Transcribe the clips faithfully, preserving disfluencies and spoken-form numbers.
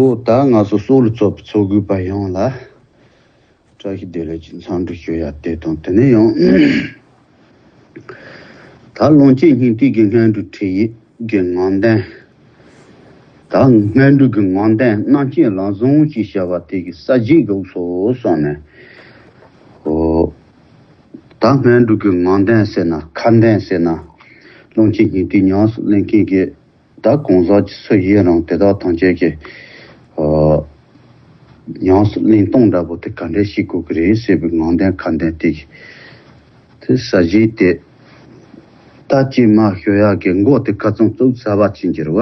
ཨོ་ད་ང་ཚོ་སྲོག་ལ་བཙོག་པའི་ཚོགས་དགོས་པ་ཡོངས་ལ་བཀྲ་ཤིས་བདེ་ལེགས་ཀྱི་འཚམས་འདྲི་ཞུ་ཡ་དེ་དང་དེ་ནས་ཡང་། ད་ཀློང་ཆེན་སྙིང་ཐིག་གི་སྔོན་འགྲོའི་ཁྲིད་ཡིག་གི་ངག་འདོན། ད་སྔོན་འགྲོ་གི་ངག་འདོན་རྣམ་མཁྱེན་ལམ་བཟང་ཞེས་བྱ་བ་དེ་གི་ས་བཞི་གི་སོ་སོ་ནས། ཨོ། ད་སྔོན་འགྲོ་གི་ངག་འདོན་ཟེར་ན་ཁ་འདོན་ཟེར་ན། ཀློང་ཆེན་སྙིང་ཐིག་ཉམས་སུ་ལེན་མཁན་གྱི་ད་གང་ཟག་གི་སུ་ཡིན་རུང་དེ་དག་ཐམས་ཅད་ཀྱིས། ཨོ། ཉམས་སུ་ལེན་སྟངས་འདྲ་པོ་དེ་ག་འདྲས་ཤེས་དགོས་ཀྱི་རེད་ཟེར་བའི་ངག་འདོན་ཁ་འདོན་དེ། དེ་ས་གཞི་དེ། ད་ཅི་མ་ཞུ་ཡག་གི་མགོ་དེ་ཁ་ཚང་བཙུགས་ཚར་བ་ཅིག་འགྱུར་བ།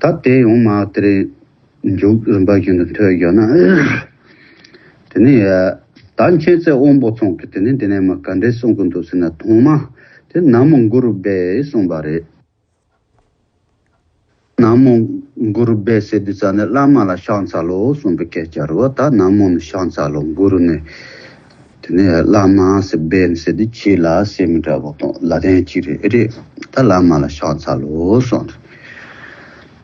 ད་དེ་ཡང་མ་དེ་རེད། མཇུག་རིམ་པ་བཞིན་དུ་ཐོས་ཡོད་ན། དེ་ནས་ད་མཁྱེན་བརྩེ་དབང་པོ་ཚང་གིས་དེ་ནས་འདི་ནས་མ་ག་འདྲས་གསུང་གི་འདུག་ཟེར་ན། ཐོག་མ་དེ་ན་མོ་གུ་རུ་བྷྱཿ་གསུངས་པ་རེད། ན་མོ་གུ་རུ་བྷྱཿ་ཟེར་དུས་ཙ་ནས་བླ་མ་ལ་ཕྱག་འཚལ་ལོ་གསུངས་པའི་སྐད་ཆ་རེད་བ། ད་ན་མོ་ནི་ཕྱག་འཚལ་ལོ། གུ་རུ་ནི། དེ་ནས་བླ་མ་ཟེར། བྷྱཿ་ནི་ཟེར་དུས་ཆོས་ལ་ཟེར་མི་འདྲ་བོ་དང་ལ་དོན་གཅིག་རེད། ཨེ་རེད། ད་བླ་མ་ལ་ཕྱག་འཚལ་ལོ་གསུངས།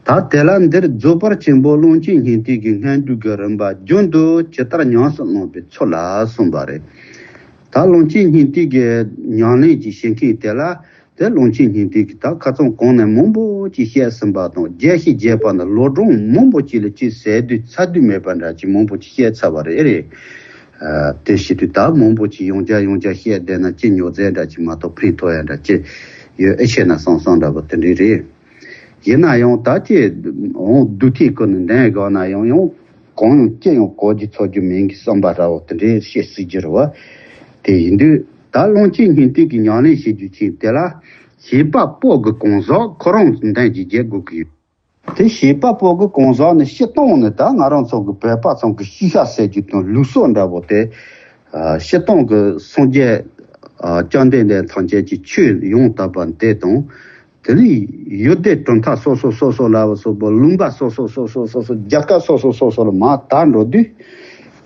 ད་དེ་ལ་འདིར་རྫོགས་པ་ཆེན་པོ་ཀློང་ཆེན་སྙིང་ཐིག་གི་སྔོན་འགྲོ་གི་རིམ་པ་རྒྱུན་དུ་ཇི་ལྟར་ཉམས་སུ་བླངས་པའི་ཚུལ་ལ་གསུངས་པ་རེད། ད་ཀློང་ཆེན་སྙིང་ཐིག་གི་ཉམས་ལེན་གྱི་བྱེད་མཁན་དེ་ལ། དེ་ཀློང་ཆེན་སྙིང་ཐིག་གི་ད་ཁ་ཚང་གོང་ནས་མང་པོ་ཅིག་བཤད་ཟིན་པ་དང་། རྒྱས་ཤིང་རྒྱས་པ་ནི་ལོ་གྲངས་མང་པོ་ཅིག་ལ་ཅིག་ཟད་དུས་ཚར་དུས་མེད་པ་འདྲ་ཅིག་མང་པོ་ཅིག་བཤད་ཚར་བ་རེད། ཨེ་རེད། ཨ། དེ་བྱེད་དུས་ད་མང་པོ་ཅིག་ཡང་བསྐྱར་ཡང་བསྐྱར་བཤད་བསྡད་ན་ཅི་ཉོག་རྫས་འདྲ་ཅིག་མ་གཏོགས་ཕན་ཐོགས་ཡ་འདྲ་ཅི་ཡོད་ཨེ་ཆེ་ན་བསམ་བསམ་འདྲ་པོ་དེ་འདྲ་རེད། ཡིན་ན་ཡང་ད་ཅི་འོང་སྡུག་ཐིག་ཀུན་ནས་འདོན་དགོས་ན་ཡང་ཡང་གང་ཡང་ཅི་ཡང་གོ་རྒྱུ་ཚོར་རྒྱུ་མིན་གྱི་བསམ་པ་འདྲ་བོ་དེ་འདྲའི་བཤད་སྲིད་རྒྱུ་རེད་བ། དེ་ཡིན་དུས་ད་ཀློང་ཆེན་སྙིང་ཐིག་གི་ཉམས་ལེན་བྱེད་རྒྱུ་ཅིག་དེ་ལ་བྱེད་པ་པོ་གི་གང་ཟག་ཁོ་རང་འདོན་གྱི་བྱེད་དགོས་ཀྱི་ཡོད། དེ་བྱེད་པ་པོ་གི་གང་ཟག་ནི་སྤྱིར་བཏང་ནི་ད་ང་རང་ཚོ་གི་བོད་པ་ཚོ་གི་ཤེས་བྱ་ཟེར་རྒྱུ་དང་ལུགས་སྲོལ་འདྲ་བོ་དེ། ཨ། སྤྱིར་བཏང་གི་སངས་རྒྱས། ཨ། བཅོམ་ལྡན་འདས་ཐམས་ཅད་ཀྱི་ཆོས་ཡང་དག་པ་འདི་དང་། དེ་ནས་ཡུལ་སྡེ་གྲུབ་མཐའ་སོ་སོ་སོ་སོ་ལ་སོགས་པ། ལུང་པ་སོ་སོ་སོ་སོ་སོ་སོ། རྒྱལ་ཁབ་སོ་སོ་སོ་སོ་ལ་མར་དར་འགྲོ་དུས།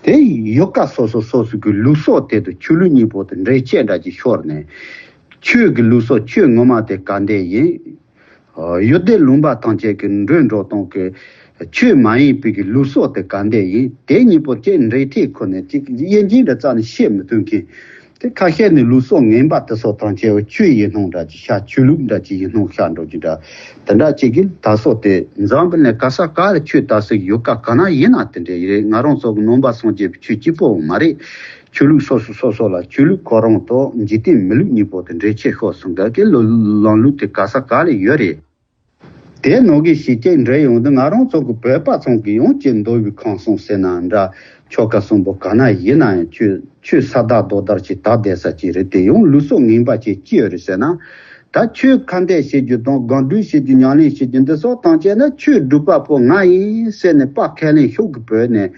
དེ་ཡུལ་ཁག་སོ་སོ་སོ་སོ་གི་ལུགས་སྲོལ་དེ་དང་ཆོས་ལུགས་གཉིས་པོ་དེ་འགྲེལ་བཤད་འདྲ་ཅིག་ཤོར་ནས། ཆོས་ཀྱི་ལུགས་སྲོལ། ཆོས་ངོ་མ་དེ་ག་འདྲ་ཡིན། ཡུལ་སྡེ་ལུང་པ་ཐམས་ཅད་ཀྱི་འགྲོས་འགྲོ་སྟངས་ཀྱི་ཆོས་མ་ཡིན་པའི་གི་ལུགས་སྲོལ་དེ་ག་འདྲ་ཡིན། དེ་གཉིས་པོ་ཅིག་འགྲེལ་ཐད་ཁུར་ནས་ཅིག་དབྱེ་འབྱེད་འདྲ་རྩ་ནས་ཤེས་མི་ཐུབ་མཁན། དེ་ཁ་ཤས་ནི་ལུགས་སྲོལ་ངན་པ་དེ་ཚོ་ཐམས་ཅད་ཆོས་ཡིན་སྣང་འདྲ་ཅིག་ཤར། ཆོས་ལུགས་འདྲ་ཅིག་ཡིན་སྣང་ཤར་འགྲོ་རྒྱུ་འདྲ། དེ་འདྲ་ཅིག་གི་ད་སོ་དེ་འཛམ་བུ་གླིང་ག་ས་ག་ལ་ཆོས་དར་སའི་ཡུལ་ཁག་ག་ན་ཡིན་ན་དེ་འདྲ་ཡིན་རེད། ང་རང་ཚོ་གི་ནང་པ་སངས་རྒྱས་པའི་ཆོས་གཅིག་པོ་མ་རེད། ཆོས་ལུགས་སོ་སོ་སོ་སོ་ལ་ཆོས་ལུགས་ཁོ་རང་དང་འཇིག་རྟེན་མི་ལུགས་གཉིས་པོ་དེ་འགྲེལ་བཤད་ཤོར་སོང་གི་ལམ་ལུགས་དེ་ག་ས་ག་ལ་ཡོད་རེད། དེ་ནང་གི་ཞིག་ཅིག་འགྲེལ་ཡོང་དུས་ང་རང་ཚོ་གི་བོད་པ་ཚོ་གི་ཡང་ཅིག་འདུལ་བའི་ཁང་གསུམ་ཟེར་ན་འདྲ། ཆོ་ག་གསུམ་པོ་ག་ན་ཡིན་ན་ཡང་ཆོས་ཆོས་ས་བདག་རྡོ་བདག་ཅིག་དར་བསྡད་ས་ཅིག་རེད། དེ་ཡང་ལུགས་སྲོལ་ངན་པ་ཅིག་ཅི་ཡོད་རེད་ཟེར་ན། ད་ཆོས་ཁ་འདོན་བྱེད་རྒྱུ་དང་སྒོམ་སྒྲུབ་བྱེད་རྒྱུ་ཉམས་ལེན་བྱེད་རྒྱུ་འདི་སོགས་ཐམས་ཅད་ནི་ཆོས་སྒྲུབ་པ་པོ་ང་ཡིན་ཟེར་ནས་དཔའ་ཁས་ལེན་ཤུགས་ཀྱིས་བོས་ནས།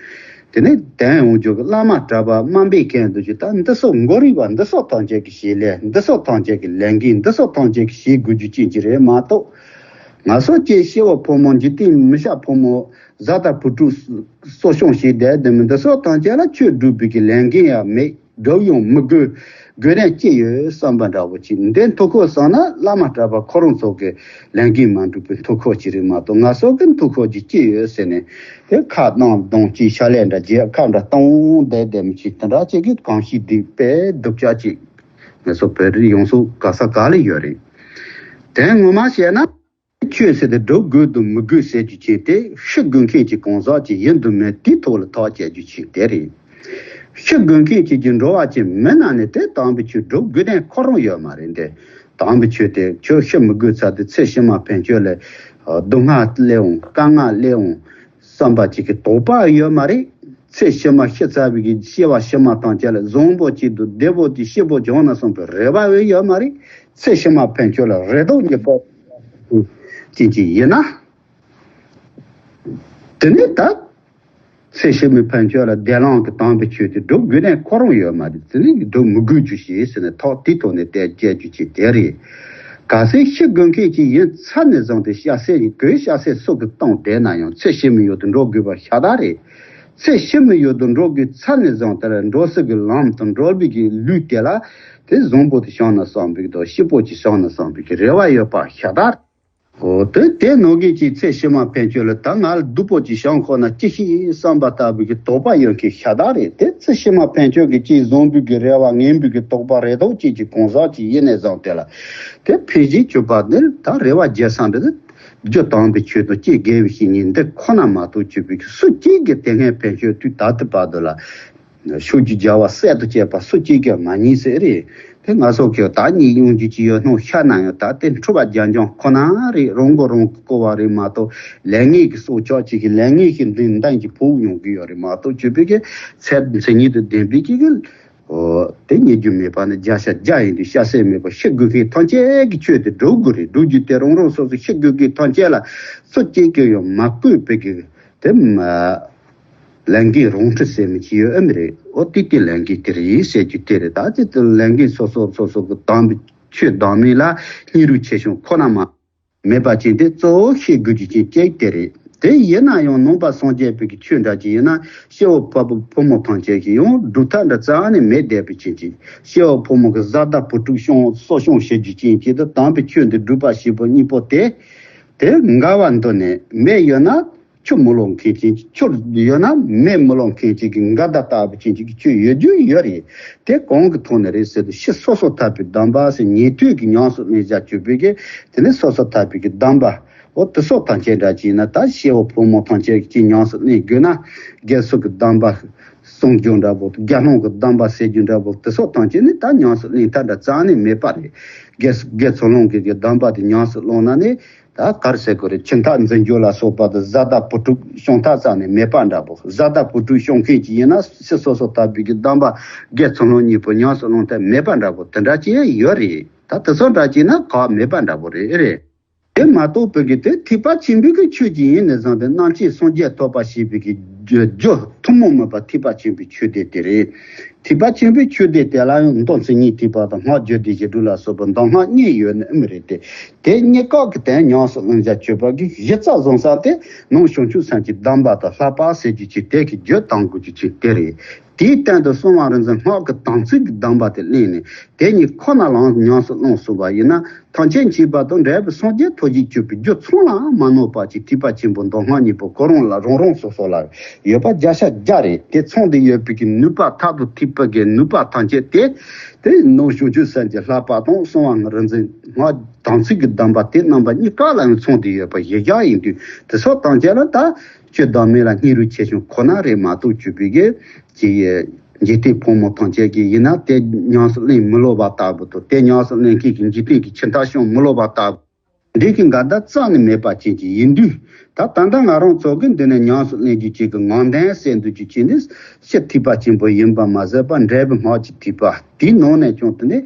དེ་ནས་དོན་ཡོང་རྒྱུ་གི་བླ་མ་གྲྭ་པ་དམའ་འབེབས་མཁན་འདུག་ཅིག་ད་འདི་ཚོ་མགོ་རིལ་བ་འདི་ཚོ་ཐམས་ཅད་ཀྱི་བྱེད་ལས། འདི་ཚོ་ཐམས་ཅད་ཀྱི་ལས་འགན། འདི་ཚོ་ཐམས་ཅད་ཀྱི་བྱེད་དགོས་རྒྱུ་ཅན་ཅིག་རེད་མ་གཏོགས། ང་ཚོ་ཅིག་སྐྱེ་བོ་ཕོ་མོ། འཇིག་རྟེན་མི་སྐྱ་ཕོ་མོ་བཟའ་ཟླ་བུ་ཕྲུག་གསོ་སྐྱོང་བྱེད་བསྡད་དེ་མི་འདི་ཚོ་ཐམས་ཅད་ལ་ཆོས་སྒྲུབ་པའི་གི་ལས་འགན་ཡང་མེད། སྒྲུབ་ཡང་མི་དགོས། དགོས་དོན་ཅི་ཡོད་བསམ་པ་འདྲ་བོ་ཅིག་འདི་མཐོ་ཁོག་སོང་ན་བླ་མ་གྲྭ་པ་ཁོ་རང་ཚོ་གི་ལས་འགན་མ་འགྲུབ་པའི་མཐོ་ཁོག་ཅིག་རེད་མ་གཏོགས། ང་ཚོ་གི་མཐོ་ཁོག་ཅིག་ཅི་ཡོད་ཟེར་ནས། དེ་ཁ་གནང་གདོང་གཅིག་ཕྱག་ལས་འདྲ་རྒྱབ། ཁ་འདྲ་གཏོང་བསྡད་བསྡད་མི་ཅིག་དེ་འདྲ་ཅིག་གི་གང་ཞིག་སྡིག་པའི་སྡུག་ཅག་ཅིག་ང་ཚོ་བོད་རིགས་ཡོངས་སུ་ག་ས་ག་ལ་ཡོད་རེད། དོན་ངོ་མ་བཤད་ན། ཆོས་ཟེར་དེ་སྒྲུབ་དགོས་དང་མི་དགོས་ཟེར་རྒྱུ་ཅན་དེ་ཤི་དགོས་མཁན་གྱི་གང་ཟག་ཅིག་ཡིན་དང་མིན་དེའི་ཐོག་ལ་ཐག་བཅད་རྒྱུ་ཅན་དེ་རེད། ཤི་དགོས་མཁན་གྱི་གི་འགྲོ་བ་ཅན་མིན་ན་ནི་དེ་དམ་པའི་ཆོས་སྒྲུབ་དགོས་དོན་ཁོ་རང་ཡོད་མ་རེད། འདི་དམ་པའི་ཆོས་དེ་ཁྱོད་ཤི་མི་དགོས་ཚར་དུས་ཚེ་ཕྱི་མ་ཕན་ཆོད་ལ་སྡུག་བསྔལ་སླེབས་འོང་། དཀའ་ངལ་སླེབས་འོང་བསམ་པ་ཅིག་གི་དོགས་པ་ཡོད་མ་རེད། ཚེ་ཕྱི་མ་ཤི་ཚར་བའི་གི་སྐྱེ་བ་ཕྱི་མ་དང་བཅས་ལ་བཟང་པོ་ཅིག་དང་བདེ་པོ་ཅིག་སྐྱིད་པོ་བྱུང་ན་བསམ་པའི་རེ་བ་ཡང་ཡོད་མ་རེད། ཚེ་ཕྱི་མ་ཕན་ཆོད་ལ་རེ་དོགས་གཉིས་པོ་ཅན་ཅིག་ཡིན་ན། དེ་ནས་ད་ཚེ་ཕྱི་མའི་ཕན་ཆོད་ལ་བདེ་བླག་གི་དམ་པའི་ཆོས་དེ་སྒྲུབ་དགོས་དོན་ཁོ་རང་ཡོད་མ་རེད། དེ་ནས་སྒྲུབ་མི་དགོས་རྒྱུ་ཞིག་ཟེར་ནས་ཐག་དེའི་ཐོག་ནས་གཏན་བཅད་རྒྱུ་ཅིག་དེ་རེད། གལ་སྲིད་ཤི་དགོས་མཁན་ཅིག་ཡིན་ཚར་ནས་བཟུང་སྟེ་ཤ་ཟད་ཀྱི་གོས་ཤ་ཟད་སྲོག་གི་བཏང་བསྡད་ན་ཡང་ཚེ་ཕྱི་མའི་ཡུལ་དུ་འགྲོ་དགོས་པ་ཤ་སྟག་རེད། ཚེ་ཕྱི་མའི་ཡུལ་དུ་འགྲོ་དགོས་ཚར་ནས་བཟུང་དེར་འགྲོ་སའི་གི་ལམ་དུ་འགྲོ་བའི་གི་ལུས་དེ་ལ་དེ་བཟང་པོ་དེ་བྱུང་ན་བསམ་པའི་གི་དང་སྐྱིད་པོ་ཅིག་བྱུང་ན་བསམ་པའི་གི་རེ་བ་ཡོད་པ་ཤ་སྟག་རེད། འོ་དེ་དེ་ནང་གི་ཅིག་ཚེ་ཕྱི་མ་ཕན་ཆོད་ལ་ད་ང་ལ་སྡུག་པོ་ཅིག་བྱུང་ཁོ་ན་ཅི་ཤེས་བསམ་པ་ལྟ་བུ་གི་དོགས་པ་ཡོད་མཁན་ཤ་སྟག་རེད། དེ་ཚེ་ཕྱི་མ་ཕན་ཆོད་ཀྱི་ཅིག་བཟང་པོ་གི་རེ་བ་ངན་པོ་གི་དོགས་པ་རེ་དོགས་ཅིག་གི་གང་ཟག་ཅིག་ཡིན་ནས་བཟུང་དེ་ལ་དེ་ཕན་ཞིག་གྱུར་པ་འདི་ད་རེ་བ་རྒྱལ་སམ་འདི་རྒྱུ་དམ་པའི་ཆོས་དང་ཅིག་དགེ་བའི་བཤེས་གཉེན་འདི་ཁོ་ན་མ་གཏོགས་གྱུར་པའི་སུ་གཅིག་གི་དེ་སྔའི་ཕན་ཆོད་དུས་ད་ལྟ་བར་དུ་ལ། ཕྱོགས་ཀྱི་རྒྱལ་བ་སྲས་དང་བཅས་པ་སུ་གཅིག་ཀྱང་མ་རྙེད་ཟེར་རེད། དེ་ང་ཚོ་གི་ད་གཉིས་ཡོང་རྒྱུ་ཅི་ཡོད་སྣང་ཤར་ན་ཡང་ད་དེ་འཁྲུལ་པ་རྒྱ་འབྱམས་ཁོ་ན་རེད། རང་གིས་རང་གི་བསྐོར་བ་རེད་མ་གཏོགས་ལས་ངན་གྱི་སྲོག་ཆགས་ཅིག་གི་ལས་ངན་གྱི་མདུན་མདུན་གྱི་ཕོག་ཡོང་གི་ཡོད་རེད་མ་གཏོགས་གྱུར་པའི་གི་ཚད་མཚན་ཉིད་དུ་ལྡན་པའི་གི་གི་ཨོ་དེ་རྙེད་རྒྱུ་མེད་པ་ནི་བརྒྱ་ཆ་བརྒྱ་ཡིན་དུས་སྐྱ་སེར་མེད་པ་ཤི་དགོས་མཁན་ཐམས་ཅད་ཀྱི་ཆོས་དེ་སྒྲུབ་དགོས་རེད། སྒྲུབ་རྒྱུ་དེ་རང་རང་སོ་སོ་ཤི་དགོས་མཁན་ཐམས་ཅད་ལ་སུ་གཅིག་གིས་ཡང་མ་བསྐུལ་བའི་གི་དེ་མ། ལས་འགན་རང་འཁྲི་ཟེར་མི་ཅི་ཡོད་ཨེ་མི་རེད། ཨོ་ཏི་ཏི་ལས་འགན་དེ་རེད་ཟེར་རྒྱུ་དེ་རེད། ད་ཅི་ཏི་ལས་འགན་སོ་སོ་སོ་སོ་གི་དམ་པའི་ཆོས་དམ་མིན་ལ་སྙིང་རུས་ཆེ་ཆུང་ཁོ་ན་མ་མེད་པ་ཅན་དེ་གཙོ་བོ་ཤེས་དགོས་རྒྱུ་ཅན་གཅིག་དེ་རེད། དེ་ཡིན་ན་ཡང་ནང་པ་སངས་རྒྱས་པའི་གི་ཆོས་འདྲ་ཅིག་ཡིན་ན་སྐྱེ་བོ་ཕ་བུ་ཕོ་མོ་ཐམས་ཅད་ཀྱི་ཡང་སྒྲུབ་ཐབས་འདྲ་རྩ་ནས་མེད་བསྡད་པའི་ཅན་ཅིག་སྐྱེ་བོ་ཕོ་མོ་གི་བཟའ་ཟླ་བུ་ཕྲུག་སྐྱོང་གསོ་སྐྱོང་བྱེད་རྒྱུ་ཅན་གཅིག་དང་དམ་པའི་ཆོས་འདི་སྒྲུབ་པ་བྱེད་པོ་གཉིས་པོ་དེ་དེ་འགལ་བ་འདུག་ནས་མེད་ཡོད་ན། ཆུ་མི་ལོག་མཁན་ཅན་གྱི་ཆུ་ཡོད་ན་མེ་མི་ལོག་མཁན་ཅན་གྱི་འགལ་ཟླ་ལྟ་བུ་ཅན་གྱི་ཆོས་ཡོད་རྒྱུ་ཡོད་རེད། དེ་གང་གི་ཐོག་ནས་རེད་ཟེར་དུས་ཕྱི་སོ་སོ་ཐར་པའི་གདམས་པ་ཟེར་ཉན་ཐོས་ཀྱི་ཉམས་སུ་ལེན་བྱ་གྱུར་པའི་གི་དེ་ནས་སོ་སོ་ཐར་པའི་གི་གདམས་པ་འོ་དེ་སོགས་ཐམས་ཅད་འདྲ་ཅིག་ན་ད་སྐྱེ་བོ་ཕོ་མོ་ཐམས་ཅད་ཀྱི་ཉམས་སུ་ལེན་དགོས་ན་དགེ་ཚུལ་གྱི་གདམས་པ་གསུང་རྒྱུ་འདྲ་པོ་དགེ་སློང་གི་གདམས་པ་ཟེར་རྒྱུ་འདྲ་པོ་དེ་སོགས་ཐམས་ཅད་ནི་ད་ཉམས་སུ་ལེན་ཐབས་འདྲ་རྩ་ནས་མེད་པ་རེད། དགེ་དགེ་ཚུལ་སློང་གི་གི་གདམས་པ་དེ་ཉམས་སུ་བླངས་ན་ནི། ད་ག་རེ་ཟེར་དགོས་རེད། ཁྱིམ་ཐབ་འཛིན་རྒྱུ་ལ་སོགས་པ་དང་བཟའ་ཟླ་བུ་ཕྲུག་སྐྱོང་ཐབས་རྩ་ནས་མེད་པ་འདྲ་པོ། བཟའ་ཟླ་བུ་ཕྲུག་སྐྱོང་མཁན་ཅིག་ཡིན་ན་ཕྱི་སོ་སོ་ཐར་པའི་གི་གདམས་པ་དགེ་ཚུལ་སློང་གཉིས་པོ་ཉམས་སུ་བླང་ཐབས་མེད་པ་འདྲ་པོ་དེ་འདྲ་ཅིག་ཡོད་རེད། ད་དེ་ཚོ་འདྲ་ཅིག་ན་ག་མེད་པ་འདྲ་པོ་རེད་རེད། དེ་མ་གཏོགས་བོད་ཀྱི་དེ་ཐེག་པ་ཆེན་པོའི་གི་ཆོས་ཅིག་ཡིན་ནས་བཟུང་སྟེ་རྣམ་མཁྱེན་སངས་རྒྱས་ཐོབ་པ་ཞེས་པའི་གི་རྒྱུ་རྒྱུ་ཐུན་མོང་མིན་པ་ཐེག་པ་ཆེན་པོའི་ཆོས་སྡེ་དེ་རེད། ཐེག་པ་ཆེན་པོའི་ཆོས་སྡེ་དེ་ལ་ཡང་མདོ་མཚན་ཉིད་ཐེག་པ་དང་སྔགས་རྒྱུད་སྡེ་བཞི་དྲུག་ལ་སོགས་པའི་མདོ་སྔགས་གཉིས་ཡོད་ནི་ཨེ་མི་རེད་དེ། དེ་གཉིས་ཀ་གི་སྟེང་ཉམས་སུ་བླང་བྱ་སྤྱོད་པ་གི་གཞི་རྩ་བཟུང་ས་དེ་ནང་བྱང་ཆུབ་སེམས་ཀྱི་གདམས་པ་དང་བསླབ་པ་ཟེར་རྒྱུ་ཅིག་དེ་གི་རྒྱུ་དང་པོ་རྒྱུ་ཅིག་དེ་རེད། དེའི་སྟེང་དུ་གསང་བ་རིག་འཛིན་སྔགས་ཀྱི་དམ་ཚིག་གི་གདམས་པ་དེ་གླེང་ནས་དེ་གཉིས་ཁོ་ན་ལའང་ཉམས་སུ་བླང་ཚུགས་པ་ཡིན་ན། ཐམས་ཅད་མཁྱེན་པ་དང་འབྲེལ་བའི་སངས་རྒྱས་ཐོབ་བྱའི་སྤྱོད་པའི་རྒྱུ་ཚང་ལའང་མ་གནོད་པ་ཅིག་ཐེག་པ་ཆེན་པོ་མདོ་སྔགས་གཉིས་པོ་ཁོ་རང་ལ་རང་རང་སོ་སོ་ལ་ཡོད་པ་བརྒྱ་ཆ་བརྒྱ་རེད། དེ་ཚང་སྟེ་ཡོད་པའི་གི་ནུས་པ་མཐར་ཐུག་ཐེག་པ་གི་ནུས་པ་ཐམས་ཅད་དེ་དེ་ནང་བྱང་ཆུབ་སེམས་ཀྱི་བསླབ་པ་དང་གསང་བ་རིག་འཛིན་སྔགས་དམ་ཚིག་གི་གདམས་པ་དེ་རྣམ་པ་གཉིས་ཀ་ལ་ཡང་ཚང་སྟེ་ཡོད་པ་གཞི་བཞག་ཡིན་དུས་དེ་སོགས་ཐམས་ཅད་ལ་ད་ཆོས་བདག་མེད་ལ་སྙིང་རུས་ཆེ་ཆུང་ཁོ་ན་རེད་མ་གཏོགས་གྱུར་པའི་གི་ཅིག་འཇིག་རྟེན་ཕོ་མོ་ཐམས་ཅད་ཀྱིས་ཡིན་ན་དེ་ཉམས་སུ་ལེན་མི་ལོབས་པ་ལྟ་བུ་དང་དེ་ཉམས་སུ་ལེན་མཁན་གྱི་འཇིག་རྟེན་གྱི་ཁྱིམ་ཐབ་སྐྱོང་མི་ལོབས་པ་ལྟ་བུ་འདི་གི་འགལ་ཟླ་རྩ་ནས་མེད་པ་ཅན་གྱི་ཡིན་དུས། ད་ད་ལྟ་ང་རང་ཚོ་གི་འདི་ནས་ཉམས་སུ་ལེན་རྒྱུ་ཅིག་གི་ངང་ལྡན་ཟེར་འདུག་རྒྱུ་ཅིག་ནི་སྤྱིར་ཐེག་པ་ཆེན་པོ་ཡིན་པ་མ་ཟད་པ་འབྲས་བུ་སྔགས་ཀྱི་ཐེག་པ་དེའི་ནང་ནས་ཀྱང་དེ་ནི་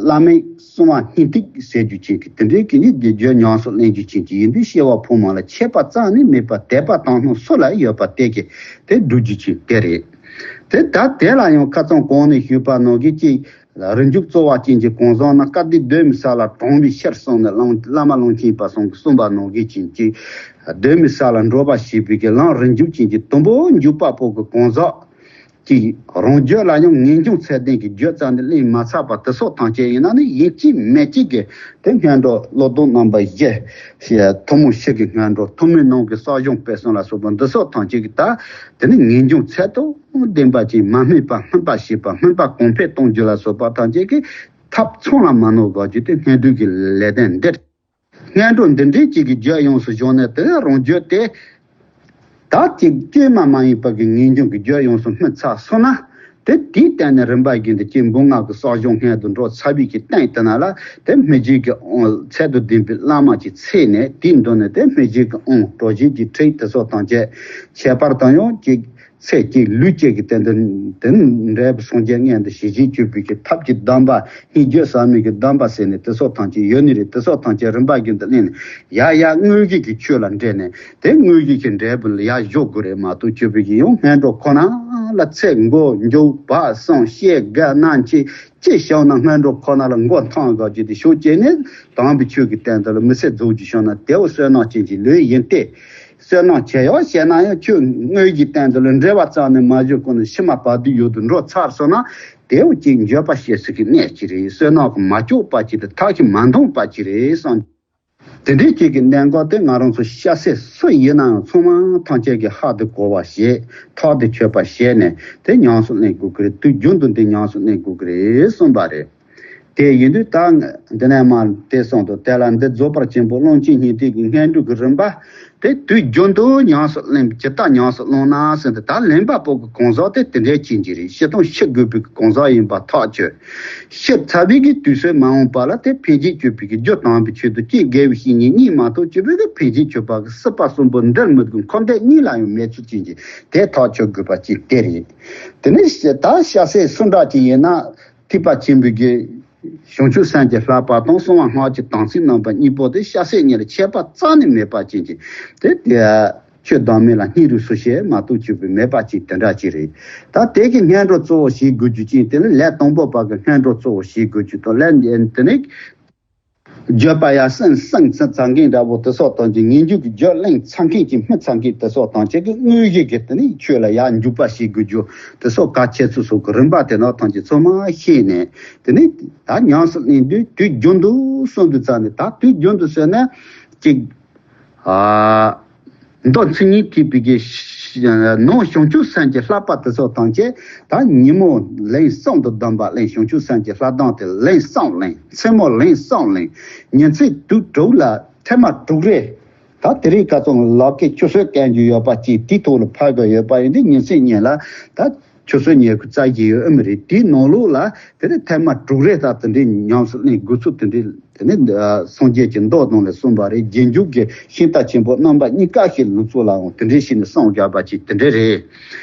བླ་མེད་གསང་བ་སྙིང་ཐིག་ཟེར་རྒྱུ་ཅིག་གི་དེ་འདྲའི་གི་ནི་དགེ་སྦྱོར་ཉམས་སུ་ལེན་རྒྱུ་ཅིག་གི་ཡིན་དུས་སྐྱེ་བ་ཕོ་མོ་ལ་ཁྱད་པར་རྩ་ནས་མེད་པ་དད་པ་དང་སྣང་སུ་ལ་ཡོད་པ་དེ་གི་དེ་སྒྲུབ་རྒྱུ་ཅིག་དེ་རེད། དེ་ད་དེ་ལ་ཡང་ཁ་སང་གོང་ནས་ཞུས་པ་ནང་གི་ཅིག་རིན་འཇུག་རྩོལ་བ་ཅན་གྱི་གང་ཟག་ནི་སྐལ་ལྡན་གདོད་མའི་ས་ལ་གྲོང་བའི་ཕྱིར་གསུངས་ནས་བླ་མ་བློ་མཁྱེན་པ་ཚང་གིས་གསུངས་པ་ནང་བཞིན་ཅན་གྱི་གདོད་མའི་ས་ལ་འགྲོ་བ་ཞེས་པའི་གི་ལམ་རིན་འཇུག་ཅན་གྱི་དུམ་བུ་འཇུག་པ་པོ་གི་གང་ཟག་གི་རང་རྒྱུད་ལ་ཡང་ངེས་འབྱུང་ཚད་ལྡན་གྱི་རྒྱུད་ཙམ་དུ་ལེན་མ་ཚར་བ་དེ་སོགས་ཐམས་ཅད་ཡིན་ན་ནི་ཡིན་གཅིག་མིན་གཅིག་གི་དེ་སྔོན་འགྲོ་བློ་ལྡོག་རྣམ་པ་བཞི། ཐུན་མོང་ཕྱི་གི་སྔོན་འགྲོ་ཐུན་མོང་ནང་གི་གསོ་སྦྱོང་སྤེལ་གསུམ་ལ་སོགས་པ་འདི་སོགས་ཐམས་ཅད་ཀྱི་ད་དེ་ནི་ངེས་འབྱུང་ཚད་དང་ལྡན་པ་ཅིག་མ་སྨིན་པ་སྨིན་པ་བྱེད་པ་སྨིན་པ་གོང་འཕེལ་གཏོང་རྒྱུ་ལ་སོགས་པ་ཐམས་ཅད་ཀྱི་ཐབས་ཚང་ལ་མ་ནོར་དགོས་རྒྱུ་དེ་སྔོན་འགྲོའི་གི་ལས་དོན་འདིར། སྔོན་འགྲོ་འདི་འདྲའི་ཅིག་གི་རྒྱུད་ཡོངས་སུ་སྦྱོང་ནས་དེ་རང་རྒྱུད་དེ་ད་ཅིག་བཅོས་མ་མ་ཡིན་པ་གི་ངེས་འབྱུང་གི་རྒྱུད་ཡོངས་སུ་སྨིན་ཚར་སོང་ན། དེ་དེའི་སྟེང་ནས་རིམ་པ་བཞིན་དུ་ཅིག་འབུམ་ལྔ་གི་གསོ་སྦྱོང་སྔོན་དུ་འགྲོ་ཚར་བའི་གི་སྟེང་དེ་ན་ལ་དེ་སྨིན་བྱེད་ཀྱི་དབང་ཚད་དང་ལྡན་པའི་བླ་མ་ཅིག་འཚོལ་ནས་དེའི་མདུན་ནས་དེ་སྨིན་བྱེད་ཀྱི་དབང་གྲོལ་བྱེད་ཀྱི་ཁྲིད་དེ་སོགས་ཐམས་ཅད་ཁྱད་པར་དུ་ཡང་ཅིག་ཚེ་གཅིག་ལུས་གཅིག་གི་སྟེང་དུ་དེ་འབྲས་བུ་སངས་རྒྱས་མངོན་དུ་བྱེད་བྱེད་གྱུར་པའི་གི་ཐབས་ཀྱི་གདམས་པ་སྙིང་རྗེ་ཟབ་མོའི་གི་གདམས་པ་ཟེར་ནས་དེ་སོགས་ཐམས་ཅད་ཡོད་ནི་རེད། དེ་སོགས་ཐམས་ཅད་རིམ་པ་བཞིན་དུ་གླེང་ནས་ཡ་ཡ་དངོས་གཞི་གི་ཆོས་ལ་འདྲེས་ནས་དེ་དངོས་གཞི་གི་འབྲས་བུ་ལ་ཡ་འཇོག་དགོས་རེད་མ་གཏོགས་གྱུར་པའི་གི་ཡང་སྔོན་འགྲོ་ཁོ་ན་ལ་ཚེ་མགོ་མཇུག་བར་གསུམ་ཤེས་དགའ་ན་འཆི་ཅི་བྱུང་ན་སྔོན་འགྲོ་ཁོ་ན་ལ་མགོ་འཐོམ་དགོས་ཀྱི་དེ་ཤུགས་བསྐྱེད་ནས་དམ་པའི་ཆོས་ཀྱི་སྟེང་དུ་ལ་མི་ཚེ་རྫོགས་རྒྱུ་བྱུང་ན་དེའོ་བསོད་ནམས་ཅན་གྱི་ལུས་ཡིན་ཏེ། བསོད་ནམས་ཆེ་ཡང་བྱས་ན་ཡང་ཁྱོད་དངོས་ཀྱི་སྟེང་དུ་ལ་འབྲེལ་བ་རྩ་ནས་མ་བྱུང་གོང་ནས་ཕྱི་མ་བར་དོའི་ཡུལ་དུ་འགྲོ་ཚར་སོང་ན་དེའོ་ཅིག་འགྱོད་པ་སྐྱེ་སྲིད་ཀྱི་གནས་ཅིག་རེད། བསོད་ནམས་ཀྱིས་མ་ལྕོགས་པ་ཅིག་དང་ཐབས་ཀྱིས་མ་འདང་བ་ཅིག་རེད་བསམ། དེ་འདྲའི་ཅིག་གི་གནད་འགག་དེ་ང་རང་ཚོ་ཤ་ཟད་སུ་ཡིན་ནའང་ཚང་མ་ཐམས་ཅད་ཀྱིས་ཧ་དེ་གོ་བ་བྱས། ཐག་དེ་ཆོད་པ་བྱས་ནས་དེ་ཉམས་སུ་ལེན་དགོས་ཀྱི་རེད། དུས་རྒྱུན་དུ་འདི་ཉམས་སུ་ལེན་དགོས་ཀྱི་རེད་གསུངས་པ་རེད། དེ་ཡིན་དུས་ད་འདི་ནས་མར་དེ་སོང་དུ་དེ་ལ་འདི་རྫོགས་པར་ཆེན་པོ་བློ་ཆེན་སྙིང་ཐིག་གི་སྔོན་འགྲོ་གི་རིམ་པ་དེ་དུས་རྒྱུན་དུ་ཉམས་སུ་ལེན། ཇི་ལྟར་ཉམས་སུ་བླངས་ན་ཟེར་ཏེ། ད་ལེན་པ་པོ་གི་གང་ཟག་དེ་དེ་འདྲའི་ཅན་གྱི་རེད། ཤི་དང་ཤི་དགོས་པའི་གང་ཟག་ཡིན་པ་ཐག་ཆོད། ཤི་ཚར་བའི་གི་དུས་ཚོད་མ་འོངས་པ་ལ་དེ་ཕན་ཆད་གཅོད་པའི་གི་རྒྱུ་དམ་པའི་ཆེད་དུ་ཀྱེ་དགེ་བའི་བཤེས་གཉེན་གཉིས་མ་གཏོགས་གཅིག་པོས་གི་ཕན་ཆད་གཅོད་པ་གི་སྲིད་པ་གསུམ་པོ་འདིར་མི་དགོས། འཁོར་འདས་གཉིས་ལ་ཡང་མེད་ཚུལ་ཅན་གྱི་དེ་ཐག་ཆོད་དགོས་པ་ཅིག་དེ་རེད། དེ་ནས་ད་ཤ་ཟད་སུ་འདྲ་ཅིག་ཡིན་ན་ཐེག་པ་ཆེན་པོའི་གི་བྱང་ཆུབ་སེམས་ཀྱི་བསླབ་པ་དང་གསང་བ་སྔགས་ཀྱི་དམ་ཚིག་རྣམ་པ་གཉིས་པོ་དེ་ཤ་ཟད་གཉིས་ལ་ཁྱད་པར་རྩ་ནས་མེད་པ་ཅན་གྱི་དེ་དེ། ཆོས་བདག་མེད་ལ་སྙིང་རུས་སུ་བྱེད་མ་གཏོགས་གཅིག་པུ་མེད་པ་ཅིག་དེ་འདྲ་ཅིག་རེད། ད་དེ་གི་སྔོན་འགྲོ་གཙོ་བོ་བྱེད་དགོས་རྒྱུ་ཅན་དེ་ནི་ལས་དང་པོ་པ་གི་སྔོན་འགྲོ་གཙོ་བོ་བྱེད་དགོས་རྒྱུ་དང་། ལས་དེ་ནི་བརྗོད་པ་ཡང་སེམས་སེམས་ཚ་མཁན་འདྲ་པོ་དེ་སོགས་དང་གི་ངེས་འབྱུང་གི་རྒྱུད་གླེང་ཚ་མཁན་གྱི་མི་ཚ་མཁན་དེ་སོགས་དང་བཅས་ཀྱི་དངོས་གཞི་གི་དེ་ནི་ཆོས་ལ་ཡར་འཇུག་པ་བྱེད་དགོས་རྒྱུ་དེ་སོགས་གལ་ཆེ་ཚུལ་སོགས་ཀྱི་རིམ་པ་དེ་དག་ཐམས་ཅད་ཚང་མ་ཤེས་ནས། དེ་ནི་ད་ཉམས་སུ་ལེན་དུས་དུས་རྒྱུན་དུ་གསུངས་དུས་ཙམ་ནས། ད་དུས་རྒྱུན་དུ་ཟེར་ན་ཅིག་ཨ། མདོ་མཚན་ཉིད་ཐེག་པའི་གི་ནང་བྱང་ཆུབ་སེམས་ཀྱི་བསླབ་པ་དེ་ཚོ་ཐམས་ཅད་ད་ཉིན་མོ་ལན་གསུམ་དུ་བསྡོམས་པ་ལེན། བྱང་ཆུབ་སེམས་ཀྱི་བསླབ་སྟངས་དེ་ལན་གསུམ་ལེན། མཚན་མོ་ལན་གསུམ་ལེན། ཉིན་མཚན་དུས་དྲུག་ལ་ཐེངས་མ་དྲུག་རེ། ད་དེ་རིང་ཁ་སང་ལག་གི་ཆུ་ཚོད་བསྟན་རྒྱུ་ཡོད་པ་ཅིག་དེའི་ཐོག་ལ་ཕབ་དགོས་ཡོད་པ་ཡིན་དུས། ཉིན་མཚན་གཉིས་ལ་ད་ཆུ་ཚོད་ཉི་ཤུ་རྩ་བཞི་ཡོད་ཨེ་མི་རེད། དེའི་ནང་ལོགས་ལ་དེ་ནི་ཐེངས་མ་དྲུག་རེ་ལྟར་དེ་འདྲའི་ཉམས་སུ་ལེན་དགོས་ཚུལ་དེ་འདྲའི་དེ་ནི་སངས་རྒྱས་ཀྱི་མདོ་ནང་ལ་གསུངས་པ་རེད། རྗེས་འཇུག་གི་ཤིང་རྟ་ཆེན་པོ་རྣམ་པ་གཉིས་ཀ་ཞིག་ལུགས་སྲོལ་ལའང་དེ་འདྲའི་ཞིག་ནས་གསུངས་བཞག་པ་ཅིག་དེ་འདྲ་རེད།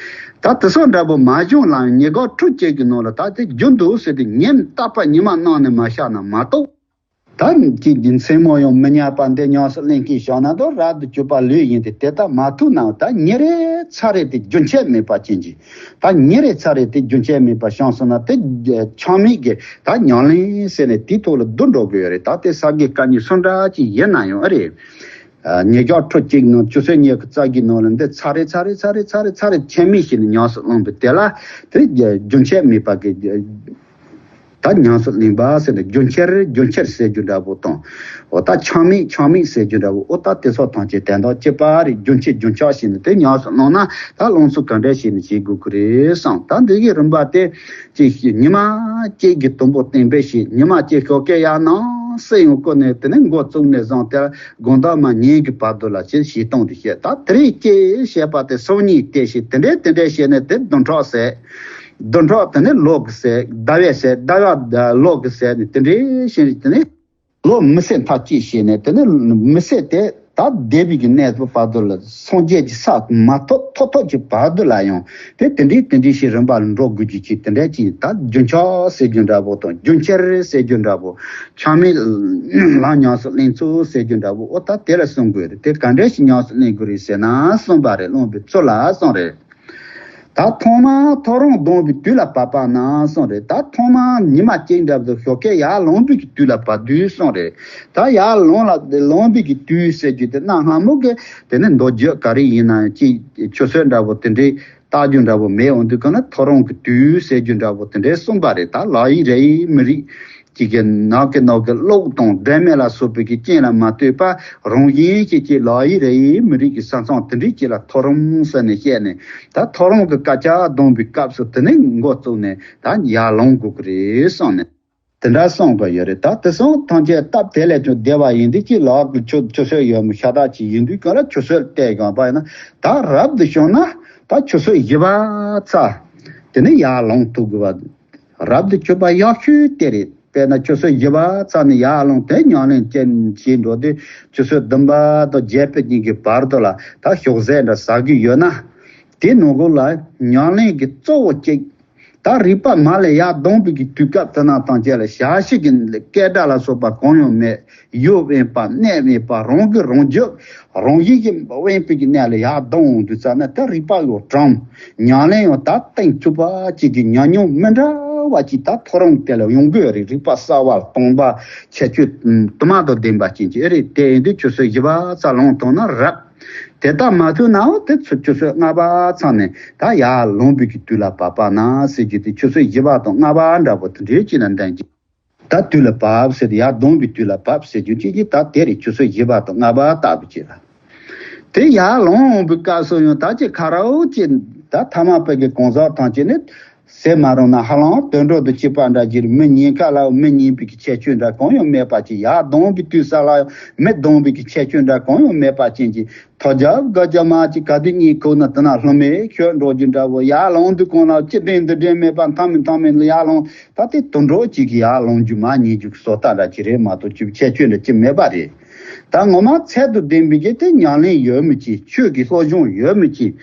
ད་དེ་སོགས་འདྲ་པོ་མ་བྱུང་ལ་ཡང་ཉེ་འགོག་ཁྲོད་ཅིག་གི་ནང་ལ་ད་དེ་རྒྱུན་དུ་ཟེར་ཏེ་ཉིན་རྟག་པར་ཉི་མ་གནམ་ནས་མ་ཤར་ན་མ་གཏོགས། ད་ཅིག་གི་མཚན་མོ་ཡང་མི་ཉལ་བར་འདི་ཉམས་སུ་ལེན་གྱིན་བཞག་ན་ད་རབ་ཏུ་གྱུར་པ་ལོས་ཡིན་ཏེ། དེ་ལྟར་མ་ཐུབ་ནའང་ད་ཉིན་རེ་ཚར་རེ་དེ་རྒྱུན་ཆད་མེད་པ་ཅན་གྱི། ད་ཉིན་རེ་ཚར་རེ་དེ་རྒྱུན་ཆད་མེད་པ་བྱུང་སོང་ན་དེ་ཆགས་མེད་ཀྱི་ད་ཉམས་ལེན་ཟེར་ནས་དེའི་ཐོག་ལ་བསྡུ་འགྲོ་གི་ཡོད་རེད། ད་དེ་ས་དགེ་བཀའ་རྙིང་སུ་འདྲ་ཅིག་ཡིན་ན་ཡང་ཨེ་རེད། ཉེ་འགོག་ཁྲོད་ཅིག་ནང་ཆུ་ཚོད་ཉི་ཤུ་རྩ་བཞིའི་ནང་ལ་འདི་ཚར་རེ་ཚར་རེ་ཚར་རེ་ཚར་རེ་ཚར་རེ་ཆད་མེད་བྱས་ནས་ཉམས་སུ་བླངས་པའི་དེ་ལ་དེ་རྒྱུན་ཆད་མེད་པ་གི། ད་ཉམས་སུ་ལེན་པ་ཟེར་ནས་རྒྱུན་ཆད་རྒྱུན་ཆད་ཟེར་རྒྱུ་འདྲ་པོ་དང་། འོ་ད་ཆགས་མེད་ཆགས་མེད་ཟེར་རྒྱུ་འདྲ་པོ། འོ་ད་དེ་སོགས་ཐམས་ཅད་དོན་དག་གཅིག་པ་རེད། རྒྱུན་ཆད་རྒྱུན་ཆགས་བྱས་ནས་དེ་ཉམས་སུ་བླངས་ན་ད་བླང་ཚུལ་ག་འདྲ་བྱས་ནས་བྱེད་དགོས་ཀྱི་རེད་བསམ། ད་འདི་གི་རིམ་པ་དེ་ཅིག་ཉི་མ་གཅིག་གི་དུམ་བུ་བསྟན་པའི་ཞིག་ཉི་མ་གཅིག་ཞོགས་ཀས་ཡར་ནང་སེ་ཡོང་སྐོར་ནས་དེ་ནས་འགོ་བཙུགས་ནས་བཟུང་སྟེ་དགོང་དག་མ་ཉིན་གྱི་བར་དུ་ལ་ཅིག་བྱེད་སྟངས་དེ་བཤད། ད་དེ་རིང་ཅིག་བཤད་པ་དེ་སང་ཉིན་དེ་བྱེད། དེ་འདྲས་དེ་འདྲས་བྱས་ནས་དེ་བདུན་ཕྲག་ཟེར། བདུན་ཕྲག་དེ་ནས་ལོ་གི་ཟེར། ཟླ་བའི་ཟེར། ཟླ་བ་ལོ་གི་ཟེར་ནས་དེ་འདྲས་བྱས་ནས་དེ་ནས་ལོ་མི་ཟད་མཐའ་གཅིག་བྱས་ནས་དེ་ནས་མི་ཟད་དེ་ད་འདས་པའི་གི་གནས་ཚུལ་བར་དུ་ལ་སངས་རྒྱས་ཀྱི་ས་མ་ཐོབ་ཐོབ་ཐོབ་ཀྱི་བར་དུ་ལ་ཡང་དེ་དེ་འདྲའི་དེ་འདྲའི་ཞིག་རིམ་པ་ལ་འགྲོ་དགོས་རྒྱུ་ཅིག་དེ་འདྲ་ཅིག་ད་རྒྱུན་ཆགས་ཟེར་རྒྱུ་འདྲ་པོ་དང་རྒྱུན་ཆད་ཟེར་རྒྱུ་འདྲ་པོ། ཆགས་མེད་ལ་ཉམས་སུ་ལེན་ཚུལ་ཟེར་རྒྱུ་འདྲ་པོ། འོ་ད་དེ་ལ་གསུང་དགོས་རེད། དེ་ག་འདྲ་ཞིག་ཉམས་སུ་ལེན་དགོས་རེད་ཟེར་ན་གསུངས་པ་རེད། བླངས་པའི་ཚུལ་ལ་གསུངས་རེད། ད་ཐོག་མར་ཐོ་རངས་ལྡང་བའི་དུས་ལ་བབ་པ་ན་གསུངས་རེད། ད་ཐོག་མར་ཉི་མ་གཅིག་འདྲ་པོ་ཞོགས་ཀས་ཡར་ལངས་པའི་གི་དུས་ལ་བབ་དུས་གསུངས་རེད། ད་ཡར་ལངས་ལ་ལངས་པའི་གི་དུས་ཟེར་རྒྱུ་དེ་གནའ་སྔ་མོ་གི་དེ་ནི་མདོ་རྒྱུད་ག་རེ་ཡིན་ན་ཡང་ཅིག་ཆུ་ཚོད་འདྲ་པོ་དེ་འདྲའི་བལྟ་རྒྱུ་འདྲ་པོ་མེད། འོང་དུས་གང་ན་ཐོ་རངས་ཀྱི་དུས་ཟེར་རྒྱུ་འདྲ་པོ་དེ་འདྲའི་གསུངས་པ་རེད། ད་ལག་གཡས་རིགས་མི་རིགས་ཅིག་གི་ནགས་ཀྱི་ནགས་ཀྱི་གློག་དང་སྒྲོན་མེ་ལ་སོགས་པའི་གི་རྐྱེན་ལ་མ་ལྟོས་པར་རང་བཞིན་གྱིས་ཀྱི་ལག་གཡས་རིགས་མི་རིགས་ཀྱི་ས་མཚམས་དེ་འདྲའི་ཅིག་ལ་ཐོ་རངས་ཟེར་ནས་བཤད་ནས། ད་ཐོ་རངས་ཀྱི་སྐད་ཆ་གདོང་པའི་སྐབས་སུ་དེ་ནས་འགོ་བཙུགས་ནས་ད་ཡར་ལངས་དགོས་ཀྱི་རེད་གསུངས་ནས་དེ་འདྲ་གསུངས་པ་ཡོད་རེད། ད་དེ་སོང་ཐམས་ཅད་སྟབས་དེ་ལས་ཀྱང་བདེ་བ་ཡིན་དུས་ཀྱི་ལག་གི་ཆུ་ཆུ་ཚོད་ཡོད་མོ་ཤ་སྟག་ཅིག་ཡིན་དུས་གང་ལ་ཆུ་ཚོད་བལྟས་གང་པ་ཡིན་ན་ད་རབ་ཏུ་བྱུང་ན་ད་ཆུ་ཚོད་བཞི་པ་ཚར། དེ་ནས་ཡར་ལངས་ཐུབ་དགོས་པ། རབ་ཏུ་གྱུར་པ་ཡག་ཤོས་དེ་རེད། དཔེར་ན་ཆུ་ཚོད་བཞི་པ་ཚར་ནས་ཡར་ལངས་ཏེ་ཉམས་ལེན་ཅན་བྱེད་འགྲོ་དུས་ཆུ་ཚོད་བདུན་པ་དང་བརྒྱད་པའི་གཉིས་ཀྱི་བར་དུ་ལ་ད་ཞོགས་ཟས་འདྲ་ཟ་གི་ཡོད་ན། དེ་ནང་ཁུལ་ལ་ཉམས་ལེན་གྱི་གཙོ་བོ་གཅིག་ད་རིག་པ་མར་ལས་ཡར་ལྡང་བའི་གི་དུས་སྐབས་དེ་ན་ཐམས་ཅད་ལ་ཞག་ཤིག་གི་སྐད་སྒྲ་ལ་སོགས་པ་གང་ཡང་མེད། ཡུལ་དབེན་པ་གནས་དབེན་པ་རང་གི་རང་རྒྱུད་རང་བཞིན་གྱིས་དབེན་པའི་གི་གནས་ལ་ཡར་ལྡང་འོང་དུས་ཙམ་ན་ད་རིག་པ་ཡང་དྲངས། ཉམས་ལེན་ཡང་ད་གཏིང་ཚུགས་པ་ཅིག་གི་ཉམས་མྱོང་མི་འདྲ་བ་ཅིག་ད་ཐོ་རངས་དེ་ལ་ཡོང་གི་ཡོད་རེད། རིག་པ་གསར་བ་སྟོང་པ་ཁྱད་ཆོས་དུ་མ་དང་ལྡན་པ་ཅན་གྱི་ཨེ་རེད། དེ་ཡིན་དུས་ཆུ་ཚོད་བཞི་པ་ཙམ་ལངས་ཐུབ་ན་རབ། དེ་ལྟར་མ་ཐུབ་ནའང་དེ་ཚོ་ཆུ་ཚོད་ལྔ་པ་ཚང་ནས་ད་ཡར་ལངས་པའི་གི་དུས་ལ་བབ་པ་ན་ཟེར་རྒྱུ་དེ་ཆུ་ཚོད་བཞི་པ་དང་ལྔ་པ་འདྲ་པོ་དེ་འདྲའི་ཅིག་ན་འདོན་གྱི། ད་དུས་ལ་བབ་ཟེར་ཏེ་ཡར་ལྡང་བའི་དུས་ལ་བབ་ཟེར་རྒྱུ་ཅིག་གིས་ད་དེ་རེད། ཆུ་ཚོད་བཞི་པ་དང་ལྔ་པ་ལྟ་བུ་ཅིག་ལ། དེ་ཡར་ལངས་འོང་བའི་སྐབས་སུ་ཡང་ད་ཅིག་ཁ་རོག་ཅིག་ད་ཐ་མག་པའི་གི་གང་ཟག་ཐམས་ཅད་ནི་ཟེར་མ་རུང་ན་ཧ་ལམ་དུད་འགྲོ་དང་གཅིག་པ་འདྲ་ཅིག་རེད། མི་ཉན་ཁ་ལ་མི་ཉན་པའི་གི་ཁྱད་ཆོས་འདྲ་གང་ཡང་མེད་པ་ཅིག། ཡར་ལྡང་བའི་དུས་ས་ལ་མི་ལྡང་བའི་གི་ཁྱད་ཆོས་འདྲ་གང་ཡང་མེད་པ་ཅན་གྱི་ཐོ་རྒྱབ་སྒ་རྒྱབ་མ་ཅིག་ག་དུས་གཉིད་ཁུག་ན་དེ་ན་ལྷུང་མེད་ཁྱོད་འགྲོ་རྒྱུ་འདྲ་བོ། ཡར་ལངས་དུས་གང་ལ་ཅི་དྲན་འདི་དྲན་མེད་པ་མཐའ་མེད་མཐའ་མེད་ལ་ཡར་ལངས། ད་དེ་དུད་འགྲོ་གཅིག་གིས་ཡར་ལངས་རྒྱུ་མ་ཉན་རྒྱུ་གི་བཟོ་ལྟ་འདྲ་ཅིག་རེད་མ་གཏོགས་ཅིག་ཁྱད་ཆོས་འདྲ་ཅིག་མེད་པ་རེད། ད་ངོ་མ་ཚད་དང་ལྡན་པའི་གི་དེ་ཉམས་ལེན་ཡོད་མི་ཅིག། ཆོས་ཀྱི་སློབ་སྦྱོང་ཡོད་མི་ཅིག།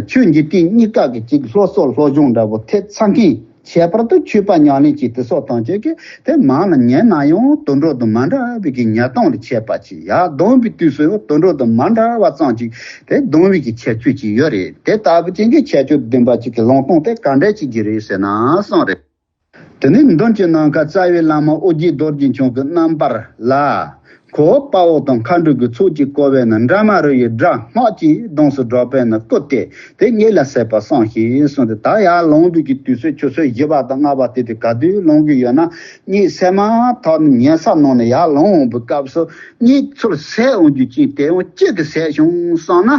ཆོས་འཇིག་རྟེན་གཉིས་ཀ་གི་ཅིག་སློབ་གསོ་སློབ་སྦྱོང་འདྲ་བོ་ཐེབས་ཚར་མཁན། ཁྱད་པར་དུ་ཆོས་པ་ཉམས་ལེན་གྱི་དེ་སོགས་ཐམས་ཅད་ཀྱིས་དེ་མང་ལ་ཉན་ན་ཡང་དུད་འགྲོ་དང་མ་འདྲ་བའི་གི་ཉན་སྟངས་ལ་ཆད་པ་ཅིག། ཡར་ལྡང་བའི་དུས་སུ་ཡང་དུད་འགྲོ་དང་མ་འདྲ་བ་ཙམ་ཅིག་དེ་ལྡང་བའི་གི་ཁྱད་ཆོས་ཅིག་ཡོད་རེད། དེ་ལྟ་བུ་ཅན་གྱི་ཁྱད་ཆོས་ལྡན་པ་ཅིག་གི་ལངས་སྟངས་དེ་ག་འདྲ་ཅིག་གི་རེད་ཟེར་ན་གསུངས་རེད། དེ་ནས་མདུན་གྱི་ནམ་མཁའ་རྩ་བའི་བླ་མ་ཨོ་རྒྱན་རྡོ་རྗེ་འཆང་གི་རྣམ་པར་ལ། ཁོ་དཔའ་བོ་དང་མཁའ་འགྲོ་གི་ཚོགས་ཀྱིས་བསྐོར་བས་ན་འདྲ་མ་རོ་ཡི་སྒྲ་སྔགས་ཀྱི་གདངས་སུ་སྒྲོག་པས་ན་བསྐུལ་ཏེ་དེ་ཉིད་ལ་སྲེད་པར་བསམ་ཞིང་གསུངས་ཏེ། ད་ཡར་ལངས་པའི་གི་དུས་ཚོད་ཆུ་ཚོད་བཞི་པ་དང་ལྔ་པ་དེ་དེ་ག་དུས་ལངས་གི་ཡོད་ན། གཉིད་སད་མ་ཐག་ནས་ཉལ་ས་ནང་ནས་ཡར་ལངས་འོང་བའི་སྐབས་སུ་གཉིད་ཚུར་སད་འོང་རྒྱུ་ཅིག་དེ་འོང་གཅིག་གིས་སད་བྱུང་བསམ་ན།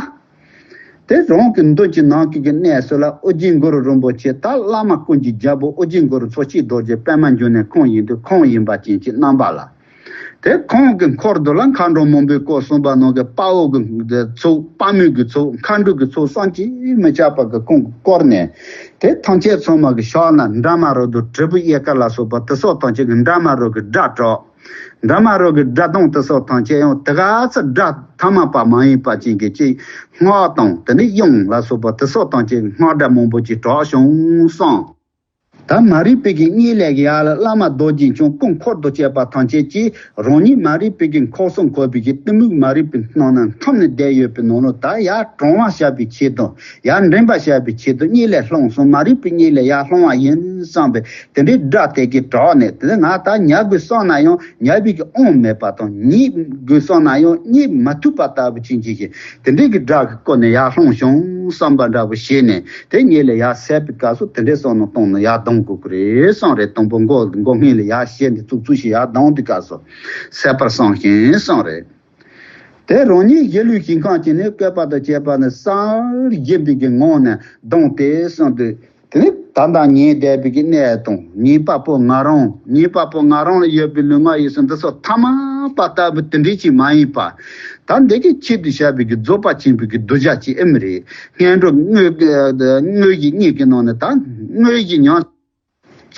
དེ་རང་གི་མདུན་གྱི་ནམ་མཁའི་གི་གནས་སུ་ལ་ཨོ་རྒྱན་གུ་རུ་རིན་པོ་ཆེ་ད་བླ་མ་ཀུན་གྱི་རྒྱལ་པོ་ཨོ་རྒྱན་གུ་རུ་མཚོ་སྐྱེས་རྡོ་རྗེ་པདྨ་འབྱུང་གནས་ཁོང་ཡིན་དུས་ཁོང་ཡིན་པ་ཅན་གྱི་རྣམ་པ་ལ། དེ་ཁོང་གི་འཁོར་དུ་ལ་མཁའ་འགྲོ་མང་པོས་བསྐོར་གསུངས་པ་ནང་གི་དཔའ་བོ་གི་ཚོགས། དཔའ་མོ་གི་ཚོགས། མཁའ་འགྲོ་གི་ཚོགས་བསམ་གྱིས་མི་ཁྱབ་པ་གི་ཁོང་གིས་བསྐོར་ནས། དེ་ཐམས་ཅད་ཚང་མ་གི་ཕྱག་ན་འདྲ་མ་རོ་དང་དྲིལ་བུ་གཡས་དཀར་ལ་སོགས་པ་དེ་སོགས་ཐམས་ཅད་ཀྱི་འདྲ་མ་རོ་གི་སྒྲ་སྒྲོག། འདྲ་མ་རོ་གི་སྒྲ་གདངས་དེ་སོགས་ཐམས་ཅད་ཡང་དེ་ག་ཚོད་སྒྲ་ཐ་མལ་པ་མ་ཡིན་པ་ཅན་གྱི་ཅིག། སྔགས་དང་དེ་ནས་དབྱངས་ལ་སོགས་པ་དེ་སོགས་ཐམས་ཅད་སྔགས་སྒྲ་མང་པོ་ཅིག་གྲགས་བྱུང་གསུངས། ད་མ་རིག་པའི་གི་གཉིད་ལས་ཀྱི་ཡར་ལ་བླ་མ་རྡོ་རྗེ་འཆང་སྐུ་འཁོར་དང་བཅས་པ་ཐམས་ཅད་ཀྱིས་རང་ཉིད་མ་རིག་པའི་གི་འཁོར་གསུམ་འཁོར་བའི་གི་གཏི་མུག་མ་རིག་པའི་ནང་ན་འཐིམ་ནས་བསྡད་ཡོད་པའི་ནང་ལ། ད་ཡར་དྲང་བ་བྱ་བའི་ཆེད་དུ། ཡར་འདྲེན་པ་བྱ་བའི་ཆེད་དུ་གཉིད་ལས་ལྷུང་སོང་། མ་རིག་པའི་གཉིད་ལས་ཡར་ལྷུང་བ་ཡིན་བསམ་པའི་དེ་འདྲའི་སྒྲ་དེ་གིས་གྲགས་ནས། དེ་ང་ད་ཉལ་དགོས་བསམ་ན་ཡང་ཉལ་བའི་གི་དབང་མེད་པ་དང་། གཉིད་དགོས་བསམ་ན་ཡང་གཉིད་མ་ཐུབ་པ་ལྟ་བུ་ཅན་གྱི་ཞིག། དེ་འདྲའི་གི་སྒྲ་གིས་བསྐུལ་ནས་ཡར་ལྷུང་བྱུང་བསམ་པ་འདྲ་བོ་བྱས་ནས། དེ་ཉིད་ལས་ཡར་སད་པའི་སྐབས་སུ་དེ་འདྲའི་བསམ་མནོ་བཏང་ནས་ཡར་ལྡང་དགོས་ཀྱི་རེད་བསམ་རེད། དང་པོ་མགོ་མགོ་སྔོན་ལ་ཡར་བཤད་འདི་ཚུགས་ཚུགས་ཤིག་ཡར་ལྡང་དུས་སྐབས་སུ་སད་པར་བསམ་ཞིང་བསམ་རེད། དེ་རང་ཉིད་གཞིས་ལུས་ཞིང་ཁམས་ཀྱི་ནི་བཀོད་པ་དང་བཅས་པ་ནི་སར་བཞེངས་པའི་གི་ངང་ནས་ལྡང་སྟེ་གསུངས་ཏེ། དེ་ནི་ད་ལྟ་ཉལ་བསྡད་པའི་གི་གནས་དང་། ཉལ་པ་པོ་ང་རང་། ཉལ་པ་པོ་ང་རང་ལ་ཡོད་པའི་ལུས་ངག་ཡིད་གསུམ་འདི་ཚོ་ཐ་མལ་པ་ལྟ་བུ་དེ་འདྲའི་ཅིག་མ་ཡིན་པ། ད་འདི་གི་ཆེད་དུ་བྱ་བའི་གི་རྫོགས་པ་ཆེན་པོའི་གི་གདུལ་བྱ་ཅིག་ཨེ་མི་རེད། སྔོན་འགྲོ་དངོས་དངོས་ཀྱི་གཉིད་ཀྱི་ནང་ནས་ད་དངོས་ཀྱི་ཉམས།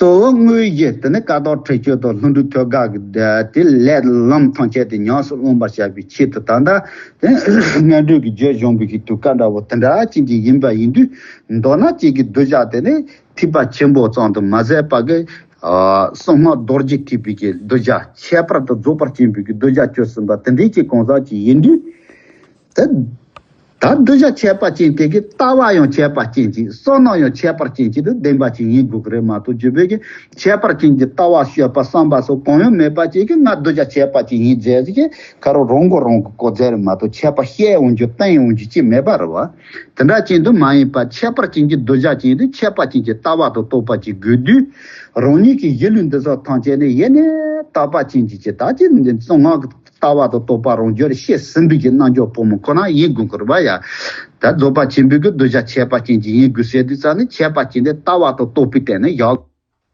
གཙོ་བོ་དངོས་གཞི་དེ་ནི་ཀ་དོག་འཁྲིལ་སྤྱོད་དང་ལྷུན་གྲུབ་ཐོད་རྒལ་གྱི་དེ་ལས་ལམ་ཐམས་ཅད་དེ་ཉམས་སུ་བླང་བར་བྱ་བའི་ཆེད་དུ། ད་ལྟ་དེ་སྔོན་འགྲོའི་གི་རྒྱུད་སྦྱོང་བའི་གི་དུས་སྐབས་འདྲ་བོ་དེ་འདྲ་ཅན་གྱི་ཡིན་པ་ཡིན་དུས། མདོར་ན་གཅིག་གི་གདུལ་བྱ་དེ་ནི་ཐེག་པ་ཆེན་པོ་ཙམ་དུ་མ་ཟད་པ་གི་ཨ་གསང་སྔགས་རྡོ་རྗེ་ཐེག་པའི་གི་གདུལ་བྱ། ཁྱད་པར་དུ་རྫོགས་པ་ཆེན་པོའི་གི་གདུལ་བྱ་གྱུར་ཟིན་པ་དེ་འདྲའི་ཅིག་གང་ཟག་ཅིག་ཡིན་དུས། དེ་ད་གདུལ་བྱ་ཁྱད་པར་ཅན་དེ་གི་ལྟ་བ་ཡང་ཁྱད་པར་ཅན་ཅིག། བསམ་མནོ་ཡང་ཁྱད་པར་ཅན་ཅིག་ཏུ་ལྡན་པ་ཅིག་ཡིན་དགོས་ཀྱི་རེད་མ་གཏོགས། རྒྱུ་བོད་ཀྱི་ཁྱད་པར་ཅན་གྱི་ལྟ་བ་སྤྱོད་པ་བསམ་པ་སོགས་གང་ཡང་མེད་པ་ཅིག་གིས་ང་གདུལ་བྱ་ཁྱད་པར་ཅན་ཡིན་ཟེར་ཟེར་གྱི་ཁ་རོག་རང་མགོ་རང་གིས་བསྐོར་ཟེར་མ་གཏོགས། ཁྱད་པར་བཤད་འོང་རྒྱུ་བསྟན་འོང་རྒྱུ་ཅིག་མེད་པ་རེད་བ། དེ་འདྲ་ཅན་དུ་མ་ཡིན་པ། ཁྱད་པར་ཅན་གྱི་གདུལ་བྱ་ཅན་དུ་ཁྱད་པར་ཅན་གྱི་ལྟ་བ་དང་རྟོགས་པ་ཅིག་དགོས་དུས། རང་ཉིད་ཀྱི་གཞིས་ལུས་འདི་ཚོ་ཐམས་ཅད་ནི་ཡེ་ནས་དག་པ་ཅན་གྱི་ཅིག། ད་ཅི་འདི་གསང་སྔགས་ཀྱི་ལྟ་བ་དང་རྟོགས་པ་རང་རྒྱུད་ལ་སྐྱེས་ཟིན་པའི་གི་རྣལ་འབྱོར་ཕོ་མོ་ཁོ་ན་ཡིན་དགོས་ཀྱི་རེད་བ་ཡ། ད་རྫོགས་པ་ཆེན་པོའི་གི་གདུལ་བྱ་ཁྱད་པར་ཅན་ཅིག་ཡིན་དགོས་ཟེར་དུས་ཙང་ནི། ཁྱད་པར་ཅན་དེ་ལྟ་བ་དང་རྟོགས་པའི་སྟེང་ནས་བཞག།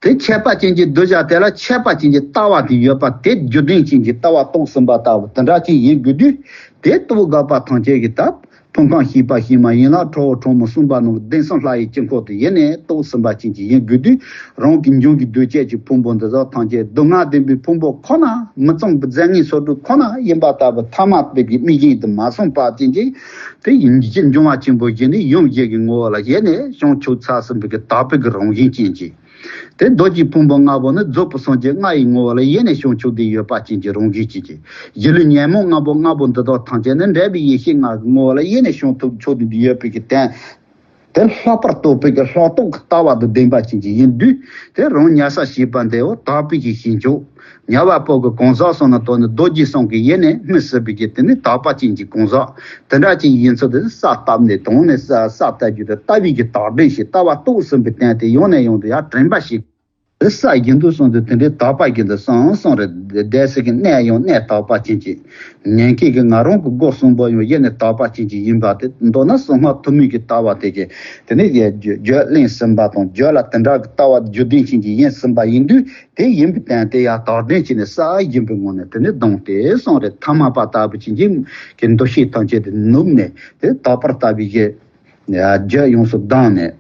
དེ་ཁྱད་པར་ཅན་གྱི་གདུལ་བྱ་དེ་ལ་ཁྱད་པར་ཅན་གྱི་ལྟ་བ་དེ་ཡོད་པ་དེ་རྒྱུ་ལྡན་ཅན་གྱི་ལྟ་བ་རྟོགས་ཟིན་པ་ལྟ་བུ་དེ་འདྲ་ཅིག་ཡིན་དགོས་དུས། དེ་རྟོགས་དགོས་པ་ཐམས་ཅད་ཀྱི་ད་ཕུང་ཁམས་ཤེས་པ་ཤེས་མ་ཡན་ལག་ཁྲོ་བོ་ཁྲོ་མོ་གསུམ་པ་ནང་གི་གདེང་གསུམ་ལྷ་ཡི་དཀྱིལ་འཁོར་དུ་ཡེ་ནས་རྟོགས་ཟིན་པ་ཅན་ཅིག་ཡིན་དགོས་དུས། རང་གི་འབྱུང་གི་འདུ་བྱེད་ཀྱི་ཕུང་པོ་འདི་དག་ཐམས་ཅད་སྡུག་བསྔལ་ལྡན་པའི་ཕུང་པོ་ཁོ་ན། མི་གཙང་བའི་རྫས་ངན་སོ་དྲུག་ཁོ་ན་ཡིན་པ་ལྟ་བུ་ཐ་མལ་པའི་གི་དམིགས་ཡུལ་དུ་མ་སོང་བ་ཅན་ཅིག། དེ་ཡིན་གྱི་འབྱུང་བ་ཆེན་པོ་བཞི་ནི་ཡུམ་བཞི་གི་ངོ་བོ་ལ་ཡེ་ནས་བྱང་ཆུབ་ཚར་ཟིན་པའི་གི་དག་པའི་གི་རང་བཞིན་ཅན་ཅིག། དེ་རྡོ་རྗེ་ཕུང་པོ་ལྔ་པོ་ནི་རྫོགས་པའི་སངས་རྒྱས་ལྔ་ཡི་ངོ་བོ་ལ་ཡེ་ནས་བྱང་ཆུབ་ཏུ་ཡོད་པ་ཅན་གྱི་རང་བཞིན་ཅན་གྱི། གཞིས་ལུས་ཉོན་མོངས་ལྔ་པོ་ལྔ་པོ་འདི་དག་ཐམས་ཅད་ནི་འབྲེལ་བའི་ཡེ་ཤེས་ལྔ་གི་ངོ་བོ་ལ་ཡེ་ནས་བྱང་ཆུབ་ཏུ་ཡོད་པའི་གི་དོན། དེ་ལྷག་པར་རྟོགས་པའི་གི་ལྷག་རྟོགས་ཀྱི་ལྟ་བ་དང་ལྡན་པ་ཅན་ཅིག་ཡིན་དུས། དེ་རང་ཉལ་ས་ཞེས་པ་འདིའོ་དག་པའི་གི་ཞིང་མཆོག། ཉལ་བ་པོ་གི་གང་ཟག་སོང་ན་དོ་ནི་རྡོ་རྗེ་གསུམ་གྱིས་ཡེ་ནས་སྨིན་ཟིན་པའི་གི་དེ་ནི་དག་པ་ཅན་གྱི་གང་ཟག་དེ་འདྲ་ཅིག་ཡིན་ཚུལ་དེ་ས་བཏབ་ནས་དོང་ནས་ས་ས་བཏབ་རྒྱུ་དེ་ལྟ་བའི་གི་དག་སྒྲིམ་ཞིག། ལྟ་བ་རྟོགས་ཟིན་པའི་སྟེང་དེ་ཡང་ནས་ཡང་དུ་ཡར་དྲན་པ་ཞིག། དེ་ས་བཞིན་དུ་སོང་དུས་དེ་འདྲའི་དག་པ་བཞིན་དུ་སོང་སོང་རེད། བསྡད་ས་གི་གནས་ཡང་གནས་དག་པ་ཅན་གྱི། ཉན་མཁན་གྱི་ང་རང་གི་སྒོ་གསུམ་པོ་ཡང་ཡེ་ནས་དག་པ་ཅན་གྱི་ཡིན་པ་དེ་མདོར་ན་གསང་སྔགས་ཐུན་མོང་གི་ལྟ་བ་དེ་གྱི་དེ་ནས་ཡ་རྒྱུད་རྒྱུད་གླེང་ཟིན་པ་དང་རྒྱུད་ལ་དེ་འདྲ་གི་ལྟ་བ་རྒྱུད་ལྡན་ཅན་གྱི་ཡིན་ཟིན་པ་ཡིན་དུས། དེ་ཡིན་པའི་སྟེང་དེ་ཡང་དག་ལྡན་བྱས་ནས་ས་ཡིན་པའི་ངོ་ནས་དེ་ནི་གདོང་དེ་སོང་རེད། ཐ་མལ་པ་ལྟ་བུ་ཅན་གྱི་གི་འདུ་ཤེས་ཐམས་ཅད་དེ་ནུབ་ནས་དེ་དག་པར་ལྟ་བུའི་གི་རྒྱུད་ཡོངས་སུ་གདངས་ནས།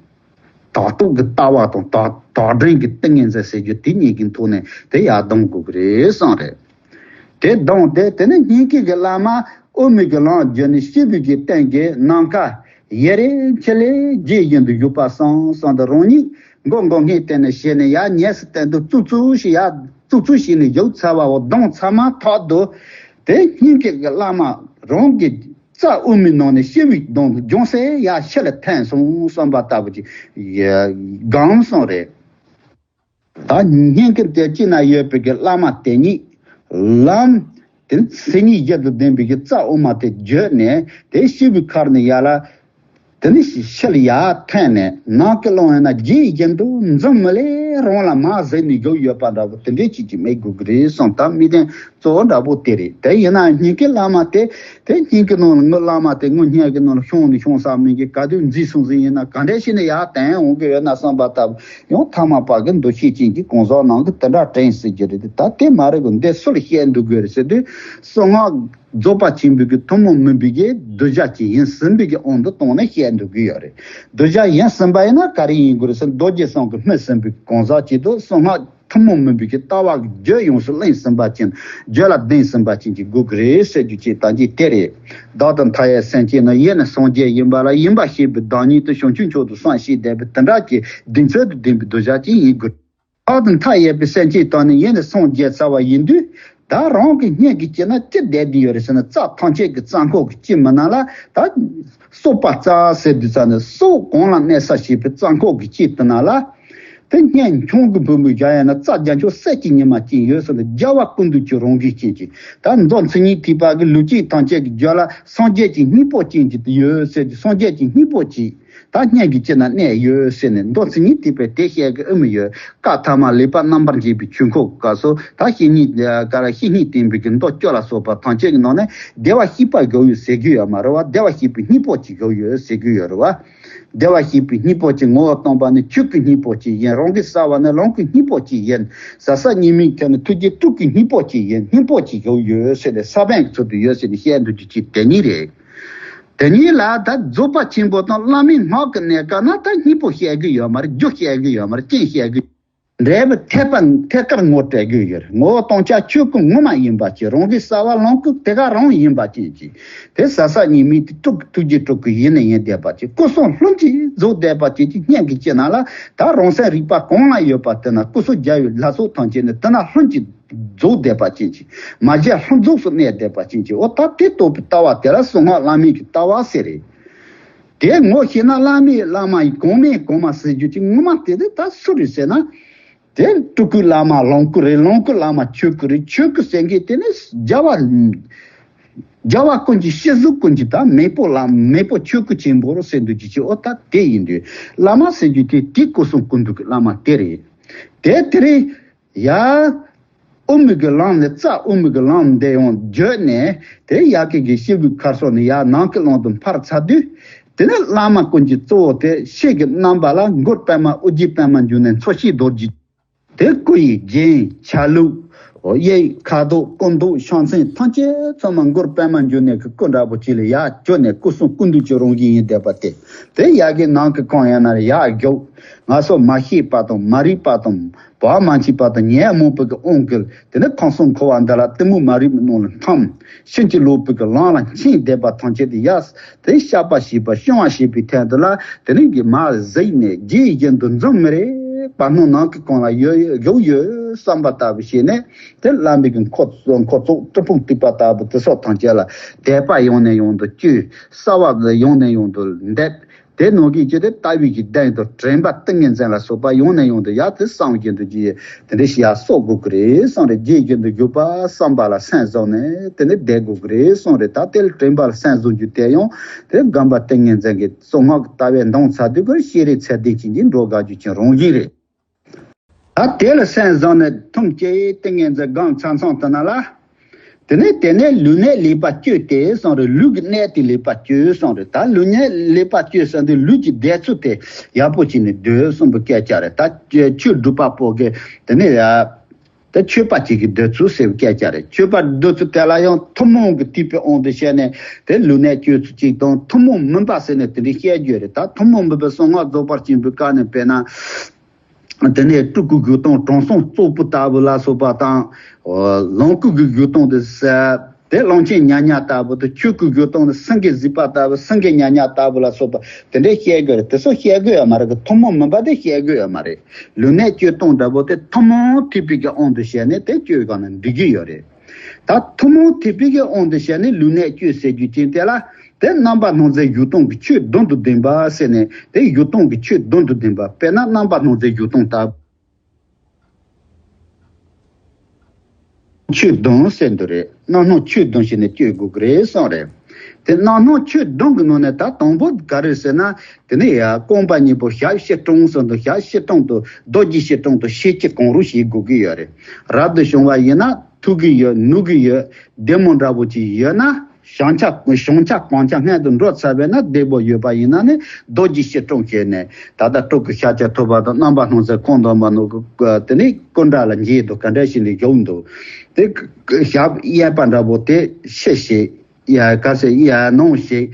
དག་རྟོགས་ཀྱི་ལྟ་བ་དང་དག་དག་སྒྲིམ་གྱི་ཏིང་ངེ་འཛིན་ཟེར་རྒྱུ་དེ་གཉིས་ཀྱི་ཐོག་ནས་དེ་ཡར་ལྡང་དགོས་ཀྱི་རེད་བསམ་རེད། དེ་ལྡང་སྟེ་དེ་ནས་སྙིང་གི་གི་བླ་མ་དབུ་མའི་གི་ལམ་བརྒྱུད་ནས་སྐྱེས་བུ་གི་སྟེང་གི་ནམ་མཁའ་ཡེ་རེ་ཆེ་ལེ་རྗེས་བཞིན་དུ་བཞུགས་པ་སང་སང་དུ་རང་ཉིད་མགོ་མགོ་སྔས་བསྟན་ནས་བྱས་ནས་ཡར་ཉལ་སའི་སྟེང་དུ་བཙུགས་བཙུགས་ཤིག་ཡར་བཙུགས་བཙུགས་ཤིག་ནས་བཞུགས་ཚར་བའོ། ལྡང་ཚར་མ་ཐག་ཏུ་དེ་སྙིང་གི་གི་བླ་མ་རང་གི་རྩ་དབུ་མའི་ནང་ནས་སྐྱེས་བུའི་གདོང་དུ་ལྗོན་ཚལ་ཡར་ཕྱི་ལ་འཐེན་སོང་བསམ་པ་ལྟ་བུ་ཅིག་གང་སོང་རེད། ད་སྙིང་གི་དེ་གཅིག་ན་ཡོད་པའི་གི་བླ་མ་དེ་ཉིད་ལམ་དེ་མཚན་ཉིད་བརྒྱད་དུ་ལྡན་པའི་གི་རྩ་དབུ་མ་དེ་བརྒྱུད་ནས་དེ་སྐྱེས་བུའི་ཁར་ནས་ཡར་ལ་དེ་ནས་ཕྱི་ལ་ཡར་འཐེན་ནས་ནང་གི་ཀློང་ཡིན་ན་རྗེས་བཞིན་དུ་འཛུམ་མི་ལས་རང་ལ་མར་གཟིགས་ནས་བཞུགས་ཡོད་པ་འདྲ་པོ་དེ་འདྲའི་ཅིག་ཅིག་མེད་དགོས་ཀྱི་རེད་བསམ། ད་དམིགས་རྟེན་གཙོ་བོ་འདྲ་པོ་དེ་རེད། དེ་ཡིན་ན་སྙིང་གི་བླ་མ་དེ་དེ་སྙིང་གི་ནང་ལ་ངའི་བླ་མ་དེ་ངའི་སྙིང་གི་ནང་ལ་ཤོང་ནས་ཤོང་ས་མིན་གྱི་ག་དུས་འཛིན་སོང་ཟིན་ཡིན་ན་ག་འདྲས་ཤི་ནས་ཡར་བསྟན་འོང་གི་ཡོད་ན་བསམ་པ་ལྟ་བུ་ཡང་ཐ་མལ་པ་གི་འདུ་ཤེས་ཅན་གྱི་གང་ཟག་ནང་གི་དེ་འདྲ་དྲན་སྲིད་ཀྱི་རེད། ད་དེ་མ་རེད་གོ། འདི་སུ་ལ་བཤད་འདུག་དགོས་རེད་ཟེར་དུས་གསང་སྔགས་རྫོགས་པ་ཆེན་པོའི་གི་ཐུན་མོང་མིན་པའི་གི་གདུལ་བྱ་ཅིག་ཡིན་ཟིན་པའི་གི་དབང་དུ་བཏང་ནས་བཤད་འདུག་གི་ཡོད་རེད། གདུལ་བྱ་ཡིན་ཟིན་པ་ཡིན་ན་ག་རེ་ཡིན་དགོས་རེད་ཟེར་ན་རྡོ་རྗེ་གསུམ་གྱིས་སྨིན་ཟིན་པའི་གང་ཟག་ཅིག་ཏུ་གསང་སྔགས་ཐུན་མོང་མིན་པའི་གི་ལྟ་བ་གི་རྒྱུད་ཡོངས་སུ་གླེང་ཟིན་པ་ཅན། རྒྱུད་ལ་ལྡན་ཟིན་པ་ཅན་གྱི་དགོས་ཀྱི་རེད་ཟེར་རྒྱུ་ཅིག་ད་ཅིག་དེ་རེད། བདག་དང་མཐའ་ཡས་སེམས་ཅན་ནི་ཡེ་ནས་སངས་རྒྱས་ཡིན་པ་ལ་ཡིན་པ་ཤེས་པའི་བདག་ཉིད་དུ་བྱང་ཆུབ་མཆོག་ཏུ་བསམ་ཤེས་བསྡད་པའི་དེ་འདྲ་གི་གདེང་ཚོད་དུ་ལྡན་པའི་གདུལ་བྱ་ཅིག་ཡིན་དགོས། བདག་དང་མཐའ་ཡས་པའི་སེམས་ཅན་དག་ནི་ཡེ་ནས་སངས་རྒྱས་ཚར་བ་ཡིན་དུས། ད་རང་གི་སྙིང་གི་དཀྱིལ་ན་ཅི་བསྡད་བསྡད་ཡོད་རེད་ཟེར་ན་རྩ་ཐམས་ཅད་ཀྱི་རྩ་འཁོར་གྱི་དཀྱིལ་མ་ནང་ལ་ད་སོགས་པ་རྩ་ཟེར་དུས་ཙ་ནས་སྲོག་གང་ལ་གནས་ས་ཞེས་པའི་རྩ་འཁོར་གྱི་དཀྱིལ་དེ་ནང་ལ། དེ་སྙན་ཁྱུང་གི་བུ་མོའི་བཞག་ཡང་ན་རྩ་རྒྱ་མཚོ་གསེར་གྱི་ཉི་མ་ཅན་ཡོད་ཟེར་ན་རྒྱལ་བ་ཀུན་འདུས་ཀྱི་རང་བཞིན་ཅན་གྱི་ད་མདོ་མཚན་ཉིད་ཐེག་པ་གི་ལུགས་ཅན་ཐམས་ཅད་ཀྱི་རྒྱུད་ལ་སངས་རྒྱས་ཀྱི་སྙིང་པོ་ཅན་གྱི་ཡོད་ཟེར་གྱི་སངས་རྒྱས་ཀྱི་སྙིང་པོ་ཅིག་ད་སྙན་གྱི་དཀྱིལ་ན་གནས་ཡོད་ཟེར་ནས་མདོ་མཚན་ཉིད་ཐེག་པས་དེ་བཤད་གི་ཨེ་མི་ཡོད། བཀའ་ཐ་མ་ལེགས་པར་རྣམ་པར་འབྱེད་པའི་ཆོས་འཁོར་གྱི་སྐབས་སུ་ད་བཤེས་གཉེན་ག་ར་བཤེས་གཉེན་བསྟེན་པའི་གི་མདོ་བཅུ་ལ་སོགས་པ་ཐམས་ཅད་ཀྱི་ནང་ནས་བདེ་བར་གཤེགས་པ་བཞུགས་ཡོད་ཟེར་གྱི་ཡོད་མ་རེད་བ། བདེ་བར་གཤེགས་པའི་སྙིང་པོ་ཅིག་བཞུགས་ཡོད་ཟེར་གྱི་ཡོད་རེད་བ། བདེ་བར་གཤེགས་པའི་སྙིང་པོ་ཅིག་ངོ་བོ་སྟོང་པ་ནི་ཆོས་ཀྱི་སྙིང་པོ་ཅིག་ཡིན། རང་གི་ས་བ་ནི་ལོངས་སྐུའི་སྙིང་པོ་ཅིག་ཡིན། ཟབ་གསལ་གཉིས་མེད་ཁྱབ་ནི་ཐུགས་རྗེ་སྤྲུལ་སྐུའི་སྙིང་པོ་ཅིག་ཡིན། སྙིང་པོ་ཅིག་བཞུགས་ཡོད་ཟེར་ནས་ས་བོན་གྱི་ཚུལ་དུ་ཡོད་ཟེར་ནས་བཤད་འདུག་རྒྱུ་ཅིག་དེ་ཉིད་རེད། དེ་ཉིད་ལ་ད་རྫོགས་པ་ཆེན་པོ་དང་བླ་མའི་སྔགས་ཀྱི་གནས་སྐབས་ན་ད་སྙིང་པོ་བཤད་གི་ཡོད་མ་རེད། རྒྱུ་བཤད་གི་ཡོད་མ་རེད། རྐྱེན་བཤད་གི་འབྲས་བུ་ཐད་པ་ཐད་ཀར་ངོ་སྤྲད་གི་ཡོད་རེད། ངོ་བོ་སྟོང་ཆ་ཆོས་སྐུ་ངོ་མ་ཡིན་པ་ཅིག་རང་གི་ས་བ་ལོངས་སྐུ་དེ་ག་རང་ཡིན་པ་ཅན་ཅིག་དེ་ཟབ་གསལ་གཉིས་མེད་དེ་སྤྲུལ་སྐུ་ཐུགས་རྗེ་སྤྲུལ་སྐུ་ཡིན་ནི་ཡིན་བསྡད་པ་ཅིག་སྐུ་གསུང་ལྷུན་གྱིས་རྫོགས་བསྡད་པ་ཅན་ཅིག་སྙན་གྱི་དཀྱིལ་ན་ལ་ད་རང་སེམས་རིག་པ་གང་ལ་ཡོད་པ་དེ་ན་སྐུ་གསུང་རྒྱལ་བའི་ལྷ་ཚོགས་ཐམས་ཅད་ནི་དེ་ན་ལྷུན་གྱིས་རྫོགས་བསྡད་པ་ཅན་གྱི་མ་བརྗེད་ལྷུན་རྫོགས་སུ་གནས་བསྡད་པ་ཅན་གྱི་འོ་ད་དེ་རྟོགས་པའི་ལྟ་བ་དེ་ལ་གསང་སྔགས་བླ་མེད་ཀྱི་ལྟ་བ་ཟེར་རེད། དེ་ངོ་ཤེས་ན་བླ་མེད་བླ་མ་ཡི་གོང་མའི་གོང་མ་ཟེར་རྒྱུ་ཅིག་ངོ་མ་དེ་དེ་ད་སུ་རེད་ཟེར་ན། དེ་སྤྲུལ་སྐུ་བླ་མ་ལོངས་སྐུ་རེད། ལོངས་སྐུ་བླ་མ་ཆོས་སྐུ་རེད། ཆོས་སྐུ་ཟེར་མཁན་དེ་ནི་རྒྱལ་བ། རྒྱལ་བ་ཀུན་གྱི་སྤྱི་གཟུགས་ཀུན་གྱི་ད་མེས་པོ་ལ་མེས་པོ་ཆོས་སྐུ་ཆེན་པོ་རུ་ཟེར་འདུག་ཅི་ཅི་འོ་ད་དེ་ཡིན་དུས་བླ་མ་ཟེར་རྒྱུ་དེ་དེ་སྐུ་གསུང་སྐུ་མདུན་གྱི་བླ་མ་དེ་རེད། དེ་དེ་རེད། ཡ། དབུ་མའི་གི་ལམ་ནས་རྩ་དབུ་མའི་གི་ལམ་འདི་ཡང་བརྒྱུད་ནས་དེ་ཡ་གི་གི་སྐྱེས་བུའི་ཁར་སོང་ནས་ཡ་ནང་གི་ཀློང་དུ་འཕར་ཚར་དུས། དེ་ནས་བླ་མ་ཀུན་གྱི་གཙོ་བོ་དེ་ཕྱི་གི་རྣམ་པ་ལ་མགུལ་པདྨ་ཨོ་རྒྱན་པདྨ་འབྱུང་གནས་མཚོ་སྐྱེས་རྡོ་རྗེ། དེ་སྐུ་ཡི་རྒྱན་ཆ་ལུགས། གཡས་ཁ་དོག་སྐུ་མདོག་ཕྱག་མཚན་ཐམས་ཅད་ཚང་མ་མགུལ་པདྨ་འབྱུང་གནས་ཀྱི་སྐུ་འདྲ་པོ་ཅིག་ལ་ཡར་བསྐྱོན་ནས་སྐུ་གསུང་སྐུ་མདུན་གྱི་རང་བཞིན་ཡིན་བསྡད་པ་སྟེ། དེ་ཡ་གི་ནང་གི་ཁོང་ཡང་ན་ཡར་རྒྱུག་ང་ཚོ་མ་ཤེས་པ་དང་མ་རིག་པ་དང་བ་མ་མཆིས་པ་དང་ཉོན་མོངས་པའི་གི་དབང་གིས་དེ་ནས་ཁམས་གསུམ་འཁོར་བ་འདི་ལ་གཏི་མུག་མ་རིག་པའི་ནང་ལ་འཐམས། ཕྱིན་ཅི་ལོག་པའི་གི་ལམ་ལ་འཁྱེར་བསྡད་པ་ཐམས་ཅད་དེ་ཡ། དེ་བཤགས་པ་བྱེད་པ་སྦྱང་བ་བྱེད་པའི་ཐད་དུ་ལ་དེ་ནས་ཀྱི་མར་གཟིགས་ནས་རྗེས་བཞིན་དུ་འཛུམ་མི་རེ་བར་སྣང་ནང་གི་གང་ལ་ཡོད་ཡོད་བཞུགས་ཡོད་བསམ་པ་ལྟ་བུ་བྱས་ནས་དེ་བླ་མའི་གི་འཁོར་འཁོར་ཚོགས་སྤྲུལ་སྐུ་ཐེག་པ་ལྟ་བུ་དེ་སོགས་ཐམས་ཅད་ལ་དད་པ་ཡང་ནས་ཡང་དུ་སྐྱེ། རྩ་བ་ཡང་ནས་ཡང་དུ་འདེབས། དེ་ནང་གི་ཅི་སྟེ་ལྟ་བའི་གི་གདེང་དང་དྲན་པ་ཏིང་ངེ་འཛིན་ལ་སོགས་པ་ཡང་ནས་ཡང་དུ་ཡར་དེ་བསམ་བཞིན་དུ་ཅི་དེ་འདྲ་ཞིག་ཡར་གསོག་དགོས་ཀྱི་རེད་བསམ་རེད། རྗེས་བཞིན་དུ་བཞུགས་པ་བསམ་པ་ལ་སེམས་བཟུང་ནས་དེ་ནས་བསྡད་དགོས་ཀྱི་རེད་བསམ་རེད། ད་དེ་ལ་དྲན་པ་ལ་སེམས་བཟུང་རྒྱུ་དེ་ཡང་དེ་སྒོམ་པ་ཏིང་ངེ་འཛིན་གྱི་གསང་སྔགས་ཀྱི་ལྟ་བའི་མདངས་ཚ་དུས་ཀར་ཤེས་རིག་ཚད་ལྡན་ཅན་གྱི་འགྲོ་དགའ་རྒྱུ་ཅན་རང་བཞིན་རེད། ད་དེ་ལ་སེམས་བཟུང་ནས་ཐུམ་སྐྱེས་ཏིང་ངེ་འཛིན་སྒོམ་ཚང་ཚང་དུ་ན་ལ། དེ་ནས་དེ་ནས་ལུས་གནད་ལེགས་པར་བཅོས་ཏེ་གསུངས་རེད། ལུས་ཀྱི་གནད་དེ་ལེགས་པར་བཅོས་གསུངས་རེད། ད་ལུས་གནད་ལེགས་པར་བཅོས་ཟེར་དུས་ལུས་ཀྱི་བསྡད་ཚུལ་དེ་ཡག་པོ་བྱས་ནས་སྡོད་གསུངས་པའི་སྐད་ཆ་རེད། ད་ཆོས་སྒྲུབ་པ་པོ་གིས་དེ་ནས་ཡ། ད་ཆོས་པ་གཅིག་གི་སྡོད་ཚུལ་ཟེར་བའི་སྐད་ཆ་རེད། ཆོས་པ་སྡོད་ཚུལ་དེ་ལ་ཡང་ཐུན་མོང་གི་ཐེག་པའི་དབང་དུ་བྱས་ནས་དེ་ལུས་གནད་བཅོས་ཚུལ་གཅིག་དང་། ཐུན་མོང་མིན་པ་ཟེར་ནས་དེ་འདྲའི་བཤད་རྒྱུ་རེད། ད་ཐུན་མོང་མིན་པའི་གསང་སྔགས་རྫོགས་པ་ཆེན་པོའི་བཀའ་ནས་དཔེར་ན། དེ་ནས་སྤྲུལ་སྐུའི་བཞུགས་སྟངས་དྲང་སྲོང་ཙོག་པུ་ལྟ་བུ་ལ་སོགས་པ་དང་། ལོངས་སྐུ་གི་བཞུགས་སྟངས་དེ་ཟེར། དེ་གླང་ཆེན་ཉ་ཉ་ལྟ་བུ་དང་། ཆོས་སྐུའི་བཞུགས་སྟངས་དེ་སེང་གེ་གཟིག་པ་ལྟ་བུ། སེང་གེ་ཉ་ཉ་ལྟ་བུ་ལ་སོགས་པ་དེ་འདྲའི་བཤད་དགོས་རེད། དེ་ཚོ་བཤད་དགོས་ཡོད་མ་རེད། ཐུན་མོང་མིན་པ་དེ་བཤད་དགོས་ཡོད་མ་རེད། ལུས་གནད་བཅོས་སྟངས་འདྲ་པོ་དེ་ཐུན་མོང་ཐེག་པའི་གི་དབང་དུ་བྱས་ནས་དེ་བཅོས་གང་ན་འགྲིག་གི་ཡོད་རེད། ད་ཐུན་མོང་ཐེག་པའི་གི་དབང་དུ་བྱས་ནས་ལུས་གནད་བཅོས་ཟེར་རྒྱུ་ཅན་དེ་ལ། དེ་རྣམ་པར་སྣང་མཛད་བཞུགས་སྟངས་ཀྱི་ཆོས་བདུན་དང་ལྡན་པ་ཟེར་ནས། དེ་བཞུགས་སྟངས་ཀྱི་ཆོས་བདུན་དང་ལྡན་པ། དཔེར་ན་རྣམ་པར་སྣང་མཛད་བཞུགས་སྟངས་ལྟ་བུ། ཆོས་བདུན་ཟེར་འདུག་རེད། རྣམ་སྣང་ཆོས་བདུན་བྱས་ནས་བཅོས་དགོས་ཀྱི་རེད་གསུངས་རེད། དེ་རྣམ་སྣང་ཆོས་བདུན་གྱི་ནང་ནས་ད་དང་པོ་ག་རེ་ཟེར་ན། དེ་ནས་ཡ་རྐང་པ་གཉིས་པོ་ཞབས་ཕྱི་བྲང་ཟེར་འདུག་ཞབས་ཕྱི་བྲང་དུ་རྡོ་རྗེ་ཕྱི་བྲང་དུ་ཤེར་ཕྱིན་གང་རུང་བྱེད་དགོས་ཀྱི་ཡོད་རེད། རབ་ཏུ་བྱུང་བ་ཡིན་ན་ཐུག་གི་ཡོད། ནུབ་ཀྱི་ཡོད། བདེ་མོ་འདྲ་པོ་ཅིག་ཡོད་ན། བྱང་ཆ་བྱང་ཆ་གང་ཆ་སྔོན་དུ་འགྲོ་ཚར་བས་ན། བདེ་པོ་ཡོད་པ་ཡིན་ན་ནི་རྡོ་རྗེ་ཕྱི་བྲང་བྱས་ནས། ད་ལྟ་སྤྲུལ་སྐུ་ཤཱཀྱ་ཐུབ་པ་དང་རྣམ་པར་སྣང་མཛད་ཁོང་དང་མ་ནོ་དེ་ནི་སྐུ་འདྲ་ལ་མཇལ་འདུག་ག་འདྲ་ཞིག་ནས་བཞུགས་འདུག་དེ་ཞབས་གཡས་པ་འདྲ་པོ་དེ་ཕྱི་བྱས། ཡ་ག་ཟེར། ཡ་ནང་བྱས།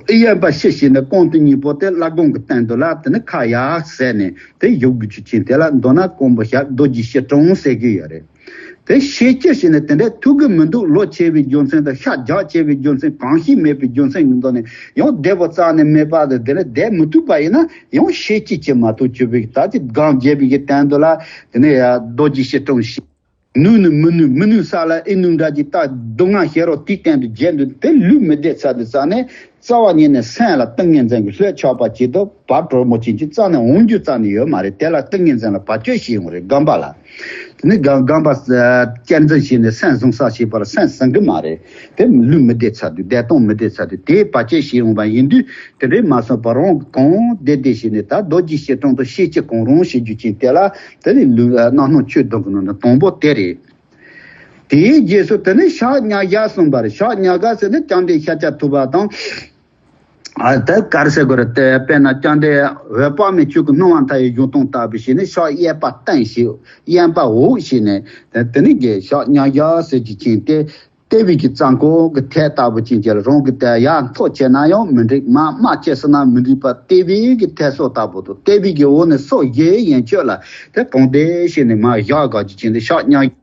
གཡས་པ་ཕྱི་བྱས་ནས་རྐང་དེ་གཉིས་པོ་དེ་བརླ་སྒང་གི་སྟེང་དུ་ལ། དེ་ནི་ཁ་ཡར་ཟེར་ནས་དེ་བཞུགས་དགོས་རྒྱུ་ཅན་དེ་ལ། མདོར་ན་རྐང་པ་ཞབས་རྡོ་རྗེ་ཕྱི་བྲང་ཟེར་གྱི་ཡོད་རེད། དེ་ཤེར་ཕྱིན་བྱས་ནས་དེ་འདྲའི་ཐུག་གི་མི་འདུག་ལོ་ཆེ་བའི་རྒྱུ་མཚན་དང་ཤ་རྒྱགས་ཆེ་བའི་རྒྱུ་མཚན། གང་ཤེས་མེད་པའི་རྒྱུ་མཚན་གྱི་ཐོག་ནས་ཡང་བསྡད་པ་རྩ་ནས་མེད་པ་དང་། དེ་ལ་བསྡད་མི་ཐུབ་པ་ཡིན་ན་ཡང་ཤེར་ཕྱིན་བྱེད་མ་ཐུབ་བཅུག་པའི། ད་ཅི་སྒང་རྒྱས་པའི་གི་སྟེང་དུ་ལ། དེ་ནས་ཡ་རྡོ་རྗེ་ཕྱི་བྲང་ཞིག་ནུས་ནི་མི་ནུས། མི་ནུས་ས་ལ་ཨེ་ནུས་འདྲ་ཅིག་ད་སྡུག་བསྔལ་ཤེས་རོགས་དེའི་སྟེང་དུ་བརྗེད་འདུག་དེ་ལུས་མི་བདེ་ཚར་དུས་ཙ་ནས་རྩ་བ་ཉིད་ནས་སེམས་ལ་ཏིང་ངེ་འཛིན་གྱི་ལྷོད་ཆགས་པ་ཅིག་དང་བག་གྲོ་མོ་ཅན་གྱི་རྩ་ནས་འོང་རྒྱུ་རྩ་ནས་ཡོད་མ་རེད། དེ་ལ་ཏིང་ངེ་འཛིན་ལ་བག་ཆགས་ཤིག་ཡོང་རེད། སྒོམ་པ་ལ། དེ་ནི་སྒོམ་སྒོམ་པ་བསྐྱར་འཛིན་བྱས་ནས་སེམས་བཟུང་ས་བྱས་པ་ལ་སེམས་ཟིན་གི་མ་རེད། དེ་ལུས་མི་བདེ་ཚར་དུས། བདེ་སྟངས་མི་བདེ་ཚར་དུས་དེའི་བག་ཆགས་ཤིག་ཡོང་བ་ཡིན་དུས། དེ་འདྲའི་མ་སོང་བར་རང་གང་བདེ་བདེ་བྱས་ནས་ད་རྡོ་རྗེ་ཕྱི་བྲང་དུ་ཤེར་ཕྱིན་གང་རུང་བྱེད་རྒྱུ་ཅན་དེ་ལ། དེ་ནི་ལུས་རྣམ་སྣང་ཆོས་བདུན་གྱི་ནང་ནས་དང་པོ་དེ་རེད། དེའི་རྗེས་སུ་དེ་ནི་ཕྱག་གཉིས་བཞག་གསུངས་པ་རེད། ཕྱག་གཉིས་བཞག་ཟེར་ནི་བཅོམ་ལྡན་ཤཱཀྱ་ཐུབ་པ་དང་། ཨ་དེ་ག་རེ་ཟེར་དགོས་རེད། དེ་དཔེར་ན་བཅོམ་ལྡན་འོད་དཔག་མེད་ཆོས་ཀྱི་སྣང་བ་མཐའ་ཡས་བཞུགས་སྟངས་ལྟ་བུ་བྱས་ནས་ཕྱག་གཡས་པ་སྟེང་བྱས། གཡོན་པ་འོག་བྱས་ནས། དེ་དེ་ནི་གི་ཕྱག་གཉིས་བཞག་ཟེར་རྒྱུ་ཅན་དེ། ལྟེ་བའི་གི་རྩ་འཁོར་གྱི་ཐད་ལྟ་བུ་ཅན་གྱི་ལ། རང་གི་དེ་ཡར་མཐོ་བྱས་ན་ཡང་མི་འགྲིག་མར་དམའ་བྱས་སོང་ན་མི་འགྲིག་པ། ལྟེ་བའི་གི་ཐད་སོགས་ལྟ་བུ་དང་། ལྟེ་བའི་གི་འོག་ནས་སོགས་བཞི་ཡན་ཆོད་ལ་དེ་གང་བདེ་བྱས་ནས་མར་བཞག་དགོས་རྒྱུ་ཅན་དེ་ཕྱག་གཉིས།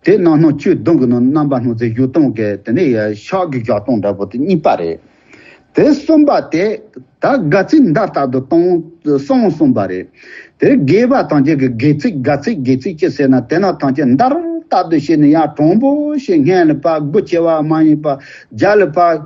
དེ་རྣམ་སྣང་ཆོས་བདུན་གྱི་ནང་རྣམ་པར་སྣང་མཛད་བཞུགས་སྟངས་ཀྱི་དེ་ནས་ཕྱག་གི་བཞག་སྟངས་འདྲ་པོ་དེ་གཉིས་པ་རེད། དེ་གསུམ་པ་དེ་ད་དགའ་ཚིག་མདའ་ལྟར་དུ་གཏོང་གསུངས་གསུངས་པ་རེད། དེ་དགེ་བ་ཐམས་ཅད་ཀྱི་དགེ་ཚིག་དགའ་ཚིག་དགེ་ཚིག་ཅི་ཟེར་ན། དེ་རྣམས་ཐམས་ཅད་མདའ་ལྟར་དུ་བྱས་ནས་ཡར་དྲང་པོ་ཞིག་སྔོན་ལ་ཕར་སྒོ་ཕྱེ་བ་མ་ཡིན་པ། རྒྱབ་ལ་ཕར་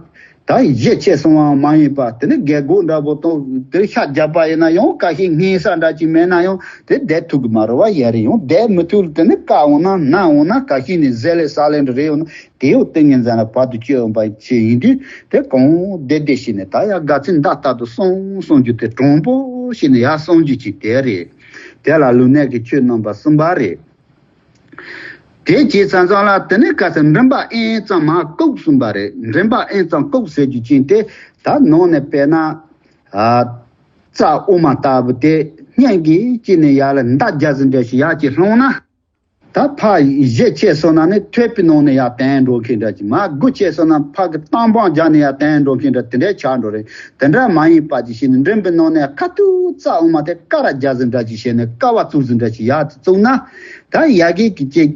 ད་བཞི་ཕྱེ་སོང་བ་མ་ཡིན་པ། དེ་ནི་རྒད་པོ་འདྲ་པོ་དང་དེ་ཤ་རྒྱགས་པ་ཡིན་ན་ཡང་། ཁ་ཤས་སྔས་ས་འདྲ་ཅིག་མེད་ན་ཡང་དེ་བསྡད་ཐུབ་ཀྱི་མ་རེད་བ། ཡ་རེད། ཡང་བསྡད་མི་ཐུབ་ལ་དེ་ནི་བཀག་འོང་ན་ན་འོང་ན། ཁ་ཤས་ནི་ཟས་ལས་ཟ་ལས་འདྲ་རེད་འོང་ན། དེ་ཡང་ཏིང་ངེ་འཛིན་ལ་བར་དུ་གཅོད་འོང་པ་ཅིག་ཡིན་དུས། དེ་གང་བདེ་བདེ་བྱས་ནས་ད་ཡར་དགའ་ཚིག་མདའ་ལྟར་དུ་གསུངས་གསུངས་རྒྱུ་དེ་དྲང་པོ་བྱས་ནས་ཡར་གསུང་རྒྱུ་ཅིག་དེ་རེད། དེ་ལ་ལུས་གནད་ཀྱི་ཆོས་རྣམ་པ་གསུམ་པ་རེད། དེ་བྱས་ཙང་ཙང་ལ་དེ་ནས་ག་ཚོད་མགྲིན་པ་ཨེན་ཙམ་མར་བཀུག་གསུངས་པ་རེད། མགྲིན་པ་ཨེན་ཙམ་བཀུག་ཟེར་རྒྱུ་ཅན་དེ་ད་ནང་ནས་དཔེར་ན། ཨ། རྩ་དབུ་མ་ལྟ་བུ་དེ་སྙིང་གི་དཀྱིལ་ནས་ཡར་ལ་མདའ་རྒྱག་ཟིན་འདྲ་ཞིག་ཡར་ཅིག་ལྷུང་ན། ད་ཕར་བཞི་ཕྱེ་སོང་ན་ནི་ཐོད་པའི་ནང་ནས་ཡར་དོན་འགྲོ་མཁན་འདྲ་ཅིག་མར་དགུ་ཕྱེ་སོང་ན་ཕར་གི་གཏམ་བང་རྒྱག་ནས་ཡར་དོན་འགྲོ་མཁན་འདྲ་དེ་འདྲའི་ཆགས་འགྲོ་རེད། དེ་འདྲ་མ་ཡིན་པ་ཅིག་བྱས་ནས་མགྲིན་པའི་ནང་ནས་ཁ་ཐུག་རྩ་དབུ་མ་དེ་ཀ་ར་རྒྱག་ཟིན་འདྲ་ཅིག་བྱས་ནས་ཀ་བ་བཙུགས་ཟིན་འདྲ་ཅིག་ཡར་ཅིག་བཙུགས་ན། ད་ཡ་གི་གི་ཅིག་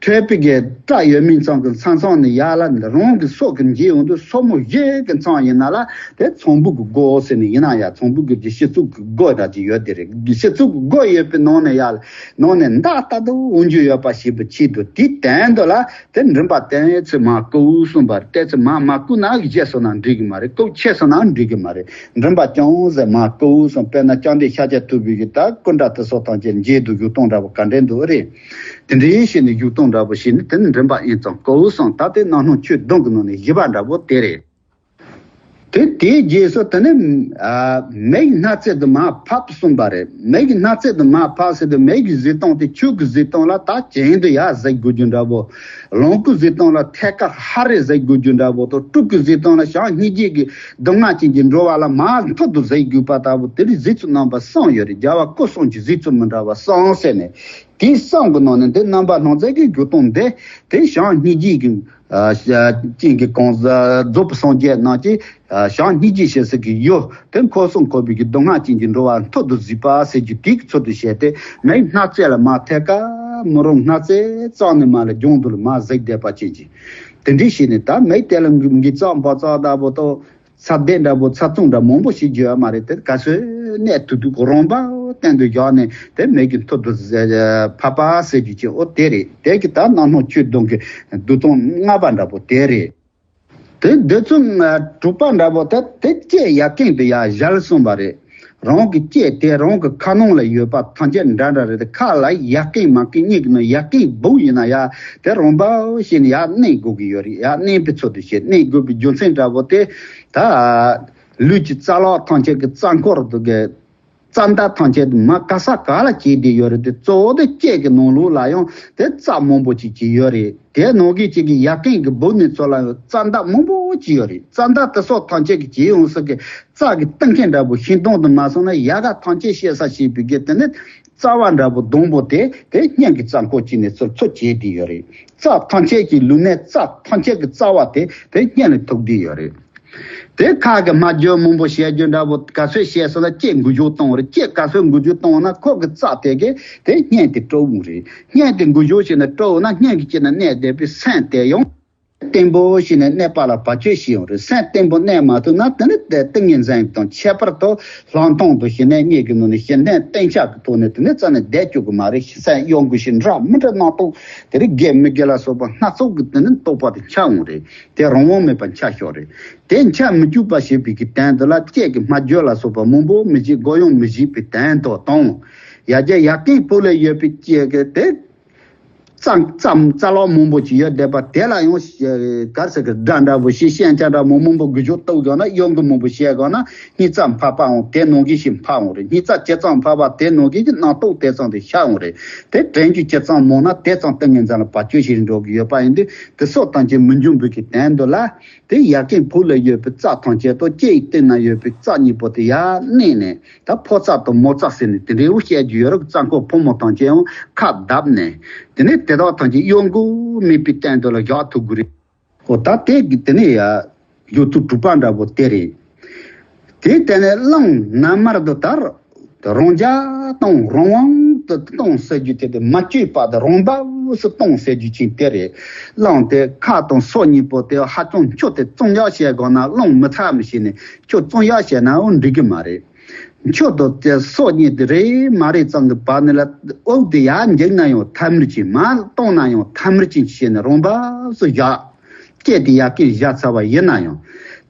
ཐོད་པའི་གི་སྐྲ་ཡོད་མིན་ཚང་གི་མཚམས་མཚམས་ནས་ཡར་ལ་རང་གི་སྲོག་གི་འཇིབ་འོང་དུས་སོར་མོ་བཞི་གི་མཚམས་ཡིན་ན་ལ། དེ་ཚངས་བུག་གི་སྒོ་ཟེར་ནས་ཡིན་ན་ཡ། ཚངས་བུག་གི་སྤྱི་གཙུག་གི་སྒོ་འདྲ་ཅིག་ཡོད་དེ་རེད། སྤྱི་གཙུག་གི་སྒོ་ཡོད་པའི་ནང་ནས་ཡར་ལ་ནང་ནས་མདའ་ལྟར་དུ་འོང་རྒྱུ་ཡོད་པ་ཞིག་བྱེད་དུས། དེའི་དོན་དུ་ལ་དེ་མགྲིན་པ་ཏོག་ཙམ་མར་བཀུག་གསུངས་པ་རེད། ཏོག་ཙམ་མར་མ་བཀུག་ན་བཞི་སོང་ན་འགྲིག་གི་མ་རེད། བཀུག་ཆེ་སོང་ན་འགྲིག་གི་མ་རེད། མགྲིན་པ་ཅུང་ཟད་མར་བཀུག་གསུངས། དཔེར་ན་བཅོམ་ལྡན་ཤཱཀྱ་ཐུབ་པའི་གི་ད་སྐུ་འདྲ་དེ་སོགས་ཐམས་ཅད་མཇལ་དུས་བཞུགས་སྟངས་འདྲ་པོ་ག་འདྲ་འདུག་རེད། དེ་འདྲའི་བྱས་ནས་བཞུགས་སྟངས་འདྲ་པོ་བྱས་ནས་དེ་ནི་མགྲིན་པ་ཨེན་ཙམ་བཀུག་གསུངས། ད་དེ་རྣམ་སྣང་ཆོས་བདུན་གྱི་ནང་ནས་བཞི་པ་འདྲ་པོ་དེ་རེད། དེ་དེའི་རྗེས་སུ་དེ་ནི་ཨ་མིག་སྣ་རྩེ་དུ་མར་ཕབ་གསུངས་པ་རེད། མིག་སྣ་རྩེ་དུ་མར་ཕབ་ཟེར་དུས་མིག་གི་བཟེད་སྟངས་དེ་ཆུ་གི་བཟེད་སྟངས་ལ་ད་གྱེན་དུ་ཡར་གཟིགས་དགོས་རྒྱུ་འདྲ་པོ། ལོང་གི་བཟེད་སྟངས་ལ་ཐད་ཀར་ཧ་རེ་གཟིགས་དགོས་རྒྱུ་འདྲ་པོ་དང་། དྲུག་གི་བཟེད་སྟངས་ལ་བྱང་སྙིང་རྗེ་གི་སྡུག་བསྔལ་ཅན་གྱི་འགྲོ་བ་ལ་མར་མཐུད་དུ་གཟིགས་དགོས་པ་ལྟ་བུ། དེ་རིགས་གཟིགས་ཚུལ་རྣམ་པ་གསུམ་ཡོད་རེད། རྒྱལ་བ་སྐུ་གསུམ་གྱི་གཟིགས་ཚུལ་མི་འདྲ་བ་གསུམ་ཟེར་ནས། དེའི་གསུམ་གྱི་ནང་ནས་འདི་རྣམ་པར་སྣང་མཛད་ཀྱི་བརྒྱུད་སྟངས་འདི་དེ་བྱང་སྙིང་རྗེ་གི་ཨ་ཅན་གྱི་གང་ཟག་རྫོགས་པའི་སངས་རྒྱས་རྣམས་ཀྱིས་ཨ་བྱང་སྙིང་རྗེ་ཞེས་ཟེར་གྱི་ཡུལ་དེ་འཁོར་གསུམ་འཁོར་བའི་གི་སྡུག་བསྔལ་ཅན་གྱི་འགྲོ་བ་མཐུད་དུ་གཟིགས་པ་ཟེར་རྒྱུ་དེའི་ཚུལ་དུ་བྱས་ཏེ། མིག་སྣ་རྩེ་ལ་མར་ཐད་ཀར་མི་རུང་སྣ་རྩེ་རྩ་ནས་མར་ལ་ལྗང་དུ་ལ་མར་གཟིགས་བསྡད་པ་ཅན་གྱི། དེ་འདྲའི་ཞིག་ནས་ད་མིག་དེ་ལ་འགུལ་འགུལ་ཙམ་བག་ཙམ་ལྟ་བུ་དང་། ཚ་གདན་འདྲ་པོ་ཚ་བཙོང་འདྲ་མང་པོ་ཞིག་བརྗོད་ཡ་མ་རེད། དེ་ག་ཚོད་གནས་ཐུབ་ཐུབ་ཀྱི་རོང་པ་སྟེང་དུ་བཞག་ནས་དེ་མིག་གི་མཐུད་དུ་ཕབ་པ་ཟེར་རྒྱུ་ཅིག་འོ་དེ་རེད། དེ་གི་ད་རྣམ་སྣང་ཆོས་བདུན་གྱི་བསྡུས་སྟངས་ལྔ་པ་འདྲ་པོ་དེ་རེད། དེ་འདི་ཚོ་དྲུག་པ་འདྲ་པོ་དེ་དེ་ལྕེ་ཡ་རྐན་དུ་ཡར་བཞག་གསུངས་པ་རེད། རང་གི་ལྕེ་དེ་རང་གི་ཁ་ནང་ལ་ཡོད་པ་ཐམས་ཅད་འདྲ་འདྲ་རེད། ཁ་ལ་ཡ་རྐན་མ་རྐན་གཉིས་ཀྱི་ནང་ཡ་རྐན་སྦུག་ཡིན་ན་ཡ་དེ་རང་འབབ་བྱས་ནས་ཡར་མནན་དགོས་ཀྱི་ཡོད་རེད། ཡར་མནན་པའི་ཚུལ་དུ་བྱས། མནན་དགོས་པའི་རྒྱུ་མཚན་འདྲ་པོ་དེ་ད་ལུས་ཀྱི་རྩ་ལག་ཐམས་ཅད་ཀྱི་རྩ་འཁོར་དུ་གི་རྩ་འདབ་ཐམས་ཅད་དུ་མར་ག་ས་ག་ལ་སྐྱེས་བསྡད་ཡོད་རེད། དེ་གཙོ་བོ་དེ་ལྕེ་གི་ནང་ལོགས་ལ་ཡང་དེ་རྩ་མང་པོ་ཅིག་ཅིག་ཡོད་རེད། དེ་ནང་གི་ཅིག་གི་ཡ་རྐན་གྱི་སྦུག་ནས་ཚུར་ལ་ཡང་རྩ་འདབ་མང་པོ་ཅིག་ཡོད་རེད། རྩ་འདབ་དེ་སོགས་ཐམས་ཅད་ཀྱི་བྱེད་ཡོང་ས་གི་རྩ་གི་སྟེང་ཁེ་འདྲ་པོ་ཤིང་སྡོང་དུ་མ་སོང་ན་ཡ་ག་ཐམས་ཅད་བཤད་ས་ཞེས་པའི་གི་དེ་ནི་རྩ་བ་འདྲ་པོ་སྡོང་པོ་དེ་དེ་སྙན་གྱི་རྩ་འཁོར་གཅིག་ནས་ཚུར་ཚུར་བྱས་བསྡད་ཡོད་རེད། རྩ་ཐམས་ཅད་ཀྱི་ལུས་ནི་རྩ་ཐམས་ཅད་ཀྱི་རྩ་བ་དེ་དེ་སྙན་ལ་ཐུག་བསྡད་ཡོད་རེད། དེ་ཁ་གི་སྨྲ་བརྗོད་མང་པོ་བཤད་རྒྱུ་འདྲ་པོ་ག་ཚོད་བཤད་སོང་ན་ལྕེ་འགུལ་སྐྱོད་གཏོང་བ་རེད། ལྕེ་ག་ཚོད་འགུལ་སྐྱོད་གཏོང་བ་ན་ཁོ་གི་རྩ་དེ་གི་དེ་སྙན་དེ་དཀྲོག་འོང་རེད། སྙན་དེ་འགུལ་སྐྱོད་བྱས་ན་དཀྲོག་འོང་ན་སྙན་གྱི་དཀྱིལ་ན་གནས་བསྡད་པའི་སེམས་དེ་ཡང་བརྟན་པོ་བྱས་ནས་གནས་པ་ལ་བར་ཆད་བྱེད་ཡོང་རེད། སེམས་བརྟན་པོ་གནས་མ་ཐུབ་ན་དེ་ནི་དེ་ཏིང་ངེ་འཛིན་དང་ཁྱད་པར་དུ་ལྷག་མཐོང་དང་ཞི་གནས་གཉིས་ཀྱི་ནང་ནས་ཞི་གནས་གཏིང་ཤག་གི་ཐོག་ནས་དེ་ནི་རྩ་ནས་བསྡད་བཅུག་གི་མ་རེད། སེམས་གཡོ་འགུལ་ཞིག་འདྲ་མི་འདྲ་སྣ་ཚོགས་དེ་རིགས་དགེ་མི་དགེ་ལ་སོགས་པ་སྣ་ཚོགས་ཀྱི་དེ་ནི་རྟོག་པ་དེ་འཆར་འོང་རེད། དེ་རང་དབང་མེད་པར་འཆར་ཤོག་རེད། དེ་འཆར་མི་བཅུག་པ་བྱེད་པའི་གི་དོན་དུ་ལ་ལྕེ་གི་སྨྲ་བརྗོད་ལ་སོགས་པ་མང་པོ་མི་བྱེད། སྒོ་ཡང་མི་བྱེད་པའི་དོན་དུ་དང་། ཡ་རྒྱ་ཡ་རྐན་སྦུག་ལ་ཡོད་པའི་ལྕེ་གི་དེ་རྩ་རྩ་རྩ་ལག་མང་པོ་ཅིག་ཡོད་བསྡད་པ་དེ་ལ་ཡང་ག་རེ་ཟེར་གི་སྒྲ་འདྲ་པོ་ཞིག་ཤན་ཆ་འདྲ་མང་མང་པོ་འགུལ་སྐྱོད་གཏོང་དགོས་ན་གཡོ་འགུལ་མང་པོ་བྱེད་དགོས་ན་སྙིང་རྩ་འཕར་པའང་དེ་ནང་བཞིན་ཞིག་འཕར་འོང་རེད། སྙིང་རྩ་ཇི་ཙམ་འཕར་བ་དེ་ནང་བཞིན་གྱི་རྣམ་རྟོག་དེ་ཙམ་དེ་ཤར་འོང་རེད། དེ་དྲན་རྒྱུ་ཇི་ཙམ་མང་ན་དེ་ཙམ་ཏིང་ངེ་འཛིན་ལ་བར་ཆད་ཞིག་འགྲོ་གི་ཡོད་པ་ཡིན་དུས། དེ་སོགས་ཐམས་ཅད་མི་འབྱུང་བའི་གི་དོན་དུ་ལ། དེ་ཡ་རྐན་སྦུག་ལ་ཡོད་པའི་རྩ་ཐམས་ཅད་དང་ལྕེ་ཡི་སྟེང་ན་ཡོད་པའི་རྩ་གཉིས་པོ་དེ་ཡར་མནན་ནས་ད་ཕོ་རྩ་དང་མོ་རྩ་ཟེར་ནས་དེ་འདྲའི་བོ་བཤད་རྒྱུ་ཡོད་རེད། རྩ་འཁོར་ཕོ་མོ་ཐམས་ཅད་ཡང་ཁ་བརྡབས་ནས་དེ་ནས་དེ་དག་ཐམས་ཅད་གཡོ་འགུལ་མེད་པའི་སྟེང་དུ་ལ་བཞག་ཐུབ་དགོས་རེད། འོ་ད་དེ་གི་དེ་ནས་ཡ་ཡོད་ཚུལ་དྲུག་པ་འདྲ་པོ་དེ་རེད། དེ་ལྟ་ནས་གླང་ནམ་མར་དུ་དར། རང་རྒྱལ་གཏོང་རང་དབང་དུ་གཏོང་ཟེར་རྒྱུ་དེ་དེ་མ་བཅོས་པ་དང་རང་བབས་སུ་གཏོང་ཟེར་རྒྱུ་ཅིག་དེ་རེད། གླང་དེ་ཁ་དང་སོ་གཉིས་པོ་དེ་ཧ་ཅང་མཆུ་དེ་བཙོང་ཡག་བྱེད་དགོས་ན་གླང་མི་ཚ་མི་ཤེས་ནས་མཆུ་བཙོང་ཡག་བྱས་ནའང་འགྲིག་གི་མ་རེད། མཆུ་དང་དེ་སོ་གཉིས་དེ་རེད་མ་རེད་ཙམ་གྱི་བར་ནས་ལ་དབུགས་དེ་ཡར་འཇུག་ན་ཡང་ཐ་མལ་ཅིག་མར་གཏོང་ན་ཡང་ཐ་མལ་ཅིག་བྱས་ནས་རང་བབས་སུ་བཞག་ལྕེ་དེ་ཡར་རྐན་བཞག་ཚར་བ་ཡིན་ན་ཡང་།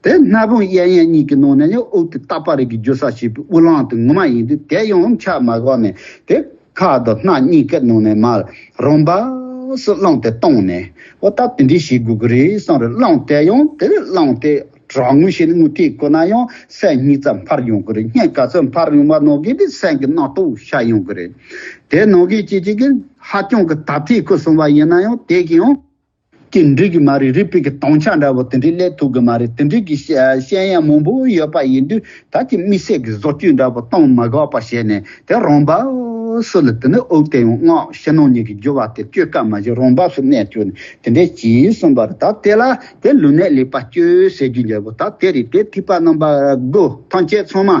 དེ་སྣ་བུག་གཡས་གཡོན་གཉིས་ཀྱི་ནང་ནས་ཡང་དབུགས་དེ་རྟག་པ་རིག་གི་རྒྱུ་ས་བྱེད་པའི་དབུགས་ལམ་དེ་ངོ་མ་ཡིན་དུས་དེ་ཡང་ཆ་མ་བཞག་ནས་དེ་ཁ་དང་སྣ་གཉིས་ཀའི་ནང་ནས་མར་རང་བབས་སུ་རླུང་དེ་བཏང་ནས་འོ་ད་དེ་འདྲའི་བྱེད་དགོས་ཀྱི་རེད་བསམ་རེད། རླུང་དེ་ཡང་དེ་རླུང་དེ་དྲག་ངུ་ཞིག་ནས་ངུ་ཐིག་ཁོ་ན་ཡང་སེམས་སྙིང་རྩ་འཕར་ཡོང་གི་རེད། སྙན་ག་ཚོད་འཕར་ཡོང་བ་ནང་གི་དེ་སེམས་ཀྱི་རྣམ་རྟོག་ཤར་ཡོང་གི་རེད། དེ་ནང་གི་ཅིག་ཅིག་གི་ཧ་ཅང་གི་དག་ཐིག་ཁུ་སོང་བ་ཡིན་ན་ཡང་དེ་གི་ཡང་། ཀྱི་འགྲིག་གི་མ་རེད། རིག་པའི་གི་དྭངས་ཆ་འདྲ་བོ་དེ་འདྲའི་སླེབས་ཐུབ་གི་མ་རེད། དེ་འདྲའི་གི་ཤེས་ཡོན་མང་པོ་ཡོད་པ་ཡིན་དུས་ད་ཀྱི་དམིགས་བསལ་གི་བཟོ་བཅོས་འདྲ་བོ་གཏོང་མ་དགོས་པ་བྱས་ནས་དེ་རང་བབས་སུ་ལ་དེ་ནི་དབུགས་དེ་ཡང་སྔགས་ཕྱི་ནང་གཉིས་ཀྱི་སྦྱོར་བ་དེ་བཅོས་ཀ་མ་བྱས་རང་བབས་སུ་གནས་བཅུག་ནས་དེ་འདྲའི་གྱིས་གསུངས་པ་རེད། ད་དེ་ལ་དེ་ལུས་གནད་ལེགས་པར་བཅོས་ཟེར་རྒྱུ་འདྲ་བོ། ད་དེ་རེད། དེ་ཐིགས་པ་རྣམ་པ་དགུ་ཐམས་ཅད་ཚང་མ།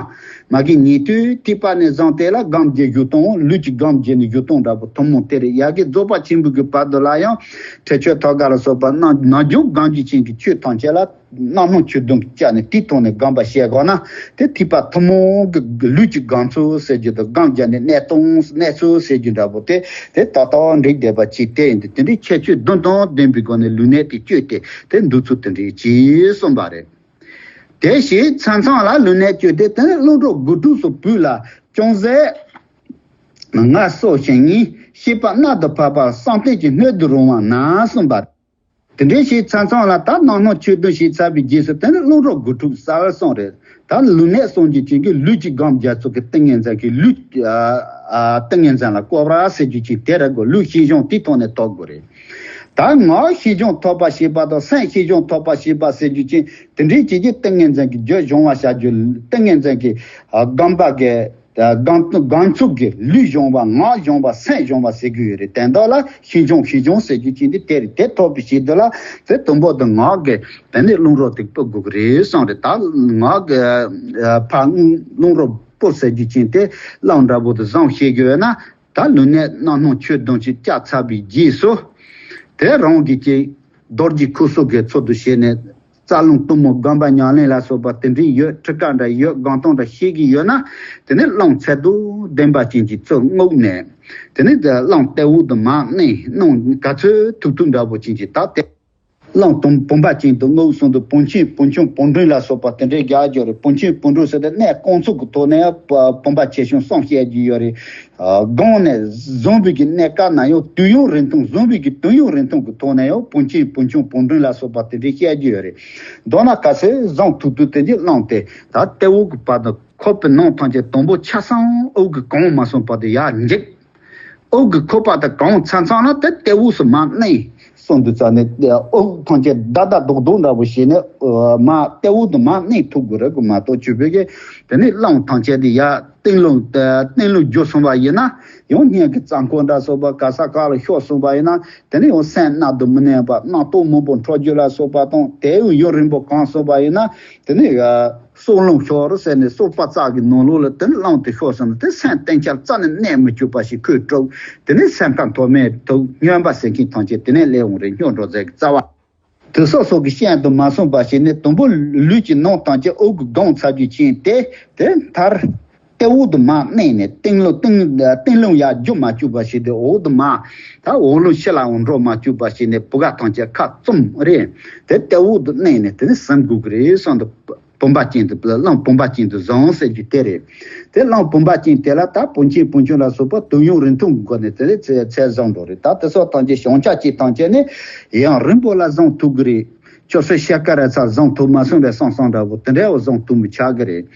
མ་གི་ཉེ་དུས་ཐིགས་པ་ནས་བཟུང་སྟེ་ལ་སྒོམ་བརྒྱད་བཞུགས་སྟངས། ལུས་ཀྱི་སྒོམ་བརྒྱད་ནས་བཞུགས་སྟངས་འདྲ་པོ་ཐུན་མོང་དེ་རེད། ཡ་གི་རྫོགས་པ་ཆེན་པོའི་གི་བར་དུ་ལ་ཡང་ཁྲེགས་ཆོད་ཐོད་རྒལ་ལ་སོགས་པ་རྣལ་རྣལ་འབྱོར་སྒོམ་གྱི་ཆེན་གྱི་ཆོས་ཐམས་ཅད་ལ་རྣམ་སྣང་ཆོས་བདུན་གྱིས་བཅགས་ནས་དེའི་ཐོག་ནས་སྒོམ་པ་བྱེད་དགོས་ན་དེ་ཐིགས་པ་ཐུན་མོང་གི་ལུས་ཀྱི་སྒོམ་ཚུལ་ཟེར་རྒྱུ་དང་སྒོམ་བརྒྱད་ནས་གནས་སྟངས་གནས་ཚུལ་ཟེར་རྒྱུ་འདྲ་པོ་དེ་དེ་ཏག་ཏག་འགྲིག་བསྡད་པ་ཅིག་དེ་ཡིན་དུས་དེ་འདྲའི་ཁྱད་ཆོས་བདུན་དང་ལྡན་པའི་སྒོ་ནས་ལུས་གནད་དེ་བཅོས་ཏེ་དེ་འདུག་ཚུལ་དེ་འདྲའི་ཅིག་གསུངས་པ་རེད། དེ་བཞིན་མཚན་མཚོན་ལ་ལུས་གནད་བཅོས་ཏེ་དེ་ནི་རླུང་གྲོགས་དགུ་ཕྲུགས་སུ་བུད་ལ་ཅུང་ཟད་ངལ་གསོ་ཞིང་ཉིན་ཤེས་པ་རྣལ་དུ་ཕབ་པར་བསམ་གཏན་གྱི་སྣོད་དུ་རུང་བ་ན་གསུངས་པ། དེ་འདྲའི་བྱས་ཚར་ཚང་ལ། ད་ནང་སྣང་ཆོས་བདུན་བྱས་ཚར་བའི་རྗེས་སུ་དེ་ནི་རླུང་རོ་དགུ་ཕྲུགས་གསལ་བར་གསུངས་རེད། ད་ལུས་གནད་གསུམ་གྱི་རྐྱེན་གྱིས་ལུས་ཀྱི་སྒང་རྒྱ་མཚོ་གི་ཏིང་ངེ་འཛིན་གྱི་ལུས། ཨ་ཨ་ཏིང་ངེ་འཛིན་ལ་བཀོད་པ་ཟེར་རྒྱུ་ཅིག་དེ་རེད་གོ། ལུས་ཤེས་བྱུང་དེའི་ཐོག་ནས་ཐོབ་དགོས་རེད། ད་ངག་ཤེས་བྱུང་ཐོབ་པ་ཞེས་པ་དང་སེམས་ཤེས་བྱུང་ཐོབ་པ་ཞེས་པ་ཟེར་རྒྱུ་ཅིག་དེ་འདྲའི་རྐྱེན་གྱིས་ཏིང་ངེ་འཛིན་གྱི་རྒྱུད་སྦྱོང་བ་བྱ་རྒྱུ། ཏིང་ངེ་འཛིན་གྱི་ཨ་སྒོམ་པ་གི་སྒང་སྒང་ཚུགས་ཀྱི་ལུས་སྦྱོང་བ། ངག་སྦྱོང་བ། སེམས་སྦྱོང་བ་ཟེར་གྱི་ཡོད་རེད། དོན་དག་ལ་ཤེས་བྱུང་ཤེས་བྱུང་ཟེར་རྒྱུ་ཅིག་འདི་དེ་རེད། དེ་ཐོབ་པའི་ཆེད་དུ་ལ་དེ་དུམ་བུ་དང་ངག་གི་དེ་ནས་རླུང་རོ་དེ་སྤུ་དགོས་ཀྱི་རེད་གསུངས་རེད། ད་ངག་གི་ཨ་ཕར་རླུང་རོ་སྤུ་ཟེར་རྒྱུ་ཅིག་དེ་རླུང་འདྲ་པོ་དེ་བཟུང་ཤེས་ཀྱི་ཡོད་ན། ད་ལུས་གནད་རྣམ་སྣང་ཆོས་བདུན་ཅིག་བཅའ་ཚར་བའི་རྗེས་སུ། དེ་རང་གི་ཅིག་རྡོ་རྗེ་ཁུ་ཚུར་གྱི་ཚུལ་དུ་བྱས་ནས། རྩ་རླུང་གཏུམ་མོ་སྒོམ་པ་ཉམས་ལེན་ལ་སོགས་པ་དེ་འདྲའི་ཡོད། ཁྲིད་ཀ་འདྲ་ཡོད། སྒོམ་སྟངས་འདྲ་ཤེས་ཀྱི་ཡོད་ན། དེ་ནས་རླུང་ཚད་དུ་ལྡན་པ་ཅན་གྱི་ཚུར་རྔུབ་ནས། དེ་ནས་རླུང་ལྟེ་འོག་ཏུ་མར་མནན། རླུང་ག་ཚོད་ཐུབ་ཐུབ་འདྲ་པོ་ཅན་གྱི། ད་དེ་རླུང་དུམ་བུམ་པ་ཅན་དུ་རྔུབ་གསུམ་དུ་བུམ་ཆེན་བུམ་ཆུང་བུམ་འབྲིང་ལ་སོགས་པ་དེ་འདྲའི་རྒྱག་རྒྱུ་རེད། བུམ་ཆེན་བུམ་འབྲིང་ཟེར་ཏེ་གནས་སྐོང་ཚུགས་ཀྱི་ཐོག་ནས་བུམ་པ་ཆེ་ཆུང་གསུམ་བཤད་རྒྱུ་ཡོད་རེད། སྒང་ནས་བཟུང་བའི་གི་གནས་སྐབས་ན་ཡང་དུས་ཡུན་རིང་ཐུང་། བཟུང་བའི་གི་དུས་ཡུན་རིང་ཐུང་གི་ཐོག་ནས་ཡང་བུམ་ཆེན་བུམ་ཆུང་བུམ་འབྲིང་ལ་སོགས་པ་དེ་འདྲའི་བཤད་རྒྱུ་ཡོད་རེད། མདོར་ན་ག་ཚོད་བཟུང་ཐུབ་ཐུབ་དེ་འདྲའི་རླུང་དེ་ད་ལྟེ་འོག་གི་བར་དུ་ཁོག་པའི་ནང་ཐམས་ཅད་དུམ་བུ་ཆ་ཚང་དབུགས་ཀྱིས་གང་མ་སོང་བར་དུ་ཡར་འཇིབ། དབུགས་ཀྱིས་ཁོག་པ་དེ་གང་ཚར་ཚར་ན་དེ་ལྟེ་འོག་སུ་མར་མནན་གསུམ་དུ་བཙལ་ནས། དབུགས་ཐམས་ཅད་བདག་བདག་རྡོག་རྡོག་འདྲ་པོ་བྱས་ནས་མར་ལྟེ་འོག་ཏུ་མར་མནན་ཐུབ་དགོས་རེད་གོ། མ་གཏོགས་ཆུ་བོད་ཀྱི་དེ་ནས་རླུང་ཐམས་ཅད་དེ་ཡར་གཏིང་རླུང་གཏིང་རླུང་རྒྱུ་སོང་བ་ཡིན་ན། ཡང་སྙིང་གི་རྩ་འཁོར་འདྲ་སོགས་པ་ག་ས་ག་ལ་ཤོར་སོང་བ་ཡིན་ན། དེ་ནས་ཡང་སེམས་རྣལ་དུ་མི་གནས་པ། རྣམ་རྟོག་མང་པོ་འཕྲོ་རྒྱུ་ལ་སོགས་པ་དང་། དེ་ཡང་ཡུན་རིང་པོ་གང་སོང་བ་ཡིན་ན། དེ་ནས་སྲོག་རླུང་ཤོར་ཟེར་ནས། སྲོག་པ་རྩ་གི་ནང་ལོགས་ལ་དེ་ནས་རླུང་དེ་ཤོར་སོང་ན། དེ་སེམས་གཏིང་ཤར་རྩ་ནས་གནས་མི་བཅུག་པ་ཞིག་ཁོས་གྲུབ། དེ་ནས་སེམས་ཁམས་མཐོ་དམན་དུ་སྨྱོན་པ་ཟེར་མཁན་ཐམས་ཅད་དེ་ནས་སླེབས་འོང་རེད། སྨྱོ་འགྲོ་ཟེར་གི་རྩ་བ། དེ་སོ་སོ་གི་སྤྱན་དུ་མ་སོང་བ་བྱས་ནས། དུམ་བུ་ལུས་ཀྱི་ནང་ཐམས་ཅད་དབུགས་ཀྱིས་སྒོམ་ཚར་རྒྱུ་ཅན་དེ། དེ་མཐར་ལྟེ་འོག་ཏུ་མར་མནན་ནས། གཏིང་རླུང་གཏིང་གཏིང་རླུང་ཡར་རྒྱུ་མ་བཅུག་པ་བྱས་ཏེ། འོག་ཏུ་མར་ད་འོག་རླུང་ཕྱི་ལ་འོང་འགྲོ་མ་བཅུག་པ་བྱས་ནས། བུ་ག་ཐམས་ཅད་ཁ་བཙུམ་རེད། དེ་ལྟེ་འོག་ཏུ་མནན་ནས་དེ་ནས་ཟིན་དགོས་ཀྱི་རེད་གསུངས་འདུག་བུམ་པ་ཅན་དུ། རླུང་བུམ་པ་ཅན་དུ་བཟུང་ཟེར་རྒྱུ་དེ་རེད། དེ་རླུང་བུམ་པ་ཅན་དེ་ལ་ད་བུམ་ཆེན་བུམ་ཆུང་ལ་སོགས་པ་དུས་ཡུན་རིང་ཐུང་གི་སྒོ་ནས་དེ་ལས་ཚད་ཚད་བཟུང་འགྲོ་རེད། ད་དེ་སོགས་ཐམས་ཅད་བྱང་ཆ་ཅིག་ཐམས་ཅད་ནི་ཡང་རིང་པོ་ལ་བཟུང་ཐུབ་ཀྱི་རེད། ཁྱོད་ཚོ་ཤ་ཀ་ར་ཚ་བཟུང་ཐུབ་མ་སོང་བས་སང་སང་འདྲ་པོ་དེ་འདྲའི་བཟུང་ཐུབ་མི་ཆགས་ཀྱི་རེད།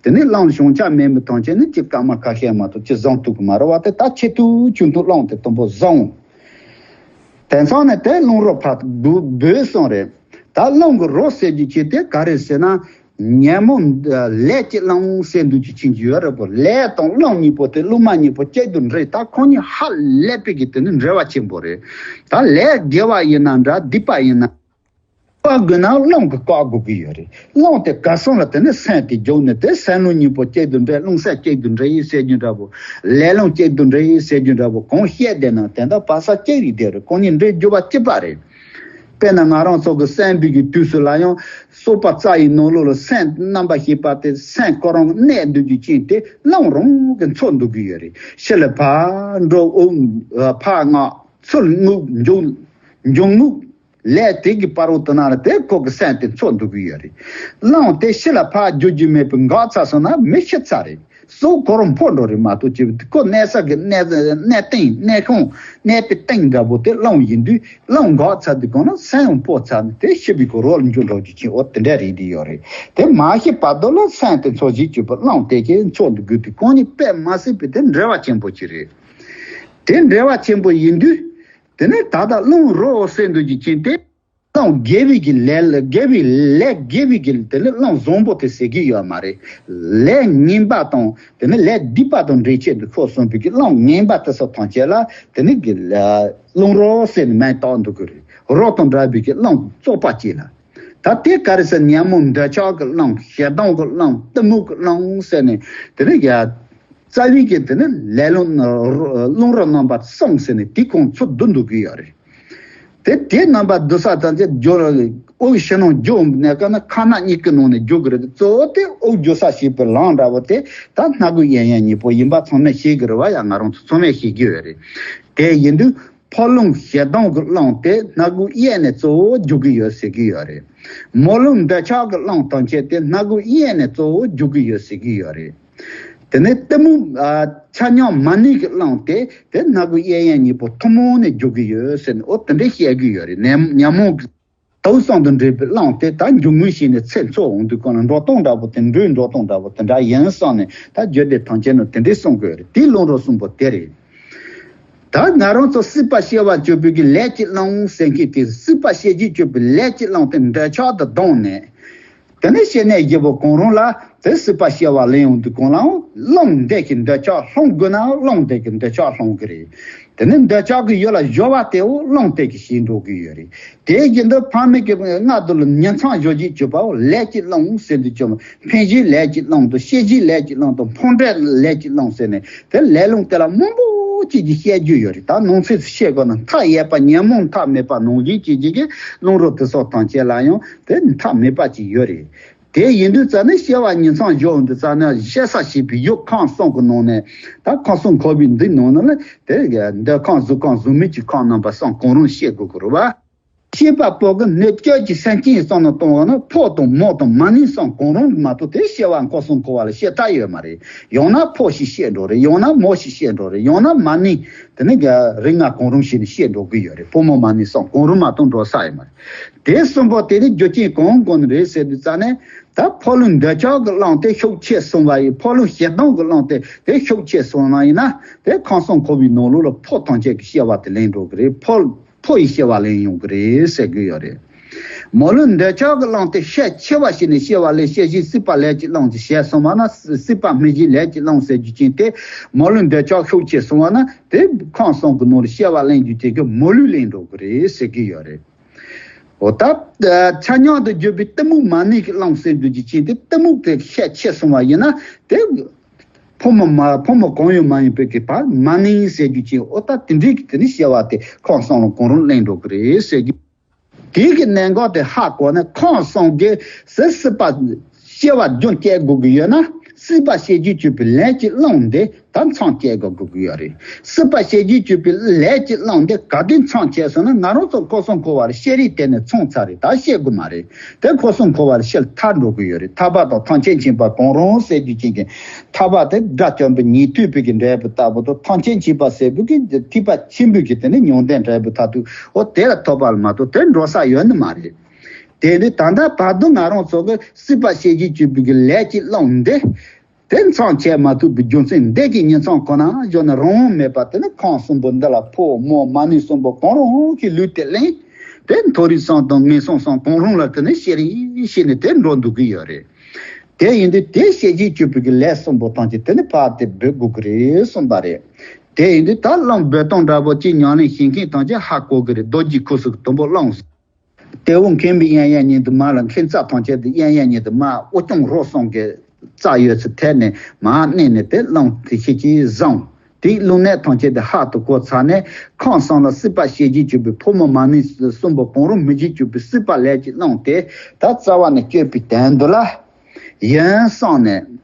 དེ་ནས་རླུང་བྱང་ཆ་མེད་མི་ཐམས་ཅད་ནི་ཅིག་སྐར་མ་ཁ་ཤས་མ་གཏོགས་ཅིག་བཟུང་ཐུབ་ཀྱི་མ་རེད་བ། དེ་ད་ཆེས་མཐོ་ཆུང་མཐོ་རླུང་དེ་དུམ་བུ་བཟུང་། དེང་སང་ནས་དེ་རླུང་རོ་ཕར་འབུ་འབུད་སོང་རེད། ད་རླུང་གི་རོ་ཟེར་རྒྱུ་ཅིག་དེ་ག་རེ་ཟེར་ན། ཉོན་མོངས་ལས་ཀྱི་རླུང་ཟེར་འདུག་རྒྱུ་ཅན་ཅིག་ཡོད་རེད་པོ། ལས་དང་རླུང་གཉིས་པོ་དེ་རླུང་མ་གཉིས་པོ་གཅིག་ཏུ་འདྲེས། ད་ཁོང་གཉིས་ཧ་ལས་པའི་གི་དེ་ནི་འབྲེལ་བ་ཆེན་པོ་རེད། ད་ལས་དགེ་བ་ཡིན་ན་འདྲ། སྡིག་པ་ཡིན་ན། བཀག་དགོས་ན་རླུང་གིས་བཀག་དགོས་ཀྱི་ཡོད་རེད། རླུང་དེ་ག་སོང་ལ་དེ་ནས་སེམས་དེ་རྒྱུག་ནས། དེ་སེམས་རླུང་གཉིས་པོ་གཅིག་ཏུ་འདྲེས། རླུང་སེམས་གཅིག་ཏུ་འདྲེས་ཡིན་ཟེར་རྒྱུ་འདྲ་པོ། ལས་རླུང་གཅིག་ཏུ་འདྲེས་ཡིན་ཟེར་རྒྱུ་འདྲ་པོ། གང་བཤད་བསྡད་ན་དེ་འདྲ་བག་ཆགས་གཅིག་རེད། དེ་རེད། ཁོང་གཉིས་འདྲེས་རྒྱུ་བ་གཅིག་པ་རེད། དཔེར་ན་ང་རང་ཚོ་གི་སེམས་པའི་གི་དུས་སུ་ལ་ཡང་སྲོག་པ་རྩ་ཡི་ནང་ལོགས་ལ་སེམས་རྣམ་པར་ཤེས་པ་དེ་སེམས་ཁོ་རང་གནས་འདུག་རྒྱུ་ཅན་དེ་རླུང་རང་གིས་འཚོ་འདུག་གི་ཡོད་རེད། ཕྱི་ལ་ཕར་འགྲོ། དབུགས་ཕར་མངགས། ཚུར་རྔུབ། འབྱུང་འབྱུང་རྔུབ། ལས་དེ་གི་བར་དུ་ན་ལ་དེ་ཁོ་གི་སེམས་དེ་འཚོ་འདུག་གི་ཡོད་རེད། རླུང་དེ་ཕྱི་ལ་ཕར་རྒྱུག་རྒྱུ་མེད་པའི་འགག་ཚར་སོང་ན་མི་ཤི་ཚར་རེད། སྲོག་ཁོ་རང་འཕོ་འགྲོ་རེད་མ་གཏོགས་ཅི། ཁོ་གནས་ས་གི་གནས་གནས་སྟེང་། གནས་ཁང་། གནས་པའི་སྟེང་འདྲ་པོ་དེ་རླུང་ཡིན་དུས། རླུང་འགག་ཚར་དུས་གང་ན་སེམས་ཡང་འཕོ་ཚར་ནས་དེ་ཤི་བའི་གི་རོ་ལ་འགྱུར་འགྲོ་རྒྱུ་ཅན། འོ་དེ་འདྲ་རེད་དེ་ཡོད་རེད། དེ་མ་ཤི་བར་དུ་ལ་སེམས་དེ་འཚོ་བྱེད་ཅིག་པོ་རླུང་དེ་གིས་འཚོ་འདུག་དགོས་དུས། ཁོང་གཉིས་དཔེ་མ་སྲིད་པའི་དེ་འབྲེལ་བ་ཆེན་པོ་ཅིག་རེད། དེ་འབྲེལ་བ་ཆེན་པོ་ཡིན་དུས། དེ་ནས་ད་ལྟ་རླུང་རོ་ཟེར་འདུག་རྒྱུ་ཅན་དེ། རླུང་དགེ་བའི་གི་ལས་ལ། དགེ་བའི་ལས། དགེ་བའི་གི་དེ་ནི་རླུང་བཟང་པོ་དེ་ཟེར་གི་ཡོད་མ་རེད། ལས་ངན་པ་དང་དེ་ནི་ལས་སྡིག་པ་དང་འབྲེལ་ཆེད་དུ་ཁོ་གསུངས་པའི་གི་རླུང་ངན་པ་དེ་ཚོ་ཐམས་ཅད་ལ་དེ་ནི་གི་རླུང་རོ་ཟེར་ནས་མིང་བཏགས་འདུག་གི་རེད། རོ་དང་འདྲ་བའི་གི་རླུང་བཙོག་པ་ཅིག་ལ། ད་དེ་ག་རེ་ཟེར། ཉོན་མོངས་འདོད་ཆགས་ཀྱི་རླུང་། ཞེ་སྡང་གི་རླུང་། གཏི་མུག་གི་རླུང་ཟེར་ནས་དེ་ནི་ཡ། རྩ་བའི་གི་དེ་ནི་ལས་རླུང་། རླུང་རོ་རྣམ་པ་གསུམ་ཟེར་ནས་དེ་ཁོང་ཚུར་བསྡུ་འདུག་གི་ཡོད་རེད། དེ་དེ་རྣམ་པ་བསྡུ་ས་ཙམ་གྱིས་རྒྱུ་དབུགས་ཕྱི་ནང་རྒྱུ་ནས་ཀ་ན་ཁ་སྣ་གཉིས་ཀྱི་ནང་ནས་རྒྱུ་གི་རེད། གཙོ་བོ་དེ་དབུགས་རྒྱུ་ས་ཞེས་པའི་ལམ་འདྲ་བོ་དེ་ད་སྣ་སྒོ་གཡས་གཡོན་གཉིས་པོ་ཡིན་པ་ཚང་མས་ཤེས་ཀྱི་རེད་བ། ཡ་ང་རང་ཚོ་ཚང་མས་ཤེས་ཀྱི་ཡོད་རེད། དེ་ཡིན་དུས་ཕོ་རླུང་ཞེ་སྡང་གི་རླུང་དེ་སྣ་སྒོ་གཡས་ནས་གཙོ་བོ་རྒྱུ་གི་ཡོད་ཟེར་གྱི་ཡོད་རེད། མོ་རླུང་འདོད་ཆགས་ཀྱི་རླུང་ཐམས་ཅད་དེ་སྣ་སྒོ་གཡས་ནས་གཙོ་བོ་རྒྱུ་གི་ཡོད་ཟེར་གྱི་ཡོད་རེད། དེ་ནས་གཏི་མུག་ཆ་མཉམ་མ་ནིང་གི་གླང་དེ་དེ་སྣ་སྒོ་གཡས་གཡོན་གཉིས་པོ་ཐུན་མོང་ནས་རྒྱུག་གི་ཡོད་ཟེར་ནས་འོ་དེ་འདྲས་བཤད་ཀྱི་ཡོད་རེད། ཉོན་ཉོན་མོངས་ཀྱི་དུག་གསུམ་དང་འདྲེས་པའི་གླང་དེ་ད་འབྱུང་ངོ་ཞིག་ནས་ཚེ་འཚོ་འོང་དུས་གང་ལ་འགྲོ་སྟངས་འདྲ་པོ་དེ་འགྲོའི་འགྲོ་སྟངས་འདྲ་པོ་དེ་འདྲ་ཡིན་བསམ་ནས་ད་རྒྱུད་སྡེ་ཐམས་ཅད་ནང་དེ་འདྲས་གསུང་གི་ཡོད་རེད། དེའི་ལུང་རོ་གསུམ་པོ་དེ་རེད། ད་ང་རང་ཚོ་སྲིད་པ་སྐྱེ་བ་སྤྱོད་པའི་གི་ལས་ཀྱི་གླང་ཟེར་མཁན་དེ་སྲིད་པ་སྐྱེ་རྒྱུ་སྤྱོད་པའི་ལས་ཀྱི་གླང་དེ་འདོད་ཆགས་དང་བསྡོངས་ནས། དེ་ནས་སྐྱེ་གནས་བཞི་པོ་གང་རུང་ལ་དེ་སྲིད་པ་སྐྱེ་བ་ལེན་ཡོང་དུས་གང་ལའང་གླང་འདེད་ཀྱི་འདོད་ཆགས་སློང་དགོས་ན་གླང་འདེད་ཀྱི་འདོད་ཆགས་སློང་གི་རེད། དེ་ནས་འདོད་ཆགས་ཀྱི་ཡུལ་ལ་སྦྱོར་བ་དེའོ་གླང་འདེད་ཀྱི་ཞིག་འགྲོ་གི་ཡོད་རེད། དེའི་རྒྱུན་དུ་ཕ་མེས་ཀྱི་མངལ་དུ་ལ་ཉིང་མཚམས་སྦྱོར་རྒྱུ་སྤྱོད་པའོ་ལས་ཀྱི་གླང་ཟེར་དུས་ཀྱང་འཕེན་བྱེད་ལས་ཀྱི་གླང་དང་སྐྱེད་བྱེད་ལས་ཀྱི་གླང་དང་འཕོ་འགྲོས་ལས་ཀྱི་གླང་ཟེར་ནས་དེ་ལས་ལུང་དེ་ལ་མང་པོ་ཅིག་གིས་བཤད་རྒྱུ་ཡོད་རེད། ད་ནང་གསེས་སུ་བཤད་དགོས་ན་མཐའ་ཡས་པ་ཉོན་མོངས་མཐའ་མེད་པ་ནང་བཞིན་བྱེད་ཀྱི་གི་གླང་རོ་དེ་སོགས་ཐམས་ཅད་ལ་ཡང་དེ་མཐའ་མེད་པ་ཅིག་ཡོད་རེད། དེ་ཡིན་དུས་ཙ་ནས་སྐྱེ་བ་ཉིང་མཚམས་སྦྱོར་འོང་དུས་ཙ་ནས་སྐྱེ་ས་བྱེད་པའི་ཡུལ་ཁམས་གསུམ་གྱི་ནང་ནས་ད་ཁམས་གསུམ་འཁོར་བའི་འདི་ནང་ན་ལ་དེ་འདོད་ཁམས་གཟུགས་ཁམས་གཟུགས་མེད་ཀྱི་ཁམས་རྣམ་པ་གསུམ་གང་རུང་སྐྱེ་དགོས་ཀྱི་རེད་བ། སྐྱེས་པ་པོ་གི་སྣོད་བཅུད་ཀྱི་སེམས་ཅན་བསམ་བློ་གཏོང་བ་ན་ཕོ་དང་མོ་དང་མ་ནིང་གསུམ་གང་རུང་མ་གཏོགས་དེ་སྐྱེ་བ་ཁམས་གསུམ་འཁོར་བ་ལ་སྐྱེ་ཐབས་ཡོད་མ་རེད། ཡང་ན་ཕོ་ཞིག་སྐྱེ་འགྲོ་རེད། ཡང་ན་མོ་ཞིག་སྐྱེ་འགྲོ་རེད། ཡང་ན་མ་ནིང་དེ་ནི་རིགས་ལྔ་གང་རུང་ཞིག་ནས་སྐྱེ་འགྲོ་གི་ཡོད་རེད། ཕོ་མོ་མ་ནིང་གསུམ་གང་རུང་མ་གཏོགས་འགྲོ་ས་ཡོད་མ་རེད། དེ་གསུམ་པོ་དེ་ནི་རྒྱུ་རྐྱེན་གང་དགོས་ནི་རེད་ཟེར་དུས་ཙ་ནས་ད་འཁོར་ལོའི་འདོད་ཆགས་ཀྱི་གླང་དེ་ཤུགས་ཆེ་སོང་བ་ཡིན། འཁོར་ལོའི་ཞེ་སྡང་གི་གླང་དེ་དེ་ཤུགས་ཆེ་སོང་བ་ཡིན་ན་དེ་ཁམས་གསུམ་འཁོར་བའི་ནང་ལོགས་ལ་ཕོ་ཐམས་ཅད་ཀྱི་སྐྱེ་བ་དེ་ལེན་འགྲོ་གི་རེད། ཕོ་ཕོ་ཡི་སྐྱེ་བ་ལེན་ཡོང་གི་རེད་ཟེར་གི་ཡོད་རེད། མོ་ལུས་འདོད་ཆགས་ཀྱི་གླང་དེ་ཤས་ཆེ་བ་ཞིག་ནས་སྐྱེ་བ་ལེན། སྐྱེད་བྱེད་སྲིད་པ་ལས་ཀྱི་གླང་དེ་ཞེས་གསུངས་པ་ན་སྲིད་པ་སྨིན་བྱེད་ལས་ཀྱི་གླང་ཟེར་རྒྱུ་ཅན་དེ་མོ་ལུས་འདོད་ཆགས་ཤུགས་ཆེ་སོང་བ་ན་དེ་ཁམས་གསུམ་གྱི་ནང་ལ་སྐྱེ་བ་ལེན་རྒྱུ་ཅན་གྱི་མོ་ལུས་ལེན་འགྲོ་གི་རེད་ཟེར་གི་ཡོད་རེད། འོ་ད་ཆ་མཉམ་དུ་གྱུར་པའི་གཏི་མུག་མ་ནིང་གི་གླང་ཟེར་རྒྱུ་ཅན་དེ་གཏི་མུག་དེ་ཤས་ཆེ་སོང་བ་ཡིན་ན་དེ། ཕོ་མོ་མ་ཕོ་མོ་གང་ཡང་མ་ཡིན་པའི་གི་བར་མ་ནིང་ཟེར་རྒྱུ་ཅན་འོ་ད་དེ་འདྲའི་གི་དེ་ནི་སྐྱེ་བ་དེ་ཁམས་གསུམ་ལ་གང་རུང་ལེན་འགྲོ་གི་རེད་ཟེར་རྒྱུ། དེའི་གི་གནད་འགག་དེ་ཧ་གོ་ན་ཁམས་གསུམ་གི་སྲིད་སྲིད་པ་སྐྱེ་བ་རྒྱུན་སྐྱེ་དགོས་ཀྱི་ཡོད་ན་སྲིད་པ་སྐྱེ་རྒྱུ་གྱུར་པའི་ལས་ཀྱི་གླང་དེ་ད་མཚམས་སྐྱེ་དགོས་ཀྱི་ཡོད་རེད། སྲིད་པ་སྐྱེ་རྒྱུ་གྱུར་པའི་ལས་ཀྱི་གླང་དེ་ག་དུས་མཚམས་སྐྱེ་སོང་ན་ང་རང་ཚོ་ཁམས་གསུམ་འཁོར་བ་ལ་སྐྱེ་རིས་དེ་ནས་མཚུངས་ཚར་རེད། ད་སྐྱེ་དགོས་མ་རེད། དེ་ཁམས་གསུམ་འཁོར་བ་ལ་སྐྱེ་ཐར་འགྲོ་གི་ཡོད་རེད། ཐར་པ་དང་ཐམས་ཅད་མཁྱེན་པ་གང་རུང་ཟེར་རྒྱུ་ཅན་གྱི་ཐར་པ་དེ་དགྲ་བཅོམ་པའི་ཉན་ཐོས་པའི་གི་འབྲས་བུ་ལྟ་བུ་དང་ཐམས་ཅད་མཁྱེན་པ་ཟེར་བའི་གི་ཐེག་པ་ཆེན་པོའི་གི་དེ་ནི་མྱང་འདས་འབྲས་བུ་མཐར་ཐུག་འོ་དེ་ལ་ཐོབ་པ་ལ་མ་གཏོགས་དེ་འགྲོ་ས་ཡོད་ནི་མ་རེད། དེ་ནི་ད་ལྟ་བར་དུ་ང་རང་ཚོ་གི་སྲིད་པ་སྐྱེ་རྒྱུ་གྱུར་པའི་གི་ལས་ཀྱི་གླང་དེ། དེ་མཚམས་ཆད་མ་ཐུབ་པའི་རྒྱུ་མཚན་འདི་གི་ཉིང་མཚམས་ཁོ་ན་བཞག་ན་རང་དབང་མེད་པ་དེ་ནི་ཁམས་གསུམ་པོ་འདི་ལ་ཕོ་མོ་མ་ནིང་གསུམ་པོ་གང་རུང་གི་ལུས་དེ་ལེན། དེ་མཐོ་རིས་གསུམ་དང་ངན་སོང་གསུམ་གང་རུང་ལ་དེ་ནི་སྐྱེ་རིས་ཞེས་ནས་དེ་འགྲོ་འདུག་གི་ཡོད་རེད། དེ་ཡིན་དུས་དེ་སྐྱེ་རྒྱུ་གྱུར་པའི་གི་ལས་གསུམ་པོ་ཐམས་ཅད་དེ་ནི་ཕར་དེ་འབོད་དགོས་ཀྱི་རེད་གསུངས་པ་རེད། དེ་ཡིན་དུས་ད་གླང་འབོད་སྟངས་འདྲ་པོ་ཅིག་ཉམས་ལེན་བྱེད་མཁན་ཐམས་ཅད་ཧ་གོ་གི་རེད། རྡོ་རྗེ་ཁུ་ཚུར་གྱི་དུམ་བུ་བླངས། དེ་འོག་མཁན་པོའི་གཡས་གཡོན་གཉིས་དུ་མ་ལ་མཁན་རྩ་ཐམས་ཅད་དུ་གཡས་གཡོན་གཉིས་དུ་མ་དབུ་སྐྱོང་རོ་གསུམ་གྱི་རྩ་ཡོད་ཚུལ་ཐད་ནས་མར་མནན་ནས་དེ་བླངས་དེ་ཤེས་ཀྱིས་བཟུང་། དེའི་རླུང་ནད་ཐམས་ཅད་དུ་ཧ་ཏུ་གོ་ཚར་ནས་ཁམས་གསུམ་ལ་སྲིད་པ་སྐྱེ་རྒྱུ་གྱུར་པའི་ཕོ་མོ་མ་ནིང་གསུམ་པོ་གང་རུང་སྨིན་རྒྱུ་གྱུར་པའི་སྲིད་པ་ལས་ཀྱི་གླང་དེ་ད་རྩ་བ་ནས་གཅོད་པའི་དོན་དུ་ལ། ཡིན་བསམ་ནས།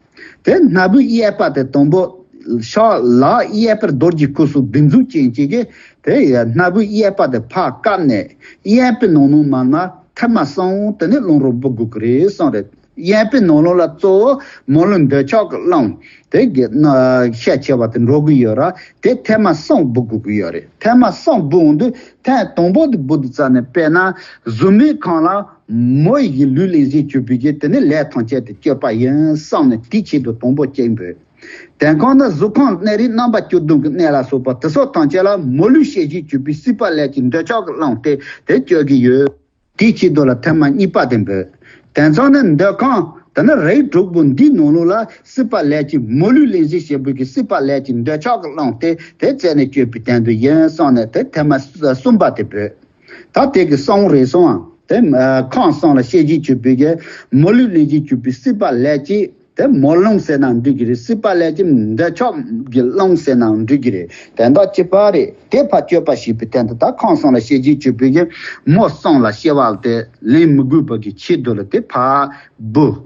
དེ་སྣ་བུག་གཡས་པ་དེ་དང་པོ། ཕྱག་ལག་གཡས་པར་རྡོ་རྗེ་ཁུ་ཚུར་སྡིགས་མཛུབ་ཅན་གཅིག་གིས་དེ་སྣ་བུག་གཡས་པ་དེ་ཕར་བཀབ་ནས་གཡས་པའི་ནང་ནང་མར་མར་ཐེངས་མ་གསུམ་དེ་ནས་གླང་རོ་འབུད་དགོས་ཀྱི་རེད་གསུངས་རེད། གཡས་པའི་ནང་ལོགས་ལ་གཙོ་བོ་མོ་ལུས་འདོད་ཆགས་ཀྱི་གླང་དེ་གི་ཤས་ཆེ་བ་དེ་འགྲོ་གི་ཡོད་ར། དེ་ཐེངས་མ་གསུམ་འབུད་དགོས་ཀྱི་ཡོད་རེད། ཐེངས་མ་གསུམ་འབུད་འོང་དུས་ཐེངས་དང་པོ་དེ་འབུད་དུས་ཙ་ནས་དཔེར་ན་གཟུགས་མེད་ཁམས་ལ། མོ་ཡི་གི་ལུས་ལེན་བྱེད་གྱུར་པའི་གི་དེ་ནི་ལས་ཐམས་ཅད་དེ་གཅོད་པ་ཡིན་བསམ་ནས་དེའི་ཆེད་དུ་དང་པོ་གཅིག་འབོད། དེ་གང་ན་གཟུགས་ཁམས་གནས་རིས་རྣམ་པ་བཅུ་བདུན་གྱི་གནས་ལ་སོགས་པ་དེ་སོགས་ཐམས་ཅད་ལ་མོ་ལུས་ཤས་ཀྱིས་གྱུར་པའི་སྲིད་པ་ལས་ཀྱི་འདོད་ཆགས་ཀྱི་གླང་དེ་དེ་གཅོད་ཀྱི་ཡོད། དེའི་ཆེད་དུ་ལ་ཐེངས་མ་གཉིས་པ་དེ་འབོད། དེ་ཚང་ནི་འདོད་ཁམས་དེ་ནི་རིགས་དྲུག་པོ་འདིའི་ནང་ལོགས་ལ་སྲིད་པ་ལས་ཀྱི་མོ་ལུས་ལེན་བྱེད་བྱེད་པའི་གི་སྲིད་པ་ལས་ཀྱི་འདོད་ཆགས་ཀྱི་གླང་དེ་དེ་རྩད་ནས་གཅོད་པའི་དོན་དུ་ཡིན་བསམ་ནས་དེ་ཐེངས་མ་གསུམ་པ་དེ་འབོད། ད་དེ་གི་གསང་རེད་སོང་ཨ། དེ་ཁམས་གསུམ་ལ་ཤས་ཀྱིས་གྱུར་པའི་གི་མོ་ལུས་ལེན་བྱེད་གྱུར་པའི་སྲིད་པ་ལས་ཀྱི་དེ་མོ་ལུས་ཟེར་ན་འགྲིག་གི་རེད། སྲིད་པ་ལས་ཀྱི་འདོད་ཆགས་ཀྱི་གླང་ཟེར་ན་འགྲིག་གི་རེད། དོན་དག་གཅིག་པ་རེད། དེ་ཕར་གཅོད་པ་བྱེད་པའི་དོན་དུ་ད་ཁམས་གསུམ་ལ་ཤས་ཀྱིས་གྱུར་པའི་གི་མོ་གསུམ་ལ་སྐྱེ་བ་དེ་ལེན་མི་དགོས་པ་གི་ཆེད་དུ་ལ་དེ་ཕར་འབུད།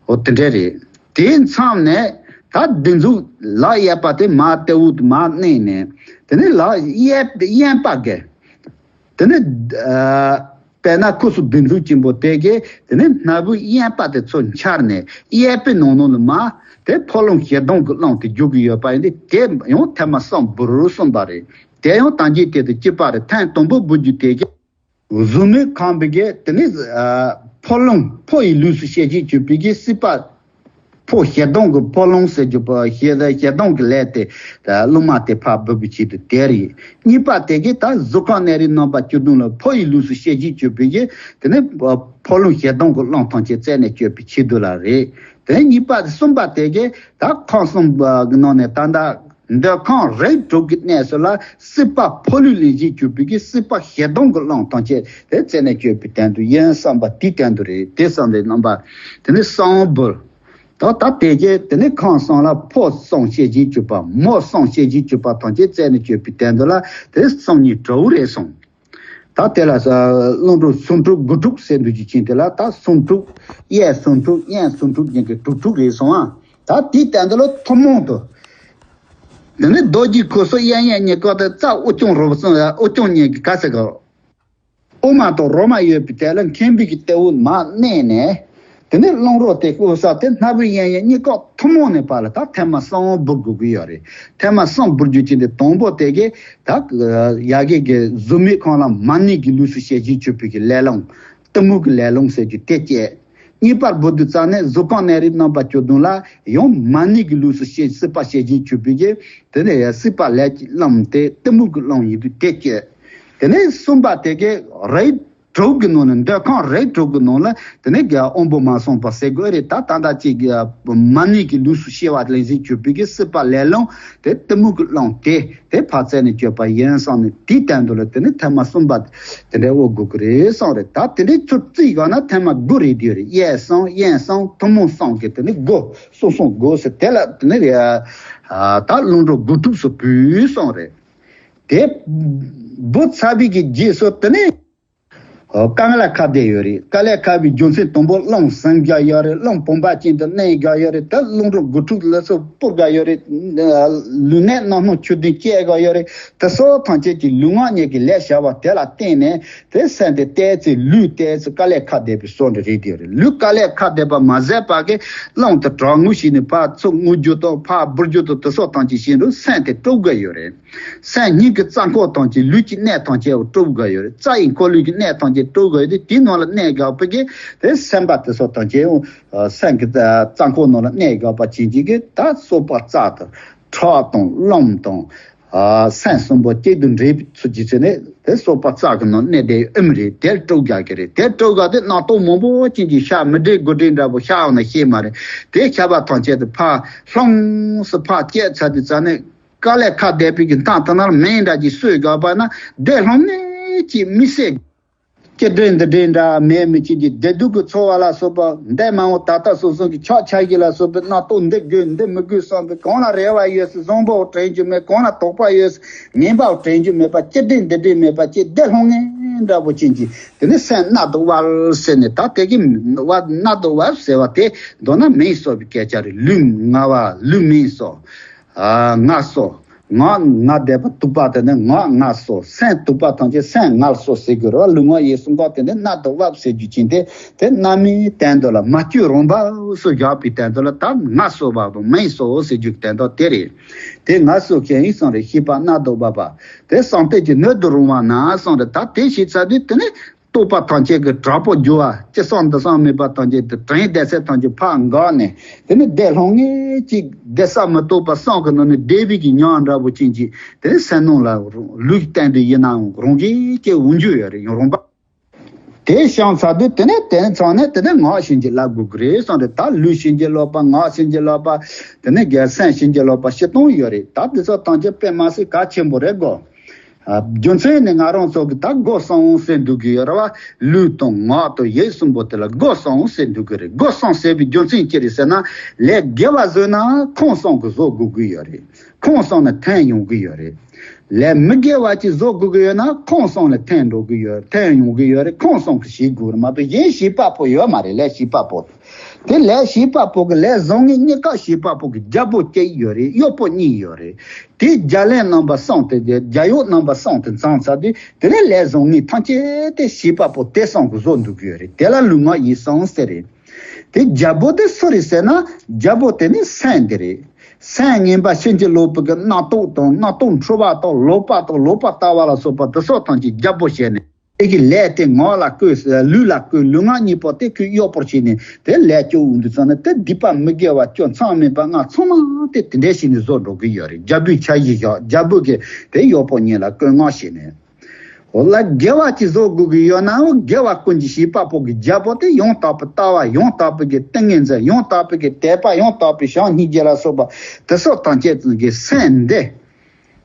འོ་དེ་འདྲ་རེད། དེའི་མཚམས་ནས་ད་སྡིགས་མཛུབ་ལག་གཡས་པ་དེ་མར་ལྟེ་འོག་ཏུ་མར་མནན་ནས་དེ་ནས་ལག་གཡས་གཡོན་པ་གི་དེ་ནས་ཨ། དཔེར་ན་ཁུ་སུ་བདུད་འཛུགས་ཆེན་པོ་དེ་གས་དེ་ནས་སྣ་བུག་གཡས་པ་དེ་ཚུར་འཕྱར་ནས་གཡས་པའི་ནང་ནང་ལ་མར་དེ་ཕོ་ལོང་ཞེ་སྡང་གི་རླུང་དེ་རྒྱུག་གི་ཡོད་པ་ཡིན་དུས་དེ་ཡང་ཐེངས་མ་གསུམ་འབུར་གསུངས་པ་རེད། དེ་ཡང་དང་གི་དེ་དང་གཅིག་པ་རེད། ཐེངས་དང་པོ་འབུར་རྒྱུ་དེ་གས་གཟུགས་མེད་ཁང་པའི་གས་དེ་ནས་ཕོ་ལོང་ཕོ་ཡི་ལུས་སུ་བཤད་བྱེད་གྱུར་པའི་གས་སྲིད་པ། ཕོ་ཞེ་སྡང་གི་ཕོ་ལོང་ཟེར་རྒྱུ་པོ་ཞེ་ཞེ་སྡང་གི་ལས་དེ་རླུང་མ་དེ་ཕར་འབུད་པའི་ཆེད་དུ་དེ་རེད། གཉིས་པ་དེ་གས་ད་གཟུགས་ཁམས་གནས་རིགས་རྣམ་པ་བཅུ་བདུན་ལ་ཕོ་ཡི་ལུས་སུ་བཤད་བྱེད་གྱུར་པའི་གས་དེ་ནས་ཕོ་ལོང་ཞེ་སྡང་གི་རླུང་ཐམས་ཅད་རྩད་ནས་གཅོད་པའི་ཆེད་དུ་ལ་རེད། དེ་གཉིས་པ་གསུམ་པ་དེ་གས་ད་ཁམས་གསུམ་གི་ནང་ནས་ད་ལྟ་འདོད་ཁམས་རིགས་དྲུག་གི་གནས་སུ་ལ་སྲིད་པ་ཕོ་ལུས་ལེན་བྱེད་གྱུར་པའི་གས་སྲིད་པ་ཞེ་སྡང་གི་རླུང་ཐམས་ཅད་དེ་རྩད་ནས་གཅོད་པའི་དོན་དུ་ཡིན་བསམ་པ་དེའི་དོན་དུ་རེད། དེ་བསམ་པའི་རྣམ་པ་དེ་ནས་གསུམ་འབུར། ད་ད་དེ་རྗེས་དེ་ནས་ཁམས་གསུམ་ལ་ཕོ་གསུམ་བཤད་བྱེད་གྱུར་པ་མོ་གསུམ་བཤད་བྱེད་གྱུར་པ་ཐམས་ཅད་རྩད་ནས་གཅོད་པའི་དོན་དུ་ལ་དེ་གསུམ་གཉིས་དྲུག་རེ་སོང་། ད་དེ་ལ་རླུང་འགྲོ་སུམ་དྲུག་དགུ་དྲུག་ཟེར་འདུག་ཅིག་ཕྱིན་དེ་ལ་ད་སུམ་དྲུག་གཡས་སུམ་དྲུག་གཡོན་སུམ་དྲུག་ཡིན་གྱི་དྲུག་དྲུག་རེ་སོང་ཨ། ད་དེའི་དོན་དུ་ལ་ཐུན་མོང་དུ་དེ་ནས་རྡོ་རྗེ་ཁུ་སོ་གཡས་གཡོན་གཉིས་ཀ་དེ་རྩ་དབུ་རྐྱང་རོ་སོང་ཨ། དབུ་རྐྱང་གཉིས་ཀྱི་ག་ཟེར་གོ། དབུ་མ་དང་རོ་མ་ཡོད་པའི་དེ་ལ་མཁན་པོའི་གི་ལྟེ་བོ་མར་མནན་ནས། དེ་ནས་རླུང་རོ་དེ་བཀོལ་ས་དེ་སྣ་བུག་གཡས་གཡོན་གཉིས་ཀ་ཐུན་མོང་ནས་ཕར་ལ་ད་ཐེངས་མ་གསུམ་འབུར་དགོས་ཀྱི་ཡོད་རེད། ཐེངས་མ་གསུམ་འབུར་རྒྱུ་ཅན་དེ་དང་པོ་དེ་གས་ད་ཡ་གི་གི་གཟུགས་མེད་ཁམས་ལ་མ་ཎི་གི་ལུས་སུ་བཤད་བྱེད་གྱུར་པའི་གི་ལས་རླུང་གཏི་མུག་གི་ལས་རླུང་ཟེར་རྒྱུ་དེ་བསྐྱེད། གཉིས་པར་འབུར་དུས་ཙམ་ནས་གཟུགས་ཁམས་གནས་རིགས་རྣམ་པ་བཅུ་བདུན་ལ་ཡང་མ་ཎི་གི་ལུས་སུ་བཤད་སྲིད་པ་བཤད་བྱེད་གྱུར་པའི་གི་དེ་ནས་སྲིད་པ་ལས་ཀྱི་རླུང་དེ་གཏི་མུག་གི་རླུང་ཡིན་དུས་དེ་བསྐྱེད། དེ་ནས་གསུམ་པ་དེ་གས་རིགས་དྲུག་གི་ནང་ནས་འདོད་ཁམས་རིགས་དྲུག་གི་ནང་ལ་དེ་ནས་ག་དབང་པོ་མ་སོང་པ་ཟེར་དགོས་རེད། ད་ད་ལྟ་ཅིག་གི་མ་ཎི་གི་ལུས་སུ་ཤེས་པ་ལེན་བྱེད་གྱུར་པའི་གི་སྲིད་པ་ལས་རླུང་དེ་གཏི་མུག་གི་རླུང་དེ་དེ་ཕར་རྩད་ནས་གཅོད་པ་ཡིན་བསམ་ནས་དེའི་སྟེང་དུ་ལ་དེ་ནས་ཐེངས་མ་གསུམ་པ་དེ་འདྲ་དབུར་དགོས་ཀྱི་རེད་གསུངས་རེད། ད་དེ་འདྲའི་ཚུར་རྩིས་ག་ན་ཐེངས་མ་དགུ་རེད་དེ་རེད། གཡས་གསུམ་གཡོན་གསུམ་ཐུན་མོང་གསུམ་གི་དེ་ནས་དགུ་གསུམ་གསུམ་དགུ་ཟེར་དེ་ལ་དེ་ནས་རེད། ད་རླུང་འགྲོ་དགུ་ཕྲུགས་སུ་བུད་གསུངས་རེད། དེ་བུ་ཚ་བའི་གི་རྗེས་སུ་དེ་ནས་དཀའ་ལས་ཁ་བསྡད་ཡོད་རེད། དཀའ་ལས་ཁ་བའི་རྒྱུ་མཚན་དང་པོ་རླུང་ཟིན་དགོས་ཡོད་རེད། རླུང་བུམ་པ་ཅན་དུ་གནས་དགོས་ཡོད་རེད། ད་རླུང་འགྲོ་དགུ་ཕྲུགས་ལ་སོགས་སྤུར་དགོས་ཡོད་རེད། ལུས་གནད་རྣམ་སྣང་ཆོས་བདུན་སྐྱེ་དགོས་ཡོད་རེད། དེ་སོགས་ཐམས་ཅད་ཀྱི་ལུས་ངག་གཉིས་ཀྱི་ལས་བྱ་བ་དེ་ལ་བརྟེན་ནས་དེ་སེམས་དེ་བལྟས་ཚེ་ལུས་བལྟས་ཚེ་དཀའ་ལས་ཁ་བསྡད་པའི་བཟོ་འདྲ་རེད་དེ་རེད། ལུས་དཀའ་ལས་ཁ་བསྡད་པ་མ་ཟད་པ་གི་རླུང་དེ་དྲག་ངུ་ཞིག་ནས་ཕར་ཚུར་རྔུ་རྒྱུ་དང་ཕར་འབུར་རྒྱུ་དང་དེ་སོགས་ཐམས་ཅད་བྱེད་འགྲོ་སེམས་དེ་དཀྲུག་དགོས་ཡོད་རེད། སེམས་སྙིང་གི་རྩ་འཁོར་ཐམས་ཅད་ལུས་ཀྱི་གནད་ཐམས་ཅད་དཀྲུག་དགོས་ཡོད་རེད། རྩ་ཡི་འཁོར་ལུས་ཀྱི་གནད་ཐམས་ཅད་དཀྲུག་དགོས་ཡོད་དེ་དེའི་ནང་ལ་གནས་དགོས་པའི་གི་དེ་སེམས་པ་དེ་སོགས་ཐམས་ཅད་སེམས་ཀྱི་རྩ་འཁོར་ནང་ལ་གནས་དགོས་པ་བྱིན་གྱིས་གི་ད་སོ་པ་རྩ་དང་ཁྲག་དང་རླུང་དང་། ཨ། སེམས་གསུམ་པོ་གཅིག་ཏུ་འདྲེས་པའི་ཚུལ་གྱིས་ཟེར་ནས་དེ་སོ་པ་རྩ་གི་ནང་གནས་བསྡད་ཡོད་མ་རེད། དེར་དཀྲུག་རྒྱག་གི་རེད། དེར་དཀྲུག་རྒྱག་དེ་རྣག་ཐོག་མང་པོ་ཅན་གྱི་ཤ་མི་འདྲེས་དགུ་འདྲེས་འདྲ་པོ་ཤ་ཡང་ན་ཤེས་མ་རེད། དེ་ཤ་པ་ཐམས་ཅད་དུ་ཕར་ལྷུང་སུ་ཕར་བསྐྱེད་ཚར་དུས་ཙ་ནས་དཀའ་ལས་ཁ་བསྡད་པའི་གི་མཐའ་དེ་ནར་མེ་འདྲ་ཅིག་གསོས་དགོས་པ་ན་བདེ་ལྷང་ངེ་ཅིག་མི་སྲིད། སྐྱིད་འདྲེ་འདི་འདྲེ་འདྲ་མེད་མི་ཅིག་གི་བདེ་སྡུག་གི་འཚོ་བ་ལ་སོགས་པ་འདས་མ་འོངས་ད་ལྟ་སོ་སོ་གི་ཕྱག་ཆ་གི་ལ་སོགས་པའི་རྣམ་རྟོག་འདི་དགོས་འདི་མི་དགོས་བསམ་པའི་གང་ལ་རེ་བ་ཡོད་སྲིད་བཟང་པོ་དྲན་རྒྱུ་མེད། གང་ལ་དོགས་པ་ཡོད་སྲིད་ངན་པ་དྲན་རྒྱུ་མེད་པ་སྐྱིད་འདྲེ་འདི་འདྲེ་མེད་པ་ཅི་བདེ་ལྷང་ངེ་འདྲ་པོ་ཅན་གྱི་དེ་ནི་སེམས་རྣག་ཐོག་བབས་ཟེར་ནས་ད་དེ་གི་བ་རྣག་ཐོག་བབས་ཟེར་བ་དེ་མདོར་ན་མེ་གསོས་པའི་སྐད་ཆ་རེད། ལུས་ངལ་བ་ལུས་མེ་གསོས། ཨ། ངལ་གསོ། ངག་ངལ་བསྡད་པ་དུབ་པ་དེ་ནི་ངག་ངལ་གསོ། སེམས་དུབ་པ་ཐམས་ཅད་སེམས་ངལ་གསོ་ཟེར་དགོས་རེད་བ། ལུས་ངག་ཡིད་གསུམ་ཀ་དེ་ནི་རྣག་ཐོག་བབས་ཟེར་རྒྱུ་ཅན་དེ་དེ་རྣམ་སྨིན་སྟེང་དུ་ལ་མ་བཅོས་རང་བབས་སུ་བཞག་པའི་སྟེང་དུ་ལ་ད་ངལ་གསོ་བ་དང་མེ་གསོ་ཟེར་རྒྱུ་སྟེང་དུ་དེ་རེད། དེ་ངལ་གསོ་མཁན་ཡིན་གསུངས་རེད། ཤེས་པ་རྣག་ཐོག་བབས་པ་དེ་བསམ་གཏན་གྱི་སྣོད་དུ་རུང་བ་ན་གསུངས་རེད། ད་དེ་ཤེས་ཚར་དུས་དེ་ནི། རྟོག་པ་ཐམས་ཅད་ཀྱི་དྲག་པོ་རྒྱུ་བ་ཅི་བསམ་འདི་བསམ་མེད་པ་ཐམས་ཅད་དུ་དྲན་བསྡད་ཚད་ཐམས་ཅད་ཕར་འགག་ནས་དེ་ནི་བདེ་ལྷང་ངེ་ཅིག་བདེ་ས་མི་རྟོག་པ་བསམ་གྱི་ནང་ནས་བདེ་བའི་གི་ཉམས་འདྲ་པོ་ཅན་ཅིག་དེ་ནི་སེམས་ནང་ལ་ལུས་སྟེང་དུ་ཡིན་ནའང་རང་བཞིན་གྱིས་འོང་རྒྱུ་ཡོད་རེད། ཡང་རང་བ་དེ་བྱང་ཚར་དུས་དེ་ནས་དེ་ནས་ཚང་ནས་དེ་ནས་ངག་བྱིན་གྱིས་བརླབ་དགོས་ཀྱི་རེད་གསུངས་རེད། ད་ལུས་བྱིན་གྱིས་རློབ་པ་ངག་བྱིན་གྱིས་རློབ་པ་དེ་ནས་སེམས་བྱིན་གྱིས་རློབ་པ་བཞི་སྟོང་ཡོད་རེད། ད་དེ་ཚོ་ཐམས་ཅད་དཔེ་མ་སྲིད་གལ་ཆེན་པོ་རེད་གོ། རྒྱུ་མཚན་ནི་ང་རང་ཚོ་གི་ད་སྒོ་གསུམ་ཟེར་འདུག་གི་ཡོད་རེད་བ། ལུས་དང་ངག་དང་ཡིད་གསུམ་པོ་དེ་ལ་སྒོ་གསུམ་ཟེར་འདུག་གི་རེད། སྒོ་གསུམ་ཟེར་བའི་རྒྱུ་མཚན་ཅི་རེད་ཟེར་ན་ལས་དགེ་བ་བཟོས་ན་ཁམས་གསུམ་གི་བཟོ་དགོས་ཀྱི་ཡོད་རེད། ཁམས་གསུམ་ནས་ཐོན་ཡོང་གི་ཡོད་རེད། ལས་མི་དགེ་བ་ཅིག་བཟོ་དགོས་ཀྱི་ཡོད་ན་ཁོང་གསུམ་ལ་འཐེན་འགྲོ་གི་ཡོད། འཐེན་ཡོང་གི་ཡོད་རེད། ཁོང་གསུམ་གྱིས་བྱེད་དགོས་རེད་མ་གཏོགས་གཞན་བྱེད་པ་པོ་ཡོད་མ་རེད། ལས་བྱེད་པ་པོ་དེ་ལས་བྱེད་པ་པོ་གི་ལས་བཟང་ངན་གཉིས་ཀ་བྱེད་པ་པོ་གི་རྒྱལ་པོ་གཅིག་ཡོད་རེད། གཡོག་པོ་གཉིས་ཡོད་རེད། དེ་རྒྱལ་བློན་རྣམ་པ་གསུམ་དེ་རྒྱལ་གཡོག་རྣམ་པ་གསུམ་དེ་ཚང་ཚར་དུས་དེ་ནས་ལས་བཟང་ངན་ཐམས་ཅད་དེ་བྱེད་པ་པོ་དེ་གསུམ་གྱིས་བཟོ་འདུག་གི་ཡོད་རེད། དེ་ལ་ལུས་ངག་ཡིད་གསུམ་ཟེར་རེད། དེ་རྒྱལ་པོ་དེ་སུ་རེད་ཟེར་ན་རྒྱལ་པོ་དེ་ནི་སེམས་དེ་རེད། སེམས་ངན་པ་ཕྱིན་ཅི་ལོག་པའི་གི་རྣམ་རྟོག་དང་རྣམ་རྟོག་འཁྲུལ་བ་དང་ལོག་པ་དང་ལོག་པར་ལྟ་བ་ལ་སོགས་པ་དེ་སོགས་ཐམས་ཅད་རྒྱལ་པོ་བྱས་ནས་དེ་གི་ལས་དེ་ངག་ལ་བཀོལ། ལུས་ལ་བཀོལ། ལུས་ངག་གཉིས་པོ་དེ་ཁོའི་གཡོག་པོར་བྱས་ནས་དེ་ལས་སྐྱོ་འོང་དུས་ཙམ་ན་དེ་སྡིག་པ་མི་དགེ་བ་སྐྱོ་མཚམས་མེད་པ་ལྔ་ཚང་མ་དེ་དེ་འདྲས་བྱས་ནས་བཟོ་འགྲོ་གི་ཡོད་རེད། རྒྱལ་པོའི་འཆར་གཞི་བཞག་རྒྱལ་པོ་གི་དེ་གཡོག་པོ་གཉིས་ལ་བཀོལ་ངག་བྱས་ནས། འོ་ལ་དགེ་བ་ཅིག་བཟོ་དགོས་ཀྱི་ཡོད་ནའང་དགེ་བ་ཀུན་གྱི་བྱེད་པ་པོ་གི་རྒྱལ་པོ་དེ་ཡང་དག་པའི་ལྟ་བ། ཡང་དག་པའི་གི་ཏིང་ངེ་འཛིན། ཡང་དག་པའི་གི་དད་པ། ཡང་དག་པའི་བྱམས་སྙིང་རྗེ་ལ་སོགས་པ་དེ་སོགས་ཐམས་ཅད་ཀྱི་སེམས་འདི།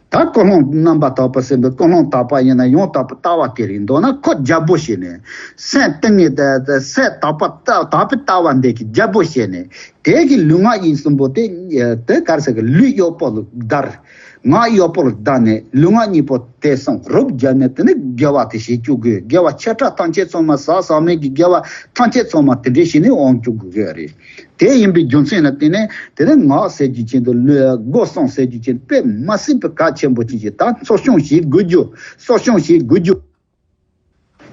ད་ཀུན་སློང་རྣམ་པར་དག་པ་ཟེར་བའི་ཀུན་སློང་དག་པ་ཡིན་ན་ཡང་དག་པའི་ལྟ་བ་དེ་རེད། མདོར་ན་ཁོ་རྒྱལ་པོ་བྱས་ནས་སེམས་ཏིང་ངེ་འཛིན། སེམས་དག་པ་དག་པའི་ལྟ་བ་འདི་གི་རྒྱལ་པོ་བྱས་ནས་དེ་གི་ལུས་ངག་ཡིད་གསུམ་པོ་དེ་དེ་ག་རེ་ཟེར་གི་ལུས་གཡོག་པོ་ལ་བདར། ངག་གཡོག་པོ་ལ་བདར་ནས་ལུས་ངག་གཉིས་པོ་དེ་གསུམ་རོབ་སྦྱར་ནས་དེ་ནི་དགེ་བ་དེ་བྱེད་བཅུག་དགོས། དགེ་བ་ཆེ་ཕྲ་ཐམས་ཅད་ཚང་མ་ཟག་ཟག་མེད་ཀྱི་དགེ་བ་ཐམས་ཅད་ཚང་མ་དེ་འདྲས་བྱས་ནས་འོང་བཅུག་དགོས་ཀྱི་རེད། དེ་ཡིན་པའི་རྒྱུ་མཚན་ལ་བརྟེན་ནས་དེ་ནི་ངག་ཟེར་རྒྱུ་ཅན་དང་ལུས་སྒོ་གསུམ་ཟེར་རྒྱུ་ཅན་དཔེ་མ་སྲིད་པའི་གལ་ཆེན་པོ་ཅིག་ཅིག་ད་གསོ་སྐྱོང་བྱེད་དགོས་རྒྱུ། གསོ་སྐྱོང་བྱེད་དགོས་རྒྱུ།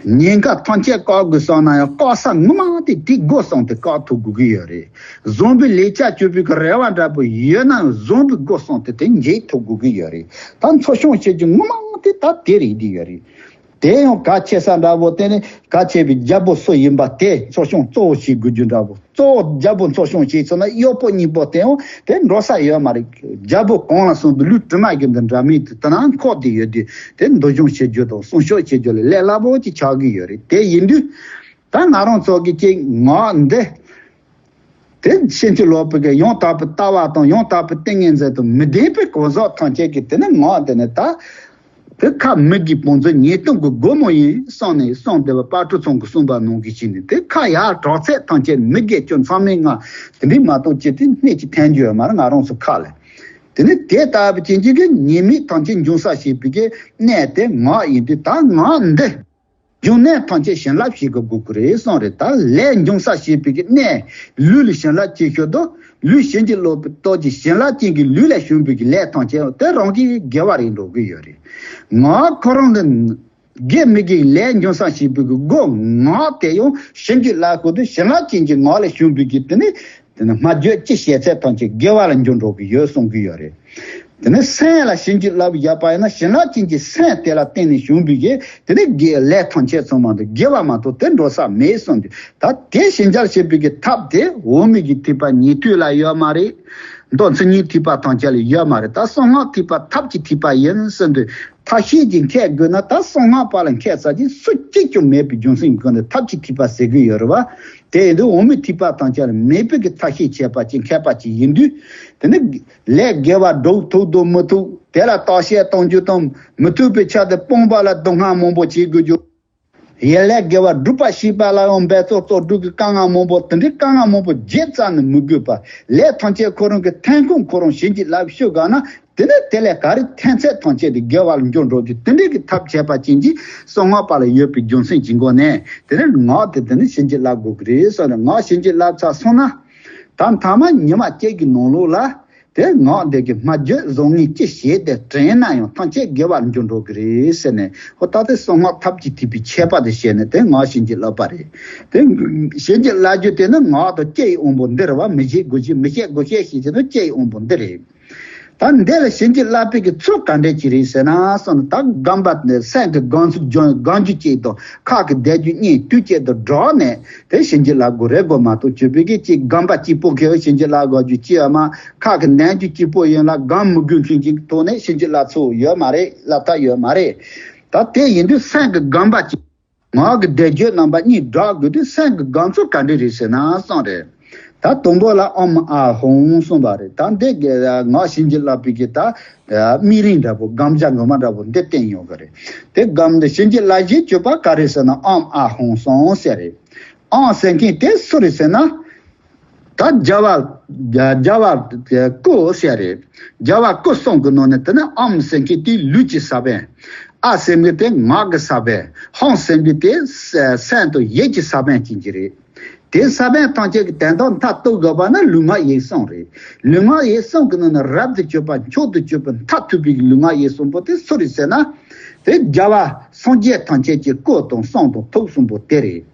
ཉེན་ཁ་ཐམས་ཅད་བཀག་དགོས་བསམ་ན་ཡང་བཀག་ས་ངོ་མ་དེ་དེ་སྒོ་གསུམ་དེ་བཀག་ཐུབ་དགོས་ཀྱི་ཡོད་རེད། བཟང་པོའི་ལས་བྱ་སྤྱོད་པའི་གི་རེ་བ་འདྲ་པོ་ཡོད་ན་བཟང་པོའི་སྒོ་གསུམ་དེ་དེ་འབྱེད་ཐུབ་དགོས་ཀྱི་ཡོད་རེད། ད་གསོ་སྐྱོང་བྱེད་རྒྱུ་ངོ་མ་དེ་ད་དེ་རེད་དེ་ཡོད་རེད། དེ་ཡང་གལ་ཆེ་ས་འདྲ་པོ་དེ་ནི་གལ་ཆེ་བའི་རྒྱལ་པོ་སུ་ཡིན་པ་དེ་གསོ་སྐྱོང་གཙོ་བོ་བྱེད་དགོས་རྒྱུ་འདྲ་པོ། གཙོ་བོ་རྒྱལ་པོ་གསོ་སྐྱོང་བྱས་ཚར་ན་གཡོག་པོ་གཉིས་པོ་དེ་ཡང་དེ་འགྲོ་ས་ཡོད་མ་རེད། རྒྱལ་པོ་གང་ལ་སོང་དུས་ལུས་དྲི་མ་གི་འདི་འདྲ་མིན་དུ་དེ་ན་འཁོར་བསྡད་ཡོད་དུས་དེ་འདུལ་སྦྱོང་བྱེད་རྒྱུ་དང་སྲུང་སྐྱོབ་བྱེད་རྒྱུ་ལ་ལས་སླ་པོ་ཅིག་ཆགས་ཀྱི་ཡོད་རེད། དེ་ཡིན་དུས་ད་ང་རང་ཚོ་གི་ཅིག་ངག་འདི་དེ་ཕྱིན་ཅི་ལོག་པའི་གི་ཡང་དག་པའི་ལྟ་བ་དང་ཡང་དག་པའི་ཏིང་ངེ་འཛིན་དང་མི་ལྡན་པའི་གང་ཟག་ཐམས་ཅད་ཀྱིས་དེ་ནི་ངག་དེ་ནི་ད། དེ་ཁ་མི་དགེ་བུམ་འཛིན་ཉེས་ལྟུང་གི་སྒོ་མོ་ཡིན་བསམ་ནས་གསུངས་བསྡད་པ་དཔལ་སྤྲུལ་ཚང་གིས་གསུངས་པ་ནང་བཞིན་བྱས་ནས་དེ་ཁ་ཡར་དྲག་ཚད་ཐམས་ཅད་མི་དགེ་སྐྱོན་མཚམས་མེད་ལྔ་དེ་འདྲའི་མ་གཏོགས་ཅི་སྟེ་སྣེ་གཅིག་འཐེན་རྒྱུ་ཡོད་མ་རེད་ང་རང་ཚོ་ཁ་ལ། དེ་ནི་དེ་ལྟ་བུ་ཅན་གཅིག་གི་ཉེས་དམིགས་ཐམས་ཅད་འབྱུང་ས་བྱེད་པའི་གི་གནས་དེ་ངག་ཡིན་དུས་ད་ངག་འདི་འབྱུང་གནས་ཐམས་ཅད་བྱིན་རླབས་བྱེད་དགོས་དགོས་ཀྱི་རེད་གསུངས་རེད། ད་ལས་འབྱུང་ས་བྱེད་པའི་གི་གནས་ལུས་ལ་བྱིན་རླབས་སྐྱེ་ཤོས་དང་ལུས་ཕྱིན་ཅི་ལོག་པའི་སྟོབས་ཀྱིས་བྱིན་རླབས་ཅན་གྱི་ལུས་ལས་བྱུང་བའི་གི་ལས་ཐམས་ཅད་དེ་རང་གི་དགེ་བ་རེད་འགྲོ་གི་ཡོད་རེད། ངག་ཁོ་རང་ལ་དགེ་མི་དགེའི་ལས་འབྱུང་ས་བྱེད་པའི་གི་སྒོ་ངག་དེ་ཡང་བྱིན་གྱིས་བརླབས་དགོས་དུས་བྱིན་རླབས་ཅན་གྱི་ངག་ལས་བྱུང་བའི་གི་དེ་ནི་དེ་ནི་སྨྲ་བརྗོད་ཅི་བྱེད་ཚད་ཐམས་ཅད་དགེ་བ་ལ་འགྱུར་འགྲོ་གི་ཡོད་གསུང་གི་ཡོད་རེད། དེ་ནི་སེམས་ལ་བྱིན་གྱིས་བརླབས་བཞག་པ་ཡིན་ན་བྱིན་རླབས་ཅན་གྱི་སེམས་དེ་ལ་བརྟེན་ནས་བྱུང་བའི་གི་དེ་ནི་དགེ་ལས་ཐམས་ཅད་ཚང་མ་དེ་དགེ་བ་མ་གཏོགས་དེ་འགྲོ་ས་མེད་གསུངས་དུས་ད་དེ་ཞི་འཇགས་བྱེད་པའི་གི་ཐབས་དེ་འོག་མིན་གྱི་ཐེག་པ་ཉན་ཐོས་ལ་ཡོད་མ་རེད། མདོ་མཚན་ཉིད་ཐེག་པ་ཐམས་ཅད་ལ་ཡོད་མ་རེད། ད་གསང་སྔགས་ཐེག་པ་ཐབས་ཀྱི་ཐེག་པ་ཡིན་གསུངས་དུས་ཐབས་ཤེས་ཀྱིས་མཁས་དགོས་ན་ད་གསང་སྔགས་པ་ལ་མཁས་ས་ཅིག་སུ་གཅིག་ཀྱང་མེད་པའི་རྒྱུ་མཚན་གྱི་སྒོ་ནས་ཐབས་ཀྱི་ཐེག་པ་ཟེར་གི་ཡོད་རེད་བ། དེ་ཡིན་དུས་འོག་མིན་ཐེག་པ་ཐམས་ཅད་ལ་མེད་པའི་གི་ཐབས་ཤེས་བྱས་པ་ཅིག་མཁས་པ་ཅིག་ཡིན་དུས་དེ་ནི་ལས་དགེ་བ་སྒྲུབ་ཐུབ་དང་མི་ཐུབ་དེ་ལ་བརྟག་དཔྱད་གཏོང་རྒྱུ་དང་མི་ཐུབ་པའི་ཆ་དེ་སྤོང་བ་ལ་སྡུག་བསྔལ་མང་པོ་བྱེད་དགོས་རྒྱུ། ཡན་ལག་དགེ་བ་སྒྲུབ་པ་ཤེས་པ་ལ་ཡང་འབད་རྩོལ་རྩོལ་སྒྲུབ་ཀྱི་དཀའ་ངལ་མང་པོ་དེ་འདྲའི་དཀའ་ངལ་མང་པོ་བརྗེད་རྩ་ནས་མི་དགོས་པ་ལས་ཐམས་ཅད་ཁོ་རང་གི་འཐེན་ཁུངས་ཁོ་རང་བྱིན་གྱིས་བརླབས་ཤོག་ག་ན་དེ་ནས་དེ་ལས་ག་རེ་འཐེན་ཚད་ཐམས་ཅད་དེ་དགེ་བ་ལ་འགྱུར་འགྲོ་རྒྱུ་དེ་འདྲའི་གི་ཐབས་བྱས་པ་ཅན་གྱི་གསང་སྔགས་པ་ལ་ཡོད་པའི་རྒྱུ་མཚན་གྱི་སྒོ་ནས་དེ་ནས་ངག་དེ་དེ་ནས་བྱིན་གྱིས་བརླབས་དགོས་ཀྱི་རེད་ཟེར་ནས་ངག་བྱིན་གྱིས་བརླབས་ཚར་སོང་ན་ད་མཐའ་མ་ཉི་མ་གཅིག་གི་ནང་ལོགས་ལ། དེ་ངག་འདི་གི་སྨྲ་བརྗོད་བཟང་ངན་ཅི་བྱས་ཏེ་དྲན་ན་ཡང་ཐམས་ཅད་དགེ་བར་འགྱུར་འགྲོ་གི་རེད་ཟེར་ནས་ཧོ་ད་དེ་གསང་སྔགས་ཐབས་ཀྱི་ཐེག་པའི་ཁྱད་པར་དེ་བཤད་ནས་དེ་ངག་བྱིན་གྱིས་བརླབས་པ་རེད། དེ་བྱིན་གྱིས་བརླབས་རྒྱུ་དེ་ནི་ངག་དང་ལྕེ་ཡི་དབང་པོ་འདི་རེད་བ། མི་བྱེད་དགུ་བྱེད་མི་བྱེད་དགུ་བྱེད་ཞེས་བྱས་ན་ལྕེ་ཡི་དབང་པོ་འདི་རེད། ད་འདི་ལ་བྱིན་གྱིས་བརླབས་པའི་གི་ཚུལ་ག་འདྲས་ཅིག་རེད་ཟེར་ན་གསུངས་ན་ད་སྒོམ་པ་ནི་སེམས་ཀྱི་སྒོམ་ཚུལ་སྒོམ་རྒྱུ་གཅིག་དང་ཁ་གི་བཟླས་རྒྱུ་གཉིས་དུས་གཅིག་ཏུ་སྦྲགས་ནས་དེ་བྱིན་གྱིས་བརླབས་དགོས་རེད་དགོས་མ་གཏོགས་བཅུ་པའི་གི་གཅིག་སྒོམ་པ་གཅིག་པོ་གིས་བྱིན་གྱིས་བརླབས་དགོས་རྒྱུ་གཅིག་ཡོད་མ། ཁ་གི་ནན་རྒྱུ་གཅིག་པོ་ཡིན་ལ་སྒོམ་མི་དགོས་མཁན་གྱི་ཐོག་ནས་བྱིན་གྱིས་བརླབས་ཚུལ་ཡོད་མ་རེད། བསླབ་ཐབས་ཡོད་མ་རེད། ད་དེ་ཡིན་དུས་སེམས་ཀྱི་སྒོམ་པ་གཅིག་ངག་གི་བཟླས་བརྗོད་རྣམ་པ་གཉིས་སྦྲགས་དགོས་དུས་སེམས་ཀྱི་སྒོམ་ཚུལ་ག་འདྲ་རེད་ཟེར་ན་གསུངས་རེད། ད་དང་པོ་ལ་ཨོཾ་ཨཱཿཧཱུྃ་གསུངས་པ་རེད། ད་འདི་གི་ངག་བྱིན་གྱིས་བརླབས་པའི་གི་ད་དམིགས་རིམ་འདྲ་པོ་སྒོམ་བྱ་ངོ་མ་འདྲ་པོ་འདི་བསྟན་ཡོང་གི་རེད། དེ་སྒོམ་འདི་བྱིན་གྱིས་བརླབས་བྱའི་སྤྱོད་པ་ག་རེ་ཟེར་ན་ཨོཾ་ཨཱཿཧཱུྃ་གསུངས་ཟེར་རེད། ཨོཾ་ཟེར་མཁན་དེ་སུ་རེད་ཟེར་ན། ད་རྒྱལ་བ། རྒྱ་རྒྱལ་བ་སྐུ་ཟེར་རེད། རྒྱལ་བ་སྐུ་གསུམ་གྱི་ནང་ནས་དེ་ནི་ཨོཾ་ཟེར་མཁན་དེ་ལུས་ཀྱི་ས་བོན། ཨ་ཟེར་མཁན་དེ་ངག་གི་ས་བོན། ཧཱུྃ་ཟེར་མཁན་དེ་སེམས་དང་ཡིད་ཀྱི་ས་བོན་ཅན་གྱི་རེད། དེ་ས་བོན་ཐམས་ཅད་ཀྱི་དོན་དག་མཐར་གཏུགས་དགོས་པ་ན་ལུས་ངག་ཡིད་གསུམ་རེད། ལུས་ངག་ཡིད་གསུམ་གྱི་ནང་ནས་རབ་ཏུ་གྱུར་པ་མཆོག་ཏུ་གྱུར་པའི་མཐར་ཐུག་པའི་ལུས་ངག་ཡིད་གསུམ་པོ་དེ་སུ་རེད་ཟེར་ན། དེ་རྒྱལ་བ་སངས་རྒྱས་ཐམས་ཅད་ཀྱི་སྐུ་དང་གསུང་དང་ཐུགས་གསུམ་པོ་དེ་རེད།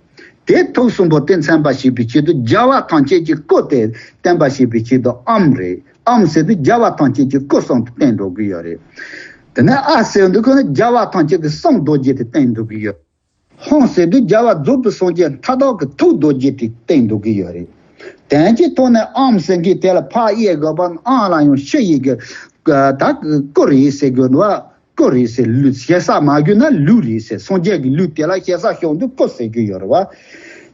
དེ་ཐུགས་གསུམ་པོ་དེ་མཚོན་པར་བྱེད་པའི་ཆེད་དུ་རྒྱལ་བ་ཐམས་ཅད་ཀྱི་སྐུ་དེ་བསྟན་པར་བྱེད་པའི་ཆེད་དུ་ཨོཾ་རེད། ཨོཾ་ཟེར་དུས་རྒྱལ་བ་ཐམས་ཅད་ཀྱི་སྐུ་གསུམ་དེ་བསྟན་འགྲོ་གི་ཡོད་རེད། དེ་ནས་ཨ་ཟེར་དུས་ཁོ་ན་རྒྱལ་བ་ཐམས་ཅད་ཀྱི་གསུང་རྡོ་རྗེ་དེ་བསྟན་འགྲོ་གི་ཡོད། ཧཱུྃ་ཟེར་དུས་རྒྱལ་བ་རྫོགས་པའི་སངས་རྒྱས་མཐའ་དག་གི་ཐུགས་རྡོ་རྗེ་དེ་བསྟན་འགྲོ་གི་ཡོད་རེད། དོན་གྱི་ཐོག་ནས་ཨོཾ་ཟེར་མཁན་དེ་ལ་ཕར་དབྱེ་དགོས་པ་ཨོཾ་ལ་ཡང་ཕྱི་ཡི་གི་ད་སྐུ་རེད་ཟེར་དགོས་ནོ། སྐུ་རེད་ཟེར། ལུས་ཞེ་ས་མ་གྱུར་ན་ལུས་རེད་ཟེར། སངས་རྒྱས་ཀྱི་ལུས་དེ་ལ་ཞེ་ས་ཞོག་འདུག་སྐུ་ཟེར་རྒྱུ་ཡོད་རེད་བ།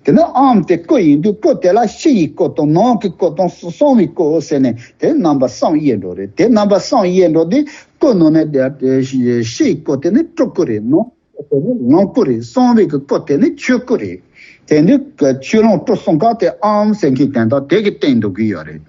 དེ་ནི་ཨོཾ་དེ་སྐུ་ཡིན་དུས་སྐུ་དེ་ལ་ཕྱི་ཡི་སྐུ་དང་ནང་གི་སྐུ་དང་གསང་བའི་སྐུ་ཟེར་ནས་དེ་རྣམ་པ་གསུམ་དབྱེ་འགྲོ་རེད། དེ་རྣམ་པ་གསུམ་དབྱེ་འགྲོ་དུས་སྐུ་ནང་ནས་ཕྱི་ཡི་སྐུ་དེ་ནི་སྤྲུལ་སྐུ་རེད། ནང་སྐུ་དེ་ནི་ལོངས་སྐུ་རེད། གསང་བའི་གི་སྐུ་དེ་ནི་ཆོས་སྐུ་རེད། དེ་ནི་ཆོས་ལོངས་སྤྲུལ་གསུམ་ཀ་དེ་ཨོཾ་ཟེར་མཁན་དོན་དག་དེ་གི་སྟེང་འདུག་གི་ཡོད་རེད།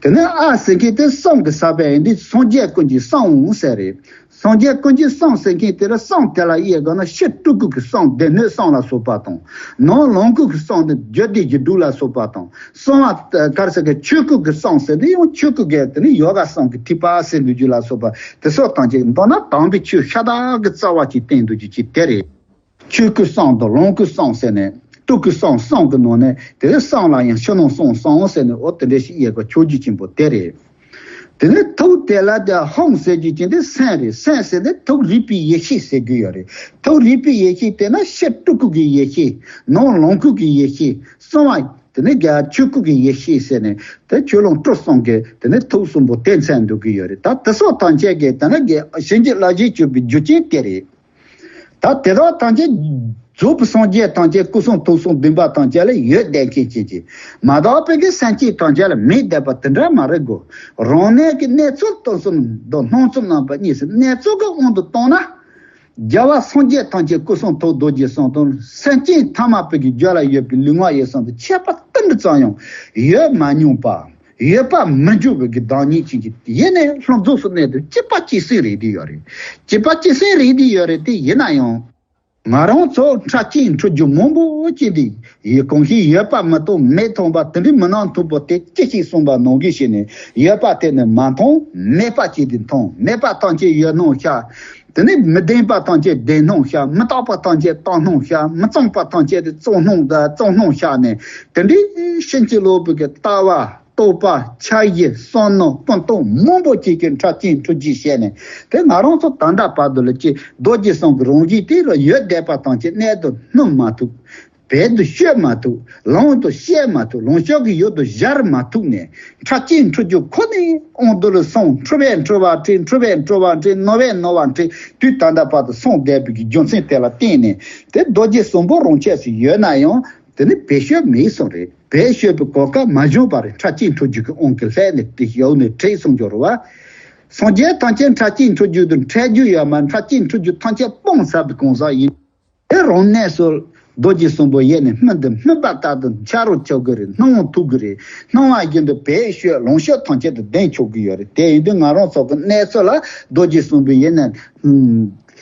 དེ་ནས་ཨ་ཟེར་མཁན་དེ་གསུང་གི་ས་བོན་ཡིན་དུས་སངས་རྒྱས་ཀུན་གྱི་གསུང་ཟེར་རེད། སངས་རྒྱས་ཀུན་གྱི་གསུང་ཟེར་མཁན་དེ་ལ་གསུང་དེ་ལ་དབྱེ་དགོས་ན་ཕྱི་སྤྲུལ་སྐུ་གི་གསུང་སྡེ་སྣོད་གསུམ་ལ་སོགས་པ་དང་། ནང་ལོངས་སྐུ་གི་གསུང་དེ་རྒྱུད་སྡེ་བཞི་དྲུག་ལ་སོགས་པ་དང་། གསང་བ་ག་རེ་ཟེར་གི་ཆོས་སྐུ་གི་གསུང་ཟེར་དེ་ཡང་ཆོས་སྐུ་གི་དེ་ནི་ཡོ་ག་གསུང་གི་ཐེག་པ་ཟེར་འདུག་རྒྱུ་ལ་སོགས་པ་དེ་སོགས་དང་བཅས་མདོར་ན་དམ་པའི་ཆོས་ཤ་སྟག་གི་རྩ་བ་ཅིག་བསྟན་འདུག་རྒྱུ་ཅིག་དེ་རེད། ཆོས་སྐུ་གསུམ་དང་ལོངས་སྐུ་གསུམ་ཟེར་ནས་སྤྲུལ་སྐུ་གསུམ་གསུམ་གྱི་ནང་ནས་དེ་གསུམ་ལ་ཡང་ཕྱི་ནང་གསང་གསུམ་ཟེར་ནས་འོ་དེ་འདྲ་ཞིག་དབྱེ་བ་ཕྱོགས་བསྡུས་ཆེན་པོ་དེ་རེད། དེ་ནས་ཐུགས་དེ་ལ་དེ་ཧཱུྃ་ཟེར་རྒྱུ་ཅན་དེ་སེམས་རེད། སེམས་ཟེར་ནས་ཐུགས་རིག་པའི་ཡེ་ཤེས་ཟེར་རྒྱུ་ཡོད་རེད། ཐུགས་རིག་པའི་ཡེ་ཤེས་དེ་ན་ཕྱི་སྤྲུལ་སྐུ་གི་ཡེ་ཤེས། ནང་ལོངས་སྐུ་གི་ཡེ་ཤེས། གསང་བ་དེ་ནས་རྒྱ་ཆོས་སྐུ་གི་ཡེ་ཤེས་ཟེར་ནས་དེ་ཆོས་ལོངས་སྤྲུལ་གསུམ་གྱི་དེ་ནས་ཐུགས་གསུམ་པོ་དེ་མཚོན་འདུག་གི་ཡོད་རེད། ད་དེ་སོགས་ཐམས་ཅད་ཀྱི་དེ་ན་གི་བྱིན་གྱིས་བརླབས་བྱས་གྱུར་པའི་རྒྱུ་རྐྱེན་དེ་རེད། ད་དེ་དག་ཐམས་ཅད་རྫོགས་པའི་སངས་རྒྱས་ཐམས་ཅད་སྐུ་གསུང་ཐུགས་གསུང་བདེན་པ་ཐམས་ཅད་ལ་ཡོད་བསྡད་མཁན་ཅན་གྱི་མ་དག་པའི་གི་སེམས་ཅན་ཐམས་ཅད་ལ་མེད་བསྡད་པ་དེ་འདྲ་མ་རེད་གོ། རང་གནས་ཀྱི་གནས་ཚུལ་སྟོན་ཚུལ་དང་སྣང་ཚུལ་རྣམ་པ་གཉིས་སུ་གནས་ཚུལ་གྱི་དབང་དུ་བཏང་ན། རྒྱལ་བ་སངས་རྒྱས་ཐམས་ཅད་སྐུ་གསུང་ཐུགས་རྡོ་རྗེ་གསུམ་དང་སེམས་ཅན་ཐ་མལ་པའི་གི་རྒྱུད་ལ་ཡོད་པའི་ལུས་ངག་ཡིད་གསུམ་དུ་ཁྱད་པར་ཏིལ་འབྲུ་ཙམ་ཡང་ཡོད་མ་མྱོང་པ། ཡོད་པར་མི་འགྱུར་བའི་གི་བདག་ཉིད་ཅན་གྱི་ཡེ་ནས་ལྷུན་རྫོགས་སུ་གནས་དུས་གཅིག་པ་གཅིག་སེ་རེད་དེ་ཡོད་རེད། གཅིག་པ་གཅིག་སེ་རེད་དེ་ཡོད་རེད་དེ་ཡིན་ན་ཡང་། ང་རང་ཚོ་འཕྲལ་གྱིས་འཁྲུལ་རྒྱུ་མང་པོ་ཅིག་འདི་ཡི་གང་ཞིག་ཡོད་པ་མི་མཐོང་མེད་མཐོང་པ་དེ་འདྲའི་མི་སྣང་ཐུབ་པོ་དེ་ཅི་ཞིག་གསུངས་པ་ནང་བཞིན་བྱས་ནས་ཡོད་པ་དེ་ནི་མ་མཐོང་མེད་པ་ཅིག་འདི་མཐོང་མེད་པ་ཐམས་ཅད་ཡོད་སྣང་ཤར། དེ་ནི་མི་བདེན་པ་ཐམས་ཅད་བདེན་སྣང་ཤར། མི་རྟག་པ་ཐམས་ཅད་རྟག་སྣང་ཤར། མི་གཙང་བ་ཐམས་ཅད་དེ་གཙང་སྣང་དང་གཙང་སྣང་ཤར་ནས་དེ་འདྲའི་ཕྱིན་ཅི་ལོག་པའི་གི་ལྟ་བ། རྟོག་པ། འཆར་གཞི། བསམ་མནོ། ཀུན་རྟོག་མང་པོ་ཅིག་གི་འཕྲལ་གྱིས་འཁྲུལ་རྒྱུ་བྱས་ནས་དེ་ང་རང་ཚོ་ད་ལྟ་བར་དུ་ལ་ཅི་རྡོ་རྗེ་གསུམ་གྱི་རང་བཞིན་དེ་ལ་ཡོད་བསྡད་པ་ཐམས་ཅད་གནད་དུ་སྣུན་མ་ཐུབ། བེད་དུ་གཅོད་མ་ཐུབ། ལོངས་སུ་སྤྱད་མ་ཐུབ། ལོངས་སྤྱོད་ཀྱི་ཡུལ་དུ་སྦྱར་མ་ཐུབ་ནས་འཕྲལ་གྱིས་འཁྲུལ་རྒྱུ་ཁོ་ནའི་དབང་དུ་ལ་སོང་། འཁྲུལ་པས་འཁྲུལ་བ་འཁྲུལ། འཁྲུལ་པས་འཁྲུལ་བ་འཁྲུལ། ནོར་པས་ནོར་བ་འཁྲུལ། དུས་ད་ལྟ་བར་དུ་སོང་བསྡད་པའི་གི་རྒྱུ་མཚན་དེ་ལ་བརྟེན་ནས་དེ་རྡོ་རྗེ་གསུམ་པོ་རང་ཆས་སུ་ཡོད་ན་ཡང་། དེ་ནི་བེད་སྤྱོད་མེད་གསུངས་རེད། བེད་སྤྱོད་པའི་གོ་སྐབས་མ་བྱུང་བར་འཕྲལ་གྱིས་འཁྲུལ་རྒྱུ་གི་དབང་གིས་ལྷད་ནས་དེ་ཡོག་ནས་བྲེད་སོང་འགྱུར་བ། སངས་རྒྱས་ཐམས་ཅད་འཕྲལ་གྱིས་འཁྲུལ་རྒྱུ་དང་འཕྲལ་རྒྱུ་ཡོད་མ་འཕྲལ་གྱིས་འཁྲུལ་རྒྱུ་ཐམས་ཅད་སྤངས་ཚར་བའི་གང་ཟག་ཡིན། དེ་རང་གནས་སུ་རྡོ་རྗེ་གསུམ་པོ་ཡེ་ནས་སྨིན་དུ་སྨིན་པ་ལྟར་དུ་འཆར་རོ་ཆོག་གི་རེད། སྣང་བ་ཐུག་གི་རེད། སྣང་བ་བཞིན་དུ་བེད་སྤྱོད་ལོངས་སྤྱོད་ཐམས་ཅད་དུ་ལྡན་ཆོག་གི་ཡོད་རེད། དེ་ཡིན་དུས་ང་རང་ཚོ་གི་གནས་ཚུལ་ལ་རྡོ་རྗེ་གསུམ་པོ་ཡེ་ནས།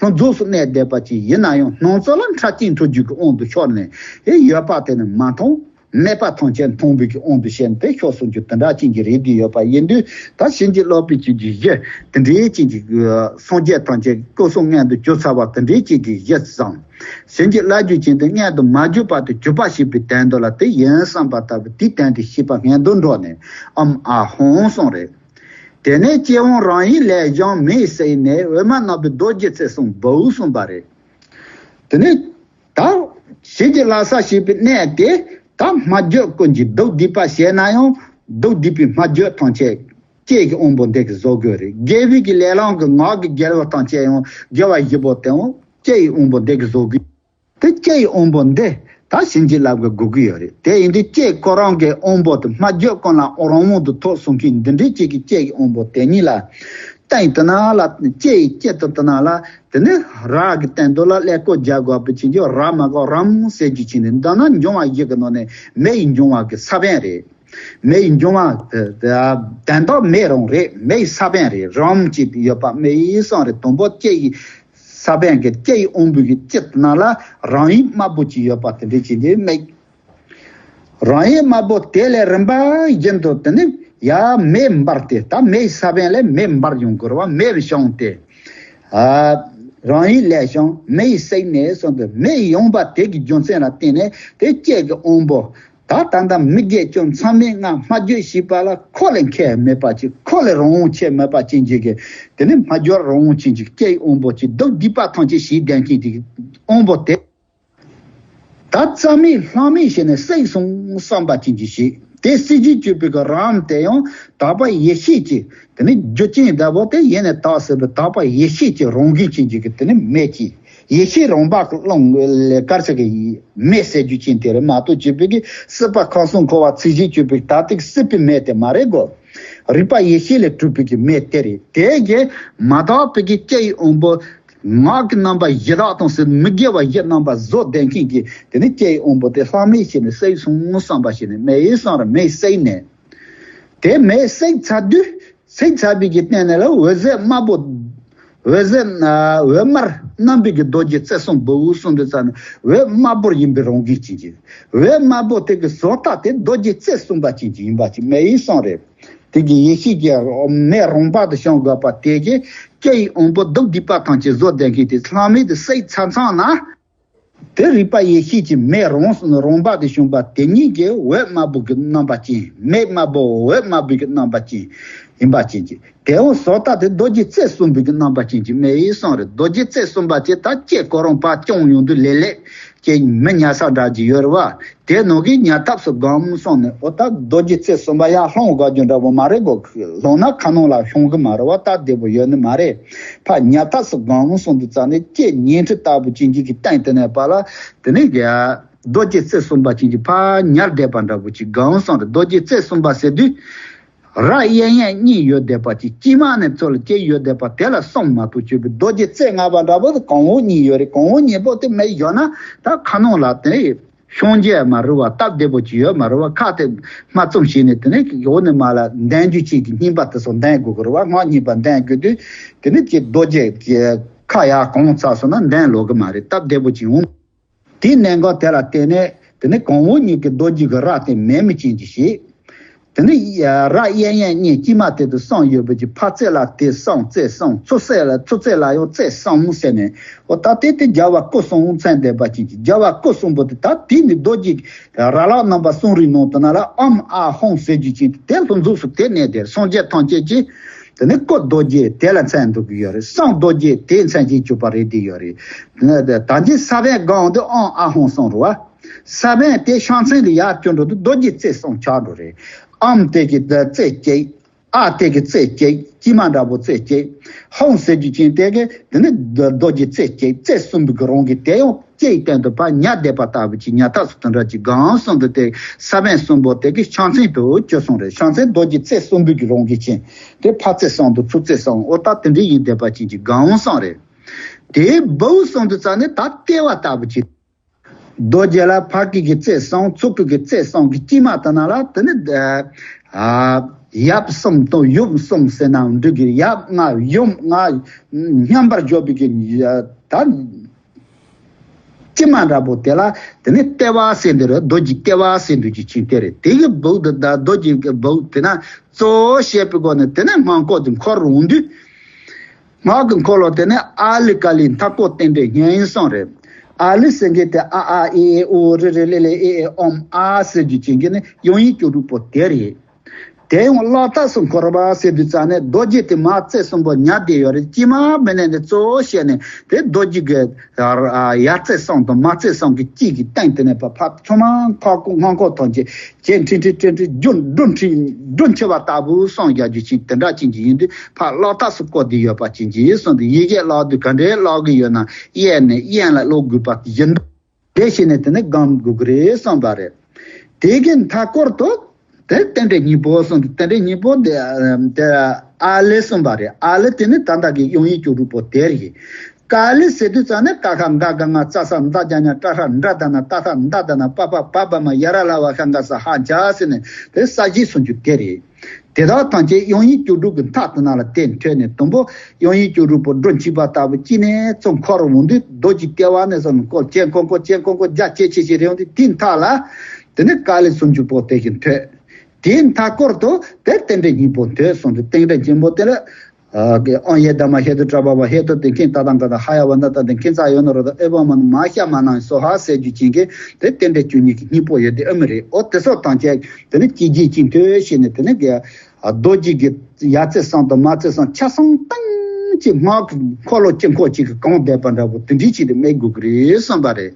ལྷུན་རྫོགས་སུ་གནས་བསྡད་པ་ཅིག་ཡིན་ན་ཡང་སྣང་ཚུལ་ལ་འཕྲལ་གྱིས་འཁྲུལ་རྒྱུ་གི་དབང་དུ་ཤོར་ནས་ཨེ་ཡོད་པ་དེ་ནི་མ་མཐོང་། མེད་པ་ཐམས་ཅད་མཐོང་བའི་གི་དབང་དུ་བྱས་ནས་དེ་ཤོར་སོང་རྒྱུ་དེ་འདྲ་ཅན་གྱི་རེད་དེ་ཡོད་པ་ཡིན་དུས་ད་བྱིན་གྱིས་བརླབས་པའི་ཆོས་ཀྱི་གཞི་དེ་འདྲའི་ཅན་གྱི་སངས་རྒྱས་ཐམས་ཅད་སྐུ་གསུང་མངོན་དུ་གྱུར་ཚར་བ་དེ་འདྲའི་ཅན་གྱི་གཞི་བཟང་། བྱིན་གྱིས་བརླབས་རྒྱུ་ཅན་དེ་མངོན་དུ་མ་གྱུར་བར་དུ་གྱུར་པ་ཞིག་པའི་དོན་དུ་ལ་དེ་ཡིན་བསམ་པ་ལྟ་བུ་དེའི་དོན་དེ་ཤེས་པ་སྔོན་དུ་འགྲོ་ནས་ཨོཾ་ཨཱཿཧཱུྃ་གསུངས་རེད། དེ་ནས་སྐྱེ་བོ་རང་ཡིད་ལས་བྱུང་མི་ཟེར་ནས་འོད་མ་ནག་པོའི་རྡོ་རྗེ་རྩེ་གསུམ་བོའུ་གསུངས་པ་རེད། དེ་ནས་ད་བྱིན་གྱིས་བརླབས་ས་ཞེས་པའི་གནས་དེ་ད་སྨྲ་བརྗོད་ཀུན་གྱིས་སྡུག་བསྡུས་པ་བྱས་ན་ཡང་སྡུག་བསྡུས་པའི་སྨྲ་བརྗོད་ཐམས་ཅད་ལྕེ་ཡི་དབང་པོ་འདི་གིས་བཟོ་དགོས་རེད། དགེ་བའི་གི་ལས་ལམ་གྱི་ངག་གི་དགེ་བ་ཐམས་ཅད་ཡང་དགེ་བ་བཞི་པོ་དེའང་ལྕེ་ཡི་དབང་པོ་འདི་གིས་བཟོ་དགོས། དེ་ལྕེ་ཡི་དབང་པོ་འདི་ད་བྱིན་གྱིས་བརླབས་ཀྱི་དགོས་ཀྱི་ཡོད་རེད། དེ་ཡིན་དུས་ལྕེ་ཁོ་རང་གི་དབང་པོ་དེ་སྨྲ་བརྗོད་ཀུན་ལ་རང་དབང་དུ་ཐོབ་གསུང་མཁན་འདི་འདྲའི་གཅིག་གི་ལྕེ་ཡི་དབང་པོ་དེ་ཉིད་ལ་བརྟེན་དུ་ན་ལ་ལྕེ་ཡི་ལྕེ་དུ་དུ་ན་ལ་དེ་ནི་ར་གི་སྟེང་དུ་ལ་ཀླད་ཀོར་རྒྱག་དགོས་པའི་ཕྱིན་གྱི་ར་མ་གོ་རམ་ཟེར་རྒྱུ་ཕྱིན་ནས་འདི་ན་འབྱུང་བ་བཞི་གི་ནང་ནས་མེ་ཡི་འབྱུང་བ་གི་ས་བོན་རེད། མེ་ཡི་འབྱུང་བ་དེ་དེ་དོན་དག་མེ་རང་རེད། མེ་ཡི་ས་བོན་རེད། རམ་གཅིག་ཡོད་པ་མེ་ཡི་སང་རེད། དང་པོ་ལྕེ་ཡི་ས་བོན་གྱི་ལྕེ་ཡི་དབང་པོ་གི་ལྕེ་དེ་ནང་ལ་རང་ཡིན་དམར་པོ་གཅིག་ཡོད་པ་དེ་འདྲ་བྱས་ཏེ་མེ། རང་ཡིན་དམར་པོ་དེ་ལས་རིམ་པ་བཞིན་དུ་དེ་ནི་ཡ་མེ་འབར་ཏེ། ད་མེ་ཡི་ས་བོན་ལས་མེ་འབར་ཡོང་དགོས་རེད་བ། མེ་བྱུང་སྟེ། ཨ། རང་ཡིན་ལས་བྱུང་མེ་ཡི་སེང་ནས་གསུངས་ཏེ། མེ་ཡི་ཡོང་བ་དེ་གི་རྒྱུ་མཚན་ལ་བརྟེན་ནས་དེ་ལྕེ་གི་དབང་པོ། ད་ད་ལྟ་མི་རྒས་ཅུང་ཚང་མས་ང་སྨྲ་བརྗོད་བྱེད་པ་ལ་ཁོ་ལས་མཁས་མེད་པ་ཅིག་ཁོ་ལས་རང་དབང་ཆེ་མེད་པ་ཅན་ཅིག་གི་དེ་ནི་སྨྲ་བརྗོད་རང་དབང་ཅན་ཅིག་ལྕེ་ཡི་དབང་པོ་ཅིག་སྡུག་སྡིག་པ་ཐམས་ཅད་ཞིག་ལྡན་མཁན་ཅིག་དབང་པོ་དེ། ད་རྩ་མེད་ལྷག་མེད་བྱས་ནས་བསྲེགས་སོང་བསམ་པ་ཅན་གྱི་ཞིག་དེ་སྲིད་ཞིའི་སྤྱོད་པའི་གི་རང་དེ་ཡང་དག་པ་ཡེ་ཤེས་ཀྱི་དེ་ནི་རྒྱུ་ཅན་ལྟ་བུ་དེ་ཡེ་ནས་དག་ཟེར་བའི་དག་པ་ཡེ་ཤེས་ཀྱི་རང་བཞིན་ཅན་གྱི་གི་དེ་ནི་མེ་ཅིག་ཡེ་ཤེས་རང་བབས་ཀྱི་ཀློང་ལས་དཀར་ཆ་གི་མེ་ཟེར་རྒྱུ་ཅན་དེ་རེད་མ་གཏོགས་སྤྱོད་པའི་གི་སྲིད་པ་ཁམས་གསུམ་འཁོར་བ་ཚིག་བཞི་སྤྱོད་པའི་དག་ཏིག་སྲིད་པའི་མེ་དེ་མ་རེད་གོ། རིག་པ་ཡེ་ཤེས་ལས་གྲུབ་པའི་གི་མེ་དེ་རེད། དེ་གི་མ་དག་པའི་གི་ལྕེ་ཡི་དབང་པོ། ངག་གི་རྣམ་པ་བཞི་དག་དང་ཟེར་མི་དགེ་བ་བཞི་རྣམ་པ་བཟོ་ལྡན་མཁན་གྱི་དེ་ནི་ལྕེ་ཡི་དབང་པོ་དེ་ལྷག་མེད་བྱས་ནས་བསྲེགས་སོང་བསམ་པ་བྱས་ནས་མེ་ཡི་སང་ར་མེ་བསྲེགས་ནས། དེ་མེ་བསྲེགས་ཚར་དུས་བསྲེགས་ཚར་བའི་གི་སྟེང་ནས་ལ་འོད་ཟེར་དམར་པོ། འོད་ཟེར་ན་འོད་དམར་རྣམ་པའི་གི་རྡོ་རྗེ་རྩེ་གསུམ་པོ་གསུངས་དུས་ཙམ་ནས་འོད་དམར་པོར་ཡིན་པའི་རང་བཞིན་ཅན་གྱི་འོད་དམར་པོ་དེ་གི་བཟོ་ལྟ་དེ་རྡོ་རྗེ་རྩེ་གསུམ་པ་ཅན་གྱི་ཡིན་པ་ཅིག་མེ་ཡི་སང་རེད། དེ་གི་ཡེ་ཤེས་ཀྱི་མེ་རང་བབས་དུ་བྱུང་དགོས་པ་དེ་གི་ལྕེ་ཡི་དབང་པོ་སྡུག་སྡིག་པ་ཐམས་ཅད་བཟོ་ལྡན་མཁན་དེ་ལྷག་མེད་དུ་བསྲེགས་ཚར་ཚར་ན། དེ་རིག་པ་ཡེ་ཤེས་ཀྱི་མེ་རང་རང་བབས་དུ་བྱུང་བ་དེ་ཉིད་ཀྱི་འོད་དམར་པོ་གི་རྣམ་པ་ཅན། མེ་དམར་པོ་འོད་དམར་པོ་གི་རྣམ་པ་ཅན་ཡིན་པ་ཅན་གྱི་དེ་འོ་བཟོ་ལྟ་དེ་རྡོ་རྗེ་རྩེ་གསུམ་པོ་གི་རྣམ་པ་ཅན་གྱི་མེ་ཡི་སང་རེད། རྡོ་རྗེ་རྩེ་གསུམ་པ་ཅན་ད་ལྕེ་ཁོ་རང་ཕར་བརྐྱངས་ཡོང་དུས་ལེ་ལེ་ཅན་མི་ཉལ་ས་འདྲ་ཅིག་ཡོད་རེད་བ། དེ་ནང་གི་ཉལ་ཐབས་སུ་སྒོམ་སོང་ནས་འོ་ད་རྡོ་རྗེ་རྩེ་གསུམ་པ་ཡར་ལྷུང་དགོས་རྒྱུ་འདྲ་པོ་མ་རེད་གོ། ལྷུང་ན་ཁ་ནང་ལ་ཤོང་གི་མ་རེད་བ། སྟབས་བདེ་པོ་ཡོད་ནི་མ་རེད། ཕར་ཉལ་ཐབས་སུ་སྒོམ་སོང་དུས་ཙམ་ནས་ལྕེ་ཉལ་ཁྲི་ལྟ་བུ་ཅན་གྱི་གི་སྟེང་དེ་ནས་ཕར་ལ་དེ་ནས་རྡོ་རྗེ་རྩེ་གསུམ་པ་ཅན་གྱི་ཕར་ཉལ་བསྡད་པ་འདྲ་པོ་ཅིག་སྒོམ་སོང་རེད། རྡོ་རྗེ་རྩེ་གསུམ་པ་ཟེར་དུས། ར་གཡས་གཡོན་གཉིས་ཡོད་བསྡད་པ་ཅིག་དཀྱིལ་མ་ནས་ཚུར་ལ་ལྕེ་ཡོད་བསྡད་པ་དེ་ལ་གསུམ་མ་གཏོགས་སྤྱོད་པའི་རྡོ་རྗེ་རྩེ་ལྔ་པ་འདྲ་པོ་དེ་གོང་འོག་གཉིས་ཡོད་རེད། གོང་འོག་གཉིས་པོ་དེ་མེད་ཡོད་ན་ད་ཁ་ནང་ལ་དེ་ཤོང་རྒྱུ་མ་རེད་བ། སྟབས་བདེ་པོ་ཅིག་ཡོད་མ་རེད་བ། ཁ་དེ་མ་བཙུམ་བྱས་ནས་དེ་ནས་འོག་ནས་མར་ལ་འདོན་རྒྱུ་ཅིག་གི་རྙིང་པ་དེ་ཚོ་འདོན་དགོས་ཀྱི་རེད་བ། སྔགས་རྙིང་པ་འདོན་དགོས་དུས་དེ་ནས་ཀྱི་རྡོ་རྗེ་ཀྱི་ཁ་ཡར་གོང་ཚར་སོང་ན་འདོན་ལོག་གི་མ་རེད། སྟབས་བདེ་པོ་ཅིག་འོང་། དེའི་གནད་འགག་དེ་ལ་བརྟེན་ནས་དེ་ནི་གོང་འོག་གཉིས་ཀྱི་རྡོ་རྗེ་གི་ར་དེ་མེད་མི་ཅན་གྱི་ཞིག་དེ་ནི་ར་གཡས་གཡོན་གཉིས་དཀྱིལ་མ་དེ་དུ་གསུམ་ཡོད་པ་ཅིག་ཕར་རྩེ་ལ་དེ་གསུམ་རྩེ་གསུམ། ཚུར་རྩེ་ལ་ཚུར་རྩེ་ལ་ཡང་རྩེ་གསུམ་ཟེར་ནས་འོ་ད་དེ་དེ་རྒྱལ་བ་སྐུ་གསུམ་མཚོན་བསྡད་པ་ཅན་གྱི་རྒྱལ་བ་སྐུ་གསུམ་པོ་དེ་ད་དེ་ནི་རྡོ་རྗེ་ར་ལག་རྣམ་པ་གསུམ་རིག་ནང་དུ་ན་ལ་ཨམ་ཨ་ཧོང་ཟེར་རྒྱུ་ཅན་དེ་ལྷུན་འཛུགས་སུ་དེ་གནས་དེ་སངས་རྒྱས་ཐམས་ཅད་ཀྱི་དེ་ནི་སྐུ་རྡོ་རྗེ་དེ་ལ་མཚོན་འདུག་གི་ཡོད་རེད། གསུང་རྡོ་རྗེ་དེ་མཚོན་གྱི་གྱུར་པ་རེད་དེ་ཡོད་རེད། ད་ཅི་ས་བོན་སྒང་དུ་ཨང་ཨ་ཧོང་གསུང་རུ་བ། ས་བོན་དེ་ཤང་ཚན་ལ་ཡར་བསྐྱོན་འགྲོ་དུས་རྡོ་རྗེ་རྩེ་གསུམ་ཆགས་འགྲོ་རེད། ཨམ་དེ་གི་རྩེ་གཅིག་ཨ་དེ་གི་རྩེ་གཅིག་དཀྱིལ་མ་འདྲ་པོ་རྩེ་གཅིག་ཧོང་ཟེར་རྒྱུ་ཅན་དེ་གི་དེ་ནི་རྡོ་རྗེ་རྩེ་གཅིག་རྩེ་གསུམ་པོ་གི་རང་གི་དེ་ཡང་ལྕེ་ཡི་སྟེང་དུ་ཕར་ཉལ་བསྡད་པ་ལྟ་བུ་ཅིག་ཉལ་ཐབས་སུ་དེ་འདྲ་ཅིག་སྒང་གསུམ་དུ་དེ་ས་བོན་གསུམ་པོ་དེ་གི་ཤང་ཚན་དུ་གྱུར་སོང་རེད། ཤང་ཚན་རྡོ་རྗེ་རྩེ་གསུམ་པོ་གི་རང་གི་ཅན་དེ་ཕར་རྩེ་གསུམ་དུ་ཚུར་རྩེ་གསུམ་འོ་ད་དེ་འདྲ་ཡིན་བསྡད་པ་ཅན་གྱི་སྒང་གསུམ་རེད། དེའི་བུ་གསུམ་དུ་རྩ་ནས་ད་ལྟེ་བ་ལྟ་བུ་ཅིག་རྡོ་རྗེ་ལ་ཕ་སྐད་ཀྱི་རྩེ་གསུམ་ཚུ་སྐད་ཀྱི་རྩེ་གསུམ་གྱི་དཀྱིལ་མ་དེ་ན་ལ་དེ་ནི་ཨ་ཡབ་གསུམ་དང་ཡུམ་གསུམ་ཟེར་ན་འགྲིག་གི་ཡབ་ལྔ་ཡུམ་ལྔ་མཉམ་པར་འཇོག་པའི་གི་ད་དཀྱིལ་མ་འདྲ་པོ་དེ་ལ་དེ་ནི་ལྟེ་བ་ཟེར་འདི་རེད། རྡོ་རྗེ་ལྟེ་བ་ཟེར་འདི་ཅིག་ཅིག་དེ་རེད། དེ་གི་བུ་དེ་ད་རྡོ་རྗེ་གི་བུ་དེ་ན་གཙོ་བོ་བཤད་པའི་སྒོ་ནས་དེ་ནི་སྔགས་འཁོར་དེ་འཁོར་འོང་དུས། སྔགས་ཀྱི་འཁོར་ལོ་དེ་ནི་ཨ་ལི་ཀ་ལི་མཐའ་སྐོར་རྟེན་འབྲེལ་སྙིང་གསུམ་རེད། ཨ་ལི་ཟེར་མཁན་དེ་ཨ་ཨ་ཨེ་ཨེ་ཨོ་རི་རི་ལི་ལི་ཨེ་ཨེ་ཨོམ་ཨ་ཟེར་རྒྱུ་ཅན་གྱི་ནི་དབྱངས་ཡིག་ཀྱི་རིགས་པོ་དེ་རེད། དེ་ཡང་ཀློག་ཐབས་སུ་འཁོར་བ་ཟེར་དུས་ཙམ་ནས་རྡོ་རྗེ་དེ་མར་རྩེ་གསུམ་པོ་ཉལ་བསྡད་ཡོད་རེད། དཀྱིལ་མ་མི་ནས་ནི་གཙོ་བོ་བཤད་ནས་དེ་རྡོ་རྗེ་གི་ཡར་རྩེ་གསུམ་དང་མར་རྩེ་གསུམ་གྱི་དཀྱིལ་གྱི་སྟེང་དེ་ནས་ཕར་ཕར་ཚང་མ་ཁ་ཁོ་སྔགས་འཁོར་ཐམས་ཅད་ཅན་ཁྲི་ཁྲི་ཁྲི་ཁྲི་རྒྱུན་སྒྲུབ་ཁྲི་སྒྲུབ་ཆེ་བ་ལྟ་བུ་གསུང་རྒྱག་རྒྱུ་ཅན་དེ་འདྲ་ཅན་གྱི་ཡིན་དུས་ཕར་ཀློག་ཐབས་སུ་བཀོད་དེ་ཡོད་པ་ཅན་གྱི་ཡིན་གསུངས་ཏེ། ཡི་གེ་ཀློག་དུས་ག་འདྲའི་ཀློག་གི་ཡོད་ན་གཡས་ནས་གཡོན་ལ་ཀློག་དགོས་པ་ཡིན་འདུག་དེ་བྱས་ནས་དེ་ནི་སྒོམ་དགོས་ཀྱི་རེད་གསུངས་པ་རེད། དེ་གི་མཐའ་སྐོར་དུ་དེ་རྟེན་འབྲེལ་སྙིང་པོ་གསུངས་ཏེ། རྟེན་འབྲེལ་སྙིང་པོ་དེ་དེ་ཨ་ལི་གསུངས་པ་རེད། ཨ་ལི་དེ་ནི་ད་ལྟ་གི་དབྱངས་ཡིག་ཀྱི་རིགས་པོ་དེ་རེད། ཀ་ལི་ཟེར་དུས་ཙང་ནས་ཀ་ཁ་ག་ག་ང་ཙ་ས་ཛ་ཇ་ཉ་ཏྲ་ཧྲ་འདྲ་ད་ན་ཏ་ཐ་འདའ་ད་ན་པ་ཕ་བ་བ་མ་ཡ་ར་ལ་བ་ཤ་འག་ས་ཧ་ཇ་ཟེར་ནས་དེ་ས་གཞི་སུམ་ཅུ་དེ་རེད། དེ་དག་ཐམས་ཅད་དབྱངས་ཡིག་བཅུ་དྲུག་གི་མཐའ་དེ་ནང་ལ་དེ་འཕྲོས་ནས་དང་པོ་དབྱངས་ཡིག་བཅུ་དྲུག་པོ་སྒྲོ་མཆིས་པ་ལྟ་བུ་གཅིག་ནས་ཚུར་འཁོར་འོང་དུས་རྡོ་རྗེ་ལྟེ་བ་ནས་བཟུང་ནས་སྐོར་ཅན་ཁོང་ཁོ་ཅན་ཁོང་ཁོ་རྒྱ་ཆེ་ཆེ་ཞིག་རེད་འོང་དུས་དེའི་མཐའ་ལ་དེ་ནས་ཀ་ལི་སུམ་ཅུ་པོ་དེ་བཞིན་འཕྲོས། དེའི་མཐའ་སྐོར་དུ་དེ་རྟེན་འབྲེལ་གཉིས་པོ་འདོད་གསུངས་ཏེ་རྟེན་འབྲེལ་ཆེན་པོ་དེ་ལ། ཨང་ཡེ་དྷརྨ་ཧེ་ཏུ་པྲ་བྷ་བ་ཧེ་ཏུ་དེ་མཁན་ད་དང་ག་དང་ཧ་ཡ་བ་ན་ད་དེ་མཁན་ཙ་ཡོད་ན་རོ་ད་ཨེ་བ་མ་ན་མ་ཤ་མ་ནང་སོ་ཧ་ཟེར་རྒྱུ་ཅན་གྱི་དེ་རྟེན་འབྲེལ་བཅུ་གཉིས་ཀྱི་གཉིས་པོ་ཡོད་དེ་ཨ་མི་རེད། ཨོ་དེ་སོགས་དང་བཅས་དེ་ནི་ཅི་རྒྱས་ཅི་མཐུན་ཞེས་ནས་དེ་ནི་ག་རྡོ་རྗེ་གི་ཡ་རྩེ་གསུམ་དང་མ་རྩེ་གསུམ་ཆ་ཚང་སྟེང་གི་སྔགས་ཀྱི་འཁོར་ལོ་ཅི་འཁོར་ཅིག་གི་གང་བསྡད་པ་འདྲ་པོ་དེ་འདྲའི་ཅིག་ཏུ་སྨྲས་དགོས་ཀྱི་རེད་བསམ་པ་རེད།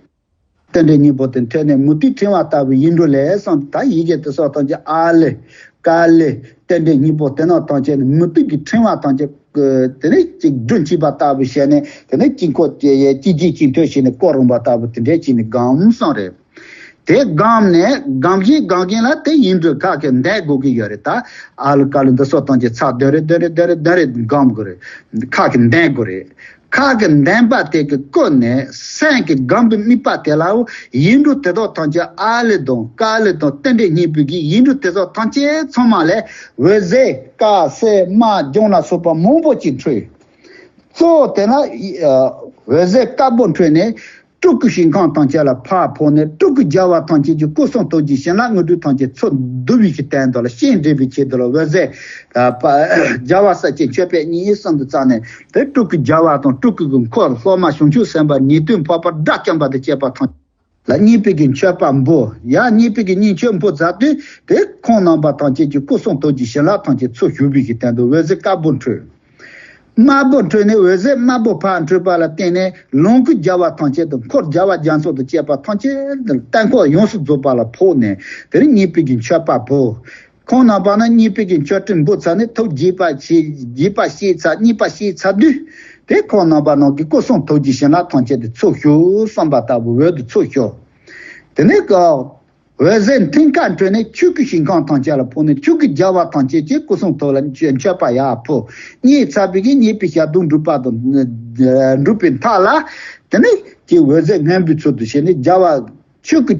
རྟེན་འབྲེལ་གཉིས་པོ་དེ་འཕྲོས་ནས་མུ་ཏིག་ཕྲེང་བ་ལྟ་བུའི་ཡིག་འབྲུ་ལས་གསུངས། ད་ཡི་གེ་དེ་སོགས་ཐམས་ཅད་ཨ་ལི་ཀ་ལི་རྟེན་འབྲེལ་གཉིས་པོ་དེ་རྣམས་ཐམས་ཅད་ནི་མུ་ཏིག་གི་ཕྲེང་བ་ཐམས་ཅད་དེ་ནས་ཅིག་སྒྲོ་མཆིས་པ་ལྟ་བུ་བྱས་ནས་དེ་ནས་ཅི་འཁོར་ཅི་རྒྱས་ཅི་མཐུན་བྱས་ནས་བསྐོར་རུང་བ་ལྟ་བུ་དེ་འདྲས་བྱས་ནས་བསྒོམ་གསུངས་རེད། དེ་བསྒོམས་ནས་བསྒོམ་བཞིན་བསྒོམ་བཞིན་ལ་དེ་ཡིག་འབྲུ་ཁ་གི་འདོན་དགོས་ཀྱི་ཡོད་རེད། ད་ཨ་ལི་ཀ་ལི་འདི་སོགས་ཐམས་ཅད་ཚར་བདུན་རེ་བདུན་རེ་བདུན་རེ་བདུན་རེ་བསྒོམ་དགོས་རེད། ཁ་གི་འདོན་དགོས་རེད། ཁ་གི་འདོན་པ་དེ་གི་སྐོར་ནས་སེམས་ཀྱི་སྒོམ་པའི་དམིགས་པ་དེ་ལའོ་ཡིག་འབྲུ་དེ་དག་ཐམས་ཅད་ཨ་ལི་དང་ཀ་ལི་དང་རྟེན་འབྲེལ་གཉིས་པོའི་གི་ཡིག་འབྲུ་དེ་དག་ཐམས་ཅད་ཚང་མ་ལས་འོད་ཟེར་དཀར་སེར་དམར་ལྗང་ལ་སོགས་པ་མང་པོ་ཅིག་འཕྲོས། གཙོ་བོ་དེ་ན་འོད་ཟེར་དཀར་པོ་འཕྲོས་ནས་སྤྲུལ་སྐུ་ཞིང་ཁམས་ཐམས་ཅད་ལ་ཕར་ཕོག་ནས་སྤྲུལ་སྐུ་རྒྱལ་བ་ཐམས་ཅད་ཀྱི་སྐུ་གསུང་ཐུགས་ཀྱི་བྱིན་རླབས་དངོས་གྲུབ་ཐམས་ཅད་ཚུར་བསྡུ་བའི་གི་སྟེང་དུ་ལ་སྤྱན་འདྲེན་པའི་ཆེད་དུ་ལ་འོད་ཟེར་ཨ་པ་རྒྱལ་བ་སྲས་བཅས་མཆོད་པའི་གཉིས་གསུམ་དུ་བརྩམས་ནས་དེ་སྤྲུལ་སྐུ་རྒྱལ་བ་དང་སྤྲུལ་སྐུ་གི་འཁོར་སློབ་མ་བྱང་ཆུབ་སེམས་དཔའ་ཉེར་བདུན་འཕགས་པ་དགྲ་བཅོམ་པ་དང་བཅས་པ་ཐམས་ལ་བརྙས་པའི་གི་མཆོད་པ་འབུལ། ཡང་བརྙས་པའི་གི་བརྙས་བཅོས་འབུལ་ཚར་དུས་དེ་ཁོང་རྣམ་པ་ཐམས་ཅད་ཀྱི་སྐུ་གསུང་ཐུགས་ཀྱི་བྱིན་རླབས་ཐམས་ཅད་ཚུར་ཞུགས་པའི་གི་སྟེང་དུ་འོད་ཟེར་དཀར་པོ་འཕྲོས། དམར་པོ་འཕྲོས་ནས་འོད་ཟེར་དམར་པོ་ཕར་འཕྲོས་པ་ལ་བརྟེན་ནས་ལོངས་སྐུ་རྒྱལ་བ་ཐམས་ཅད་དང་འཁོར་རྒྱལ་བ་རྒྱ་མཚོ་དང་བཅས་པ་ཐམས་ཅད་དེ་ལ་དཀར་འཁོར་ཡོངས་སུ་རྫོགས་པ་ལ་ཕོག་ནས་དེ་ནས་བརྙས་པའི་གི་མཆོད་པ་འབུལ། ཁོང་རྣམ་པ་ན་བརྙས་པའི་གི་མཆོད་སྤྲིན་འབུལ་ཚར་ནས་ཐུགས་དགྱེས་པ་བྱེད་དགྱེས་པ་བྱེད་ཚར་བརྙས་པ་བྱེད་ཚར་དུས་དེ་ཁོང་རྣམ་པ་རྣམས་ཀྱི་སྐུ་གསུང་ཐུགས་ཀྱི་བྱིན་རླབས་ཐམས་ཅད་དེ་ཚུར་ཞུགས་བསམ་པ་ལྟ་བུ་འོད་དུ་ཚུར་ཞུགས། དེ་ནས་ཀ་འོད་ཟེར་མཐིང་ག་འཕྲོས་ནས་ཆོས་སྐུ་ཞིང་ཁམས་ཐམས་ཅད་ལ་ཕོག་ནས་ཆོས་སྐུ་རྒྱལ་བ་ཐམས་ཅད་ཀྱི་སྐུ་གསུང་ཐུགས་ལ་མཆོད་པ་ཡར་ཕུལ། བརྙས་ཚར་བའི་གི་བརྙས་པའི་ཞལ་ཟླུམ་སྒྲུབ་པ་དང་སྒྲུབ་པའི་མཐའ་ལ་དེ་ནས་ཀྱི་འོད་ཟེར་སྔོན་པོའི་ཚུལ་དུ་བྱས་ནས་རྒྱལ་བ་ཆོས་སྐུ་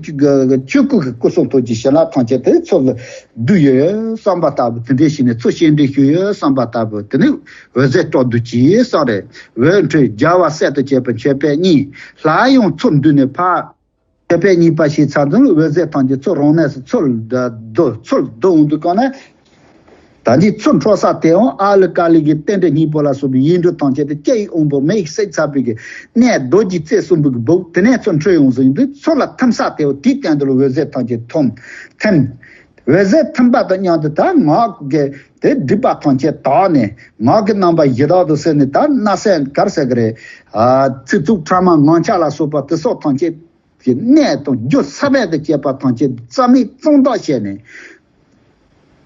ཆོས་སྐུ་གི་སྐུ་གསུང་ཐུགས་ཀྱི་བྱིན་རླབས་ཐམས་ཅད་དེ་ཚུར་ལ་བསྡུས་ཡོད་བསམ་པ་ལྟ་བུ་དེ་འདྲའི་ཞིག་ནས་ཚུར་སྤྱན་འདྲེན་ཞུས་ཡོད་བསམ་པ་ལྟ་བུ་དེ་ནི་འོད་ཟེར་སྤྲོ་བསྡུ་གྱིས་བསམ་རེད། འོད་འཕྲོས་རྒྱལ་བ་སྲས་དང་བཅས་པ་མཆོད་པའི་གཉིས་ལྷ་ཡང་ཚུར་འདུས་ནས་ཕར་མཆོད་པའི་གཉིས་པ་ཞིག་ཚར་དུས་འོད་ཟེར་ཐམས་ཅད་ཚུར་རང་གནས་སུ་ཚུར་བསྡུ་ཚུར་བསྡུ་འོང་དུས་གང་ན། ད་ནི་ཚུར་འཕྲོ་ས་དེའང་ཨ་ལི་ཀ་ལི་གི་རྟེན་འབྲེལ་གཉིས་པོ་ལ་སོགས་པའི་ཡིག་འབྲུ་ཐམས་ཅད་དེ་སྐྱེ་ཡི་དབང་པོ་མེ་ཡིས་བསྲེགས་ཚར་བའི་གི་གནས་རྡོ་རྗེ་རྩེ་གསུམ་པོ་གི་སྦུབས་དེ་ནས་ཚུར་འཕྲོས་ཡོང་ཟིན་དུས་ཚུར་ལ་ཐིམ་ས་དེའོ་དེའི་སྟེང་དུ་ལ་འོད་ཟེར་ཐམས་ཅད་ཐིམ། ཐིམ། འོད་ཟེར་ཐིམ་པ་དང་མཉམ་དུ་ད་ངག་གི་དེ་སྒྲིབ་པ་ཐམས་ཅད་དག་ནས་ངག་གི་རྣམ་པ་བཞི་དག་ཏུ་ཟེར་ནས་ད་སྣ་སེན་གར་ཟེར་གི་རེད། ཨ་ཚིག་རྩུབ་ཕྲ་མ་ངང་ཆ་ལ་སོགས་པ་དེ་སོགས་ཐམས་ཅད་ཀྱི་གནས་དང་རྒྱུ་ས་བོན་དུ་བཅས་པ་ཐམས་ཅད་རྩ་མེད་གཙང་དག་བྱས་ནས།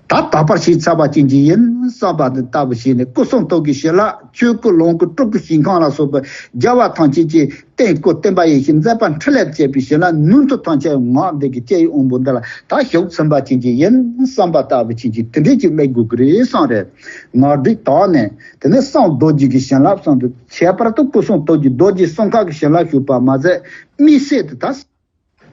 ད་དག་པར་བྱས་ཚར་བ་ཅན་གྱི་ཡིན་བསམ་པ་འདི་ལྟ་བུ་བྱས་ནས་སྐུ་གསུང་ཐུགས་ཀྱི་བྱིན་རླབས་ཆོས་སྐུ་ལོངས་སྐུ་སྤྲུལ་སྐུ་ཞིང་ཁམས་ལ་སོགས་པའི་རྒྱལ་བ་ཐམས་ཅད་ཀྱི་རྟེན་སྐུ་བསྟན་པ་ཡེ་ཤེས་མཛད་པ་འཕྲིན་ལས་བཅས་པའི་བྱིན་རླབས་ནུས་མཐུ་ཐམས་ཅད་ངག་འདི་གི་སྐྱེ་ཡི་དབང་པོ་འདི་ལ་ད་ཞུགས་ཚུན་པ་ཅན་གྱི་ཡིན་བསམ་པ་ལྟ་བུ་ཅན་གྱི་དེ་འདྲའི་ཅིག་སྨྲས་དགོས་ཀྱི་རེད་བསམ་རེད། ངག་འདི་དག་ནས་དེ་ནས་གསང་རྡོ་རྗེ་གི་བྱིན་རླབས་གསང་དུ་ཁྱད་པར་དུ་སྐུ་གསུང་ཐུགས་ཀྱི་རྡོ་རྗེ་གསུང་ཁ་གི་བྱིན་རླབས་ཞུགས་པ་མ་ཟད་དམིགས་བསལ་དུ་ད།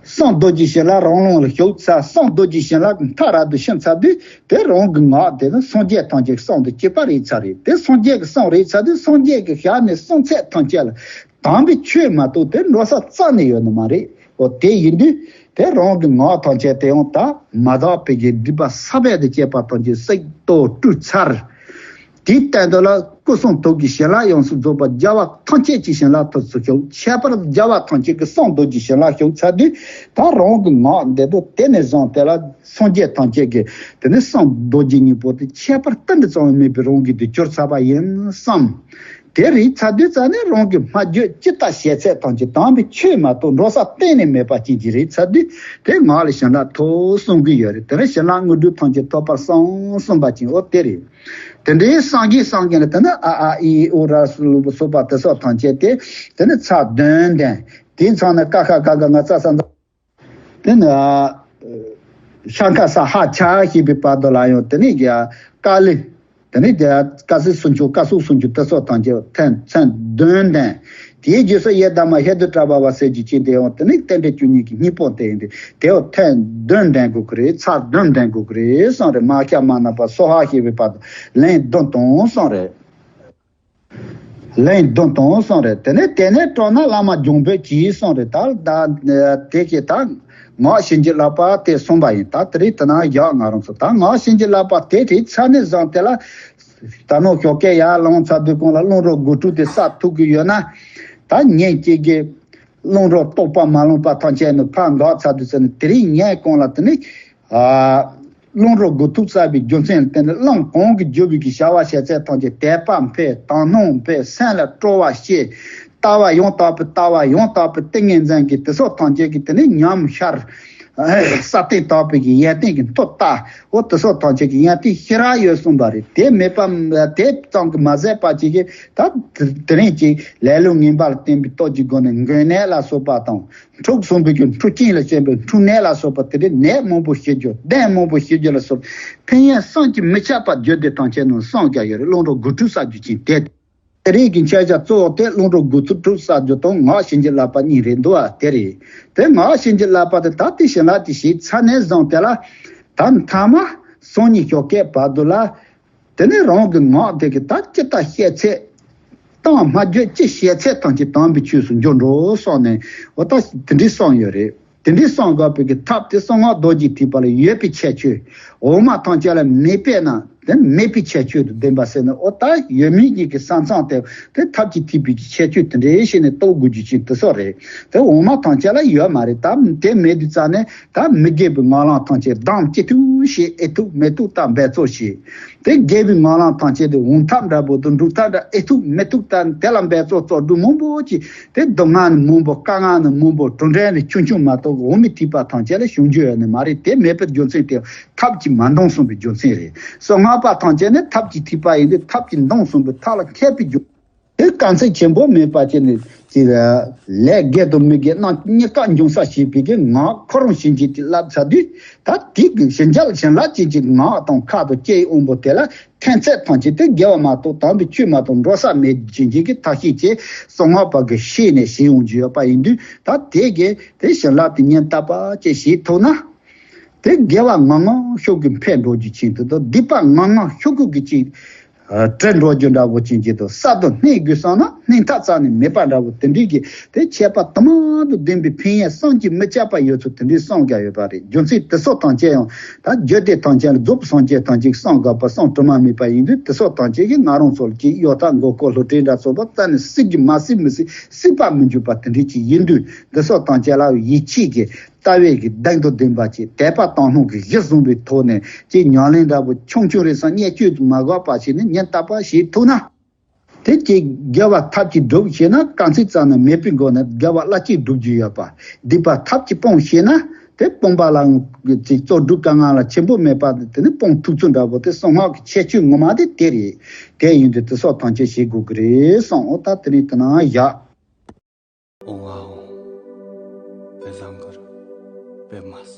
གསང་རྡོ་རྗེ་བྱིན་རླབས་རང་ལུང་ལ་ཞུགས་ཚར། གསང་རྡོ་རྗེ་བྱིན་རླབས་ཀྱི་མཐའ་རབ་ཏུ་ཕྱིན་ཚར་དུས་དེ་རང་གི་ངག་དེ་ནི་སངས་རྒྱས་ཐམས་ཅད་ཀྱི་གསང་དུ་གྱུར་པ་རེད་ཚར་རེད། དེ་སངས་རྒྱས་ཀྱི་གསང་རེད་ཚར་དུས་སངས་རྒྱས་ཀྱི་ཞལ་ནས་གསང་ཚད་ཐམས་ཅད་ལ་དམ་པའི་ཆོས་མ་གཏོགས་དེ་འགྲོ་ས་རྩ་ནས་ཡོད་ནི་མ་རེད། འོ་དེ་ཡིན་དུས་དེ་རང་གི་ངག་ཐམས་ཅད་དེ་ཡང་ད་མ་དག་པའི་གི་སྒྲིབ་པ་ས་བོན་དང་བཅས་པ་ཐམས་ཅད་བསྲེགས་གཏོར་བཀྲུས་ཚར། དེའི་སྟེང་དུ་ལ་སྐུ་གསུང་ཐུགས་ཀྱི་བྱིན་རླབས་ཡོངས་སུ་རྫོགས་པ་རྒྱལ་བ་ཐམས་ཅད་ཀྱི་བྱིན་རླབས་ཐོབ་སུ་ཞུགས། ཁྱད་པར་རྒྱལ་བ་ཐམས་ཅད་ཀྱི་གསང་རྡོ་རྗེ་བྱིན་རླབས་ཞུགས་ཚར་དུས་ད་རང་གི་ངག་འདི་དུ་དེ་ནས་བཟུང་དེ་ལ་སངས་རྒྱས་ཐམས་ཅད་ཀྱི་དེ་ནས་གསང་རྡོ་རྗེ་གཉིས་པོ་དེ་ཁྱད་པར་གཏན་དུ་བྱུང་བ་མེད་པའི་རང་གི་དུ་གྱུར་ཚར་བ་ཡིན་བསམ། དེ་རེད་ཚར་དུས་ཙ་ནས་རང་གི་སྨྲ་བརྗོད་ཅི་ལྟར་བྱེད་ཚད་ཐམས་ཅད་དམ་པའི་ཆོས་མ་གཏོགས་འགྲོ་ས་གཏན་ནས་མེད་པ་ཅན་གྱི་རེད་ཚར་དུས་དེ་ངག་ལ་བྱིན་རླབས་ཐོབ་གསུང་གི་ཡོད་རེད། དེ་ནས་བྱིན་རླབས་དངོས་གྲུབ་ཐམས་ཅད་ཐོབ་པར་གསུངས་གསུངས་པ་ཅན་འོ་དེ་རེད། དེ་འདྲའི་སངས་རྒྱས་སངས་རྒྱས་ལ་དེ་ནི་ཨ་ཨ་ཨི་ཨི་ཨུ་ར་སུ་ལུ་སོགས་པ་དེ་སོགས་ཐམས་ཅད་དེ་དེ་ནི་ཚར་བདུན་ལྡན། དེའི་མཚམས་ནས་ཀ་ཁ་ག་ག་ང་ཙ་ས་འཛ། དེ་ནི་ཤ་ཁ་ས་ཧ་ཆ་ཞེས་པའི་བར་དུ་ལ་ཡང་དེ་ནི་ཀ་ལི། དེ་ནས་དེ་ཀ་སི་སུམ་ཅུ་ཀ་སུ་སུམ་ཅུ་དེ་སོགས་ཐམས་ཅད་ཐེངས་ཚན་བདུན་ལྡན། དེའི་རྗེས་སུ་ཡི་དམ་ཧེ་དུ་ཀྲ་བྷ་བ་ཟེར་རྒྱུ་ཅན་དེ་ཡང་དེ་ནས་རྟེན་འབྲེལ་བཅུ་གཉིས་ཀྱི་སྙིང་པོ་དེ་ཡིན་ཏེ། དེ་ཡང་ཐེངས་བདུན་ལྡན་དགོས་ཀྱི་རེད། ཚར་བདུན་ལྡན་དགོས་ཀྱི་རེད་གསུངས་རེད། མ་ཁྱ་མ་ན་པ་སོ་ཧ་ཞེས་པའི་བར་དུ་ལན་བདུན་བཏང་གསུངས་རེད། ལན་བདུན་བཏང་གསུངས་རེད། དེ་ནས་དེ་ནས་སྤྲོ་ན་བླ་མ་འཇོམས་པའི་གྱིས་གསུངས་རེད། ད་ད་དེ་ཞེས་ད་སྔགས་བྱིན་གྱིས་བརླབ་པ་དེ་གསུངས་པ་ཡིན། ད་དེ་རིང་དེ་ན་བཞག་ང་རང་ཚོ་ད་སྔགས་བྱིན་གྱིས་བརླབ་པ་དེ་དེ་ཚར་ནས་བཟུང་དེ་ལ་ད་ནོ་ཞོགས་ཀས་ཡར་ལངས་ཚར་དུས་གོང་ལ་རླུང་རོ་དགུ་ཕྲུགས་དེ་བསགས་ཐུབ་ཀྱི་ཡོད་ན། ད་ཉིན་གཅིག་གི་རླུང་རོ་རྟོགས་པ་མ་ལངས་པ་ཐམས་ཅད་ནི་ཕར་འགག་ཚར་དུས་ཟེར་ནས་དེ་རིང་ཉལ་གོང་ལ་དེ་ནི། རླུང་རོ་དགུ་ཐུག་བསགས་པའི་རྒྱུ་མཚན་ལ་བརྟེན་ནས་བློ་གང་གིས་བསྒྱུར་བའི་གི་བྱ་བ་བྱས་ཚད་ཐམས་ཅད་དད་པ་འཕེལ། དག་སྣང་འཕེལ། སེམས་ལ་སྤྲོ་བ་སྐྱེ། ལྟ་བ་ཡང་དག་པའི་ལྟ་བ་ཡང་དག་པའི་ཏིང་ངེ་འཛིན་གྱི་དེ་སོགས་ཐམས་ཅད་ཀྱི་དེ་ནས་ཉམས་ཤར། ས་སྟེང་དག་པའི་གི་ཡོན་ཏན་གྱི་མཐུ་ལྟ། འོ་དེ་སོགས་ཐམས་ཅད་ཀྱི་ཡོན་ཏན་ཞེ་དྲག་ཡོད་གསུངས་པ་རེད། དེ་མེད་པ་དེ་ཙམ་གྱིས་མ་ཟད་པ་ཅིག་གིས་ད་དེ་རིང་ཅིག་ལེ་ལོ་ངན་པ་ལ་བརྟེན་པའི་སྟོབས་ཀྱི་སྒོ་ནས་མགོན་ནད་ལ་སོགས་པ་དང་། འཁྲུག་གསུམ་པའི་གི་འཁྲུག་རྐྱེན་ལ་བརྟེན་པའི་འཁྲུག་ནད་ལ་སོགས་པ་དེ་འདྲའི་ནད་མང་པོ་ཞི་རྒྱུ། གདོན་མང་པོ་ཞི་རྒྱུ་ལ་སོགས་ཕན་ཡོན་བསམ་གྱིས་མི་ཁྱབ་པ་རྒྱུད་སྡེ་ཐམས་ཅད་ནང་གསུངས་ཀྱང་ཡོད་རེད། རླུང་རོ་དགུ་ཕྲུགས་བསགས་རྒྱུ་ཅན་དེ། དེ་རིང་གི་མཆོད་བྱ་གཙོ་བོ་དེ་རླུང་རོ་དགུ་ཕྲུགས་བསགས་རྒྱུ་དང་སྔགས་བྱིན་གྱིས་བརླབ་པ་གཉིས་རེད་འདུག་བ། དེ་རེད། དེ་སྔགས་བྱིན་གྱིས་བརླབ་པ་དེ་ད་ལྟའི་བྱིན་རླབས་དེ་ཞིག་ཚར་ནས་བཟུང་དེ་ལ་ད་མཐའ་མ་སང་ཉིན་ཞོགས་ཀས་བར་དུ་ལ། དེ་ནས་རང་གི་ངག་དེ་གི་ད་ཅི་ལྟར་བཤད་ཚད། གཏམ་སྨྲ་བརྗོད་ཅི་བཤད་ཚད་ཐམས་ཅད་དམ་པའི་ཆོས་སུ་འགྱུར་འགྲོ་གསུངས་ནས་འོ་ད་དེ་འདྲའི་གསུངས་ཡོད་རེད། དེ་འདྲའི་གསུངས་དགོས་པའི་གི་ཐབས་དེ་གསང་སྔགས་རྡོ་རྗེ་ཐེག་པ་ལ་ཡོད་པའི་ཁྱད་ཆོས། འོག་མ་ཐམས་ཅད་ལ་མེད་པས་ན་དེ་མེད་པའི་ཁྱད་ཆོས་དང་ལྡན་པ་ཟེར་ནས་འོ་ད་ཡོད་མེད་གཉིས་ཀྱི་ས་མཚམས་དེ་དེ་ཐབས་ཀྱི་ཐེག་པའི་གི་ཁྱད་ཆོས་དེ་འདྲའི་ཞིག་ནས་རྟོགས་དགོས་རྒྱུ་ཅིག་དེ་སོགས་རེད། དེ་འོག་མ་ཐམས་ཅད་ལ་ཡོད་མ་རེད། ད་དེ་མེད་དུས་ཙང་ནས་ད་མི་དགེ་བའི་ངན་ལང་ཐམས་ཅད་སྡང་ཅི་ཐུབ་བྱེད། ཨེ་ཐུབ་མེ་ཐུབ་ད་འབད་རྩོལ་བྱེད། དེ་དགེ་བའི་ངན་ལང་ཐམས་ཅད་དེ་འོང་ཐབས་འདྲ་པོ་དང་འགྲུབ་ཐབས་འདྲ་ཨེ་ཐུབ་མེ་ཐུབ་ད་དེ་ལ་འབད་རྩོལ་རྩོལ་སྒྲུབ་མང་པོ་ཅིག་དེ་སྡུག་བསྔལ་ནི་མང་པོ་དཀའ་ངལ་ནི་མང་པོ་གྲུབ་འབྲས་ནི་ཆུང་ཆུང་མ་གཏོགས་འོག་མའི་ཐེག་པ་ཐམས་ཅད་ལ་བྱུང་རྒྱུ་ཡོད་ནི་མ་རེད། དེ་མེད་པའི་རྒྱུ་མཚན་དེ་ཐབས་ཀྱིས་མ་འདང་གསུངས་པའི་རྒྱུ་མཚན་རེད། གསང་སྔགས་པ་ཐམས་ཅད་ནི་ཐབས་ཀྱི་ཐེག་པ་ཡིན་དུས་ཐབས་ཀྱིས་འདང་གསུངས་པའི་ཐབས་ལ་མཁས་པའི་རྒྱུ། དེ་དཀའ་ཚེགས་ཆེན་པོ་མེད་པ་བྱས་ནས་ཀྱི་ལས་དགེ་དང་མི་དགེ་རྣམས་གཉིས་ཀ་འབྱུང་ས་ཞེས་པའི་གི་ངག་ཁོ་རང་བྱིན་གྱིས་བརླབས་ཚར་དུས་ད་དེ་གི་བྱིན་གྱིས་བྱིན་རླབས་ཅན་གྱི་ངག་དང་ཁ་དང་ལྕེའི་དབང་པོ་དེ་ལ་ཐན་ཚད་ཐམས་ཅད་དེ་དགེ་བ་མ་གཏོགས་དམ་པའི་ཆོས་མ་གཏོགས་འགྲོ་ས་མེད་བྱིན་གྱིས་ཀྱི་ཐབས་ཤེས་ཀྱིས་གསང་སྔགས་པ་གི་ཤེས་ནས་བྱིན་འོང་རྒྱུ་ཡོད་པ་ཡིན་དུས་ད་དེ་གི་དེ་བྱིན་རླབས་དེ་ཉིན་རྟག་པ་ཅིག་བྱེད་ཐུབ་ན། དེ་དགེ་བ་ངང་ངང་ཤུགས་ཀྱིས་འཕེལ་འགྲོ་རྒྱུ་ཅན་དུ་དང་སྡིག་པ་ངང་ངང་ཤུགས་ཀྱིས་ཅིག་བྲལ་འགྲོ་རྒྱུ་འདྲ་བོ་ཅན་གྱི་དང་ས་དང་གནས་དགོས་བསམ་ན་གནས་ཐབས་རྩ་ནས་མེད་པ་འདྲ་བོ་དེ་འདྲའི་གི་དེ་ཁྱད་པར་དུ་མ་དང་ལྡན་པའི་ཕན་ཡོན་བསམ་གྱིས་མི་ཁྱབ་པ་ཡོད་ཚུལ་དེ་འདྲའི་གསུངས་ཀྱང་ཡོད་པ་རེད། རྒྱུ་མཚན་དེ་སོགས་ཐམས་ཅད་ཡང་ད་རྒྱུད་སྡེ་ཐམས་ཅད་ལ་རྫོགས་པའི་སངས་རྒྱས་ཐམས་ཅད་ཀྱིས་གསུངས་དགོས་པ་གསུང་དྲི་མ་མེད་པ་ཡིན་དུས་དེ་སོགས་ཐམས་ཅད་ཀྱིས་ང་རང་ཚོ་ལ་ཅིག་གཡོ་ཐབས་མགོ་སྐོར་བསླུ་བྲིད་འདྲ་ཚོགས་པ་རྩ་ནས་སྲིད་ཀྱི་མ་སྲིད་མི་སྲིད་སྲིད་པ་མི་འཇུག་པ་དེ་འདྲའི་ཅིག་ཡིན་དུས་དེ་སོགས་ཐམས་ཅད་ལ་ཡིད་ཆེས་ཀྱི། ལྟ་བའི་གི་གདེང་དང་ལྡན་པ་ཅིག་དད་པ་དག་སྣང་གི་གཞི་བཟུང་བའི་ཐོག་ནས་ཅིག་ཉམས་ལེན་འདྲ་པོ་ཆུང་ཆུང་རེད་བསམ་བརྙས་བཅོས་མ་དགོས་པ་བྱས་ནས་ཉིན་རྟག་པར་བྱེད་ཐུབ་ན། དེ་ཅིག་དགེ་བ་ཐབས་ཀྱིས་སྒྲུབ་ཤེས་ན་དཀའ་ཚེགས་རྩ་ནས་མེད་པའི་སྒོ་ནས་དགེ་བ་སླ་ཅིག་སྒྲུབ་རྒྱུ་ཡོད་པ། སྡིག་པ་ཐབས་ཀྱིས་སྤོང་ཤེས་ན་དེ་སྤོང་པ་ལའང་ཅིག་རྩོལ་སྒྲུབ་དཀའ་ངལ་ལ་ཆེན་པོ་མེད་པ་དེ་ནི་སྤོང་ཐུབ་ཚུལ་འདྲ་པོ་དེ་གསང་སྔགས་ཀྱི་ཁྱད་ཆོས་ངོ་མ་དེ་དེ་རེད། དེ་ཡིན་དུས་དེ་སོགས་ཐམས་ཅད་བྱེད་དགོས་ཀྱི་རེད་གསུངས། འོ་ད་དེ་རིང་དེ་ནང་བཞག་ཨོ་ཨ་ཨོ། པེ་ཟང་གར། པེ་མ་